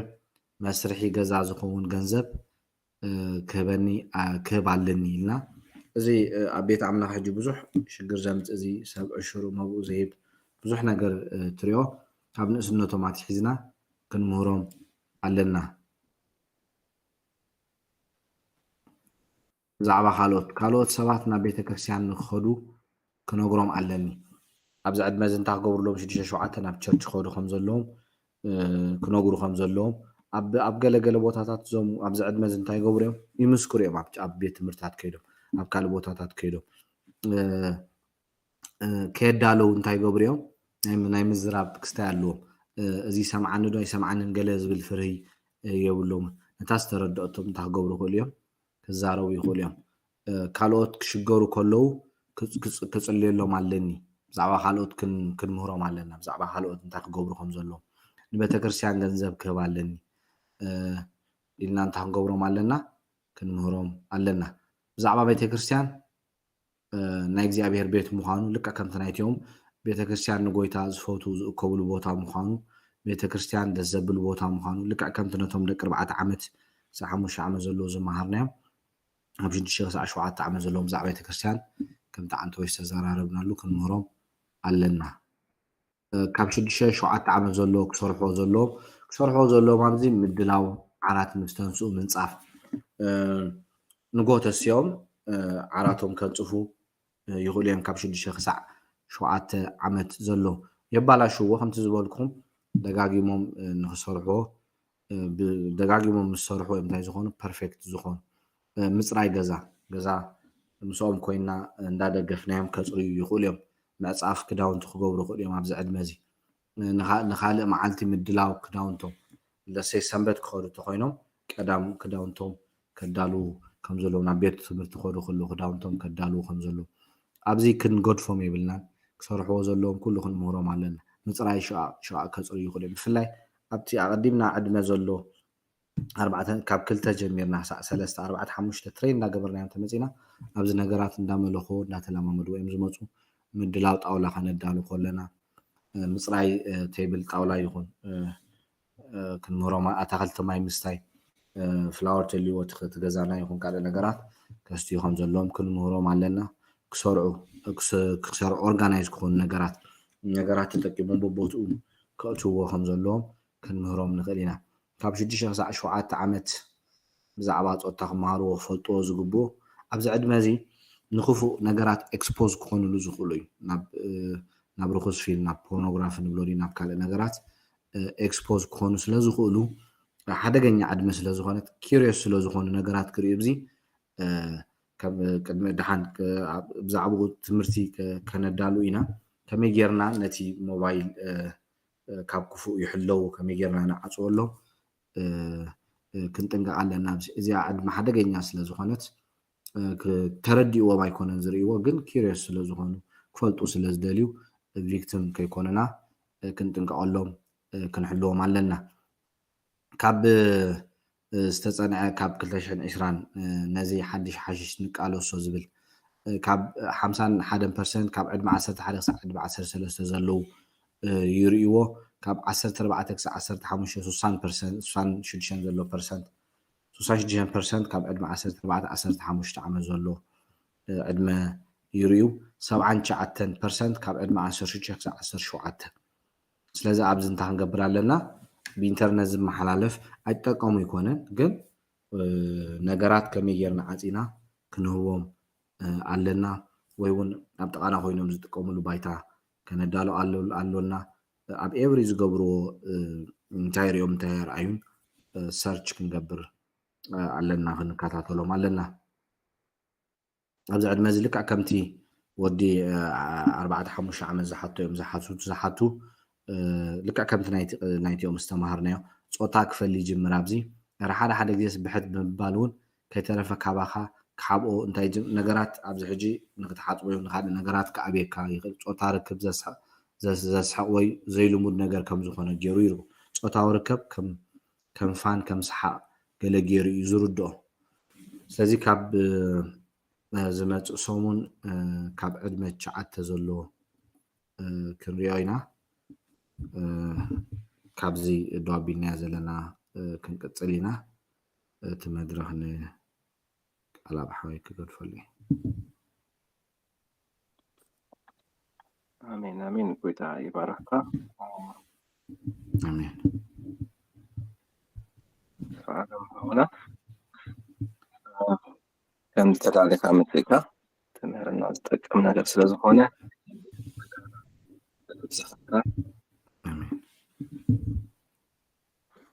መስርሒ ገዛ ዝኸውን ገንዘብ ክህበኒ ክህብ ኣለኒ ኢልና። እዚ ኣብ ቤት ኣምላኽ ሕጂ ብዙሕ ሽግር ዘምፅእ፣ እዚ ሰብ ዕሽሩ መብኡ ዘይህብ ብዙሕ ነገር ትሪኦ። ካብ ንእስነቶም ኣትሒዝና ክንምህሮም ኣለና። ብዛዕባ ካልኦት ካልኦት ሰባት ናብ ቤተ ክርስቲያን ንክኸዱ ክነግሮም ኣለኒ። ኣብዚ ዕድመ እዚ እንታይ ክገብሩ ኣለዎም? ሽዱሽተ ሸውዓተ ናብ ቸርች ክኸዱ ከም ዘለዎም ክነግሩ ከም ዘለዎም ኣብ ገለገለ ቦታታት እዞም ኣብዚ ዕድመ እዚ እንታይ ይገብሩ እዮም? ይምስክሩ እዮም። ኣብ ቤት ትምህርትታት ከይዶም፣ ኣብ ካልእ ቦታታት ከይዶም ከየዳለዉ እንታይ ይገብሩ እዮም? ናይ ምዝራብ ክስታይ ኣለዎም። እዚ ይሰምዓኒ ዶ ኣይሰምዓንን ገለ ዝብል ፍርሂ የብሎም። ነታ ዝተረድኦቶም እንታይ ክገብሩ ይኽእሉ እዮም? ክዛረቡ ይኽእሉ እዮም። ካልኦት ክሽገሩ ከለዉ ክጽልየሎም ኣለኒ። ብዛዕባ ካልኦት ክንምህሮም ኣለና። ብዛዕባ ካልኦት እንታይ ክገብሩ ከም ዘለዎም። ንቤተክርስትያን ገንዘብ ክህብ ኣለኒ ኢልና እንታይ ክንገብሮም ኣለና? ክንምህሮም ኣለና። ብዛዕባ ቤተክርስትያን ናይ እግዚኣብሔር ቤት ምዃኑ ልክዕ ከምቲ ናይቲኦም ቤተክርስትያን ንጎይታ ዝፈቱ ዝእከብሉ ቦታ ምዃኑ፣ ቤተክርስትያን ደስ ዘብል ቦታ ምዃኑ ልክዕ ከምቲ ነቶም ደቂ ኣርባዕተ ዓመት ክሳብ ሓሙሽተ ዓመት ዘለዉ ዝመሃርናዮም ኣብ ሽዱሽተ ክሳብ ሸውዓተ ዓመት ዘለዎም ብዛዕባ ቤተክርስትያን ከምቲ ዓንተወይ ዝተዘራረብናሉ ክንምህሮም ኣለና። ካብ ሽዱሽተ ሸውዓተ ዓመት ዘለዎ ክሰርሕዎ ዘለዎም ክሰርሕዎ ዘለዎም ኣብዚ ምድላው ዓራት ምስ ተንስኡ ምንፃፍ ንጎ ተሲኦም ዓራቶም ከንፅፉ ይኽእሉ እዮም። ካብ ሽዱሽተ ክሳዕ ሸውዓተ ዓመት ዘሎ የባላሽዎ ከምቲ ዝበልኩም ደጋጊሞም ንክሰርሕዎ ደጋጊሞም ምስ ሰርሑ እዮም እንታይ ዝኾኑ ፐርፌክት ዝኾኑ ምፅራይ ገዛ ገዛ ምስኦም ኮይና እንዳደገፍናዮም ከፅርዩ ይኽእሉ እዮም። ምዕፃፍ ክዳውንቲ ክገብሩ ይኽእሉ እዮም። ኣብዚ ዕድመ እዚ ንኻልእ መዓልቲ ምድላው ክዳውንቶም ለሰይ ሰንበት ክኸዱ እንተኮይኖም ቀዳም ክዳውንቶም ከዳልዉ ከም ዘለዉ ናብ ቤት ትምህርቲ ክኸዱ ከለዉ ክዳውንቶም ከዳልዉ ከም ዘለዉ ኣብዚ ክንገድፎም የብልናን። ክሰርሕዎ ዘለዎም ኩሉ ክንምህሮም ኣለና። ምፅራይ ሸቓቕ ከፅርዩ ይኽእሉ እዮም። ብፍላይ ኣብቲ ኣቐዲምና ዕድመ ዘሎ ኣርባዕተ ካብ ክልተ ጀሚርና ክሳዕ ሰለስተ ኣርባዕተ ሓሙሽተ ትሬን እንዳገበርናዮም ተመፂና ኣብዚ ነገራት እንዳመለኹ እንዳተለማመድዎ እዮም ዝመፁ። ምድላው ጣውላ ከነዳሉ ከለና ምፅራይ ቴብል ጣውላ ይኹን ክንምህሮም ኣታክልቲ ማይ ምስታይ ፍላወር ተልዎ ትገዛና ይኹን ካልእ ነገራት ከስትዩ ከም ዘለዎም ክንምህሮም ኣለና። ክሰርዑ ክሰርዑ ኦርጋናይዝ ክኾኑ ነገራት ነገራት ተጠቂሞም በቦትኡ ከእትውዎ ከም ዘለዎም ክንምህሮም ንኽእል ኢና። ካብ ሽዱሽተ ክሳዕ ሸውዓተ ዓመት ብዛዕባ ፆታ ክመሃርዎ ክፈልጥዎ ዝግብኡ ኣብዚ ዕድመ እዚ ንክፉእ ነገራት ኤክስፖዝ ክኾኑሉ ዝኽእሉ እዩ። ናብ ርኩስ ፊልም፣ ናብ ፖርኖግራፊ ንብሎ ድዩ፣ ናብ ካልእ ነገራት ኤክስፖዝ ክኾኑ ስለ ዝኽእሉ፣ ሓደገኛ ዕድመ ስለ ዝኾነት፣ ኪሪዮስ ስለ ዝኾኑ ነገራት ክርእዩ፣ እዚ ቅድሚ ደሓን ብዛዕባኡ ትምህርቲ ከነዳሉ ኢና። ከመይ ጌርና ነቲ ሞባይል ካብ ክፉእ ይሕለዉ፣ ከመይ ጌርና ንዓፅወሎም ክንጥንቀቕ ኣለና። እዚኣ ዕድመ ሓደገኛ ስለ ዝኾነት፣ ተረዲእዎም ኣይኮነን ዝርእይዎ፣ ግን ኪሪዮስ ስለ ዝኾኑ፣ ክፈልጡ ስለ ዝደልዩ፣ ቪክቲም ከይኮኑና ክንጥንቀቐሎም፣ ክንሕልዎም ኣለና። ካብ ዝተፀንዐ፣ ካብ ክልተ ሽሕን ዕስራን ነዚ ሓድሽ ሓሽሽ ንቃለሶ ዝብል፣ ካብ ሓምሳን ሓደን ፐርሰንት ካብ ዕድመ ዓሰርተ ሓደ ክሳብ ዕድመ ዓሰርተ ሰለስተ ዘለዉ ይርእይዎ። ካብ ዓሰርተ ኣርባዕተ ክሳብ ዓሰርተ ሓሙሽተ፣ ስሳን ሽዱሽተን ዘሎ ፐርሰንት፣ ስሳን ሽዱሽተን ፐርሰንት ካብ ዕድመ ዓሰርተ ኣርባዕተ ዓሰርተ ሓሙሽተ ዓመት ዘሎ ዕድመ ይርእዩ። ሰብዓን ትሽዓተን ፐርሰንት ካብ ዕድመ ዓሰርተ ሽዱሽተ ክሳብ ዓሰርተ ሸውዓተ። ስለዚ ኣብዚ እንታይ ክንገብር ኣለና? ብኢንተርነት ዝመሓላለፍ ኣይጠቀሙ ይኮነን፣ ግን ነገራት ከመይ ጌርና ዓፂና ክንህቦም ኣለና፣ ወይ እውን ኣብ ጥቓና ኮይኖም ዝጥቀምሉ ባይታ ከነዳሎ ኣሎና። ኣብ ኤቭሪ ዝገብርዎ እንታይ ሪኦም እንታይ ኣርኣዩን ሰርች ክንገብር ኣለና፣ ክንከታተሎም ኣለና። ኣብዚ ዕድመ እዚ ልክዕ ከምቲ ወዲ ኣርባዕተ ሓሙሽተ ዓመት ዝሓቶ እዮም ዝሓቱ ዝሓቱ ልክዕ ከምቲ ናይቲኦም ዝተማሃርናዮ ፆታ ክፈሊ ይጅምር። ኣብዚ ረ ሓደ ሓደ ግዜስ ብሕት ብምባል እውን ከይተረፈ ካባኻ ክሓብኦ እንታይ ነገራት ኣብዚ ሕጂ ንክትሓፅቦ ይኹን ንካልእ ነገራት ክኣብየካ ይኽእል። ፆታ ርክብ ዘስሕቕ ወይ ዘይልሙድ ነገር ከም ዝኾነ ገይሩ ይርኡ። ፆታዊ ርከብ ከም ፋን ከም ሰሓቕ ገለ ገይሩ እዩ ዝርድኦ። ስለዚ ካብ ዝመፅእ ሰሙን ካብ ዕድመ ትሽዓተ ዘሎ ክንሪኦ ኢና። ካብዚ ዶ ኣቢልናዮ ዘለና ክንቅፅል ኢና። እቲ መድረኽ ንቃል ኣብ ሓወይ ክገድፈሉ እዩ። ኣሜን ኣሜን። ጎይታ ይባረኽካ። ኣሜን። ሰዓት ሆና ከም ዝተዳለካ መፅእካ ትምህርና ዝጠቅም ነገር ስለ ዝኾነ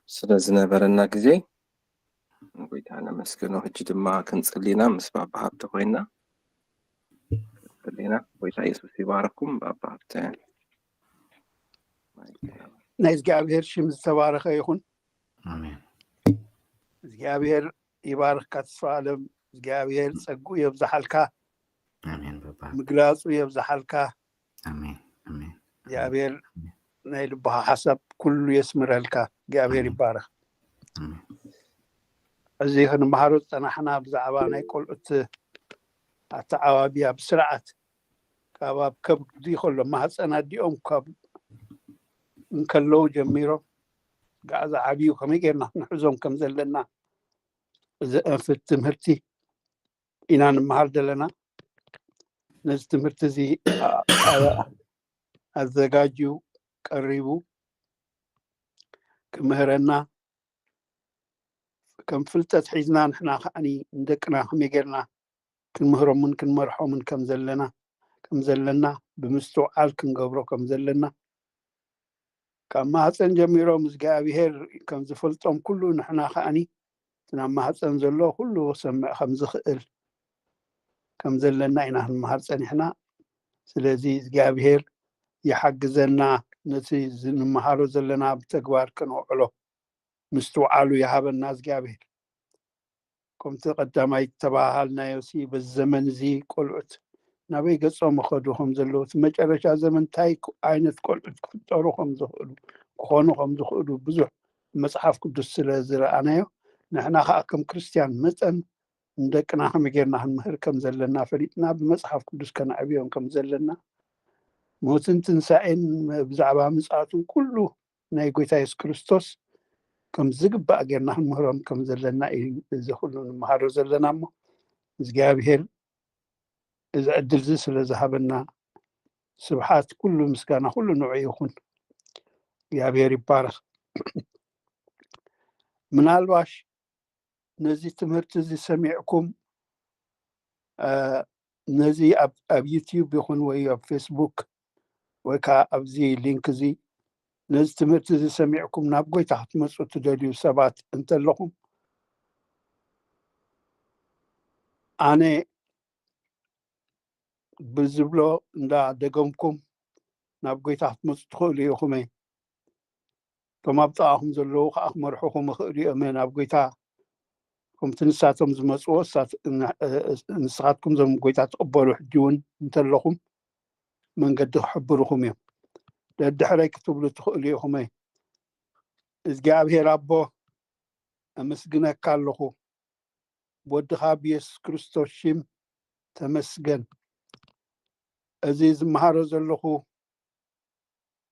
ስለ ዝነበረና ግዜ ጎይታ ነመስግኖ። ሕጂ ድማ ክንፅሊና ምስ ባባ ሃብተ ኮይና ፅሊና። ጎይታ የሱስ ይባረኩም። ባባ ሃብተ ናይ እግዚኣብሔር ሽም ዝተባረኸ ይኹን። ኣሜን። እግዚኣብሔር ይባርኽካ ተስፋ ኣለም። እግዚኣብሔር ጸጉ የብዝሓልካ። ኣሜን። በባ ምግላጹ የብዝሓልካ። ኣሜን። ኣሜን። እግዚኣብሔር ናይ ልብኻ ሓሳብ ኩሉ የስምረልካ። እግዚኣብሔር ኣሜን። ይባረኽ። ኣሜን። እዚ ክንመሃሮ ዝጸናሕና ብዛዕባ ናይ ቆልዑት ኣተዓባብያ ብስርዓት ካብ ኣብ ከብዲ ከሎ ማህፀን ኣዲኦም ካብ እንከለዉ ጀሚሮም ጋዕ ዝዓብዩ ከመይ ጌርና ክንሕዞም ከም ዘለና ዘእንፍት ትምህርቲ ኢና ንመሃር ዘለና። ነዚ ትምህርቲ እዚ ኣዘጋጅዩ ቀሪቡ ክምህረና ከም ፍልጠት ሒዝና ንሕና ከዓኒ ንደቅና ከመይ ጌርና ክንምህሮምን ክንመርሖምን ከም ዘለና ከም ዘለና ብምስትውዓል ክንገብሮ ከም ዘለና ካብ ማህፀን ጀሚሮም እግዚኣብሄር ከም ዝፈልጦም ኩሉ ንሕና ከዓኒ እቲ ናብ ማህፀን ዘሎ ኩሉ ክሰምዕ ከም ዝኽእል ከም ዘለና ኢና ክንመሃር ፀኒሕና። ስለዚ እግዚኣብሄር ይሓግዘና፣ ነቲ እንመሃሮ ዘለና ብተግባር ከነውዕሎ ምስትውዓሉ ይሃበና እግዚኣብሄር። ከምቲ ቀዳማይ ተባሃልናዮ ሲ በዚ ዘመን እዚ ቆልዑት ናበይ ገጾም ይኸዱ ከም ዘለዉ እቲ መጨረሻ ዘመን እንታይ ዓይነት ቆልዑት ክፍጠሩ ከም ዝኽእሉ ክኾኑ ከም ዝኽእሉ ብዙሕ መጽሓፍ ቅዱስ ስለ ዝረኣናዮ ንሕና ከዓ ከም ክርስትያን መጠን ንደቅና ከመይ ጌርና ክንምህር ከም ዘለና ፈሊጥና ብመጽሓፍ ቅዱስ ከነዕብዮም ከም ዘለና ሞትን ትንሳኤን ብዛዕባ ምጽኣቱን ኩሉ ናይ ጎይታ የሱስ ክርስቶስ ከም ዝግባእ ጌርና ክንምህሮም ከም ዘለና እዩ እዚ ኩሉ ንመሃሮ ዘለና እሞ እግዚኣብሄር እዚ ዕድል እዚ ስለ ዝሃበና ስብሓት ኩሉ ምስጋና ኩሉ ንዑ ይኹን እግዚኣብሄር ይባረኽ ምናልባሽ ነዚ ትምህርቲ እዚ ሰሚዕኩም ነዚ ኣብ ዩትዩብ ይኹን ወይ ኣብ ፌስቡክ ወይ ከዓ ኣብዚ ሊንክ እዚ ነዚ ትምህርቲ እዚ ሰሚዕኩም ናብ ጎይታ ክትመፁ እትደልዩ ሰባት እንተለኹም ኣነ ብዝብሎ እንዳደገምኩም ናብ ጎይታ ክትመፁ ትኽእሉ ኢኹም። እቶም ኣብ ጥቓኹም ዘለዉ ከዓ ክመርሑኹም ይኽእሉ እዮም ናብ ጎይታ። ከምቲ ንሳቶም ዝመፅዎ ንስኻትኩም ዞም ጎይታ ትቕበሉ ሕጂ እውን እንተለኹም መንገዲ ክሕብርኹም እዮም። ደድሕረይ ክትብሉ ትኽእሉ ኢኹም። እግዚኣብሔር ኣቦ ኣመስግነካ ኣለኹ። ብወድኻ ብየሱስ ክርስቶስ ሽም ተመስገን። እዚ ዝመሃሮ ዘለኹ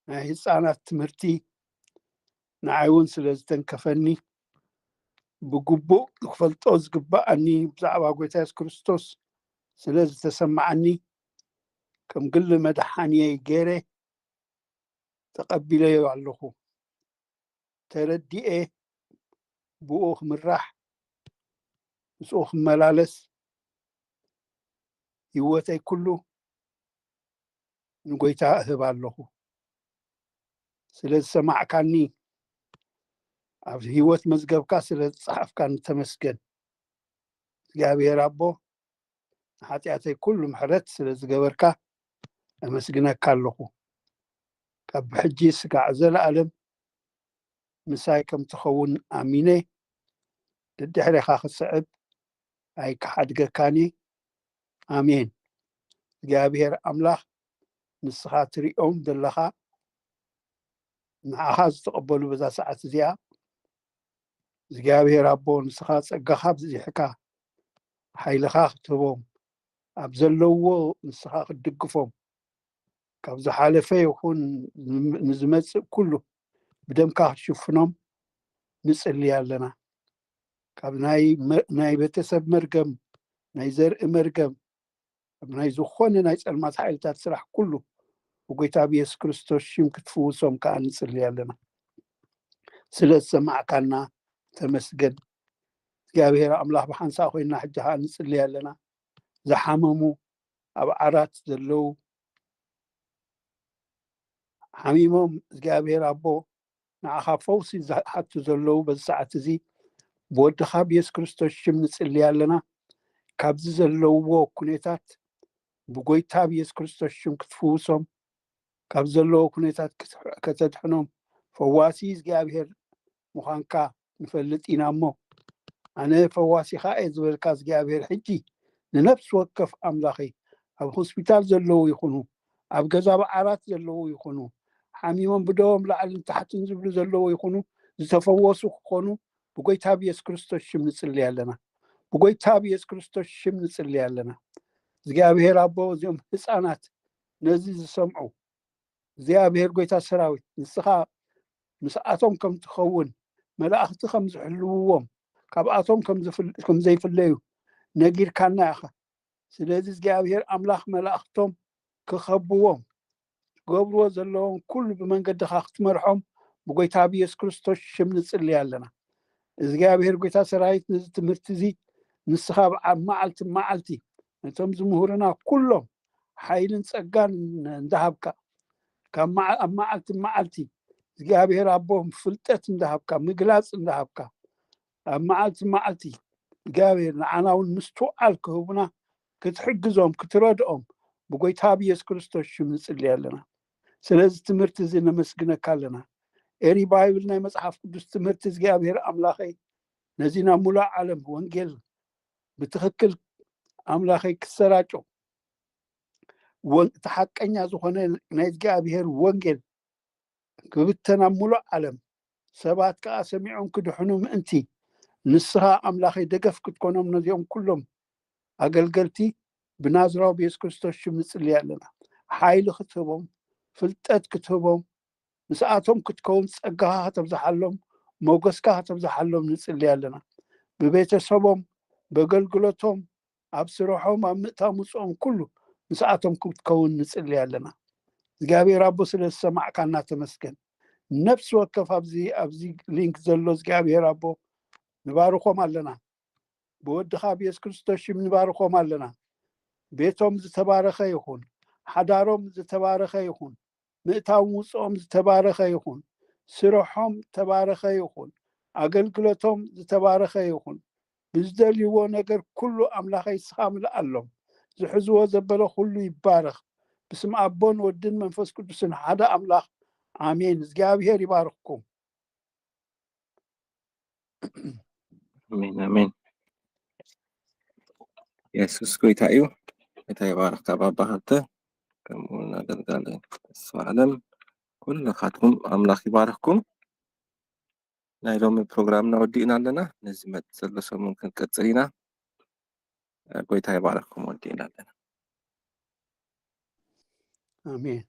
ናይ ህፃናት ትምህርቲ ንዓይ እውን ስለ ዝተንከፈኒ ብግቡእ ክፈልጦ ዝግባኣኒ ብዛዕባ ጎይታ የሱስ ክርስቶስ ስለ ዝተሰማዓኒ ከም ግሊ መድሓንየይ ገይረ ተቐቢለዮ ኣለኹ። ተረዲኤ ብኡ ክምራሕ ምስኡ ክመላለስ ህይወተይ ኩሉ ንጎይታ እህብ ኣለኹ። ስለ ዝሰማዕካኒ ኣብ ህይወት መዝገብካ ስለ ዝፀሓፍካኒ ተመስገን። እግዚኣብሔር ኣቦ ንሓጢኣተይ ኩሉ ምሕረት ስለ ዝገበርካ ኣመስግነካ ኣለኹ። ካብ ብሕጂ ስጋዕ ዘለኣለም ምሳይ ከም ትኸውን ኣሚነ ደድሕሬኻ ክስዕብ ኣይክሓድገካን እየ። ኣሜን። እግዚኣብሔር ኣምላኽ ንስኻ ትሪኦም ዘለኻ ንዓኻ ዝተቐበሉ በዛ ሰዓት እዚኣ እግዚኣብሔር ኣቦ ንስኻ ጸጋኻ ኣብዚሕካ ሓይልኻ ክትህቦም ኣብ ዘለውዎ ንስኻ ክትድግፎም ካብ ዝሓለፈ ይኹን ንዝመጽእ ኩሉ ብደምካ ክትሽፍኖም ንጽሊ ኣለና። ካብ ናይ ቤተሰብ መርገም ናይ ዘርኢ መርገም ኣብ ናይ ዝኾነ ናይ ጸልማት ሓይልታት ስራሕ ኩሉ ብጎይታ ብየሱስ ክርስቶስ ሽም ክትፍውሶም ከዓ ንጽሊ ኣለና። ስለ ዝሰማዕካና ተመስገን። እግዚኣብሔር ኣምላኽ ብሓንሳእ ኮይና ሕጂ ከዓ ንጽሊ ኣለና። ዝሓመሙ ኣብ ዓራት ዘለዉ ሓሚሞም እግዚኣብሔር ኣቦ ንዓኻ ፈውሲ ዝሓቱ ዘለዉ በዚ ሰዓት እዚ ብወድኻ ብየሱስ ክርስቶስ ሽም ንጽሊ ኣለና። ካብዚ ዘለውዎ ኩነታት ብጎይታ ብየሱስ ክርስቶስ ሽም ክትፍውሶም ካብ ዘለዎ ኩነታት ከተድሕኖም ፈዋሲ እግዚኣብሔር ምዃንካ ንፈልጥ ኢና እሞ ኣነ ፈዋሲኻ እየ ዝበልካ እግዚኣብሔር ሕጂ ንነፍሲ ወከፍ ኣምላኸይ ኣብ ሆስፒታል ዘለዉ ይኹኑ ኣብ ገዛ ብዓራት ዘለዉ ይኹኑ ሓሚሞም ብደዎም ላዕልን ታሕትን ዝብሉ ዘለዉ ይኹኑ ዝተፈወሱ ክኾኑ ብጎይታ ብየሱስ ክርስቶስ ሽም ንጽሊ ኣለና። ብጎይታ ብየሱስ ክርስቶስ ሽም ንጽሊ ኣለና። እግዚኣብሔር ኣቦ እዚኦም ህፃናት ነዚ ዝሰምዑ እግዚኣብሔር ጎይታ ሰራዊት ንስኻ ምስኣቶም ከም ትኸውን መላእኽቲ ከም ዝሕልውዎም ካብኣቶም ከም ዘይፍለዩ ነጊርካና ኢኻ። ስለዚ እግዚኣብሔር ኣምላኽ መላእኽቶም ክኸብዎም ገብርዎ ዘለዎም ኩሉ ብመንገድኻ ክትመርሖም ብጎይታ ብየሱስ ክርስቶስ ሽም ንጽሊ ኣለና። እግዚኣብሔር ጎይታ ሰራዊት ነዚ ትምህርቲ እዚ ንስኻ ኣብ መዓልቲ መዓልቲ ነቶም ዝምህሩና ኩሎም ሓይልን ጸጋን እንዳሃብካ ካብ ኣብ መዓልቲ መዓልቲ እግዚኣብሔር ኣቦ ፍልጠት እንዳሃብካ ምግላፅ እንዳሃብካ ኣብ መዓልቲ መዓልቲ እግዚኣብሔር ንዓና እውን ምስትውዓል ክህቡና ክትሕግዞም ክትረድኦም ብጎይታ ብየሱስ ክርስቶስ ሽም ንፅሊ ኣለና። ስለዚ ትምህርቲ እዚ ነመስግነካ ኣለና። ኤሪ ባይብል ናይ መፅሓፍ ቅዱስ ትምህርቲ እግዚኣብሔር ኣምላኸይ ነዚ ናብ ሙሉእ ዓለም ወንጌል ብትኽክል ኣምላኸይ ክሰራጮ እቲ ሓቀኛ ዝኾነ ናይ እግዚኣብሔር ወንጌል ክብተን ኣብ ሙሉእ ዓለም ሰባት ከዓ ሰሚዖም ክድሕኑ ምእንቲ ንስኻ ኣምላኸይ ደገፍ ክትኮኖም ነዚኦም ኩሎም ኣገልገልቲ ብናዝራዊ ብየሱስ ክርስቶስ ሽም ንፅሊ ኣለና። ሓይሊ ክትህቦም ፍልጠት ክትህቦም ምስኣቶም ክትከውን ጸጋኻ ከተብዝሓሎም ሞገስካ ከተብዝሓሎም ንጽሊ ኣለና። ብቤተሰቦም በገልግሎቶም ኣብ ስርሖም ኣብ ምእታው ምፅኦም ኩሉ ምስኣቶም ክትከውን ንጽሊ ኣለና። እግዚኣብሔር ኣቦ ስለ ዝሰማዕካና ተመስገን። ነፍሲ ወከፍ ኣብዚ ኣብዚ ሊንክ ዘሎ እግዚኣብሔር ኣቦ ንባርኾም ኣለና። ብወድኻ ብየሱስ ክርስቶስ ሽም ንባርኾም ኣለና። ቤቶም ዝተባረኸ ይኹን። ሓዳሮም ዝተባረኸ ይኹን። ምእታው ውፅኦም ዝተባረኸ ይኹን። ስርሖም ዝተባረኸ ይኹን። ኣገልግሎቶም ዝተባረኸ ይኹን። ብዝደልይዎ ነገር ኩሉ ኣምላኸይ ንስኻ ምልኣሎም። ዝሕዝዎ ዘበለ ኩሉ ይባረኽ። ብስም ኣቦን ወድን መንፈስ ቅዱስን ሓደ ኣምላኽ ኣሜን። እግዚኣብሔር ይባርኽኩም። ኣሜን ኣሜን። የሱስ ጎይታ እዩ። ጎይታ ይባርኽካ ባባ ሃብተ፣ ከምኡ እውን ኣገልጋሊ ተስፋ ኣለም። ኩልኻትኩም ኣምላኽ ይባርኽኩም። ናይ ሎሚ ፕሮግራምና ወዲእና ኣለና። ነዚ መጽእ ዘሎ ሰሙን ክንቀጽል ኢና። ጎይታ ይባርኽኩም። ወዲእና ኣለና። ኣሜን።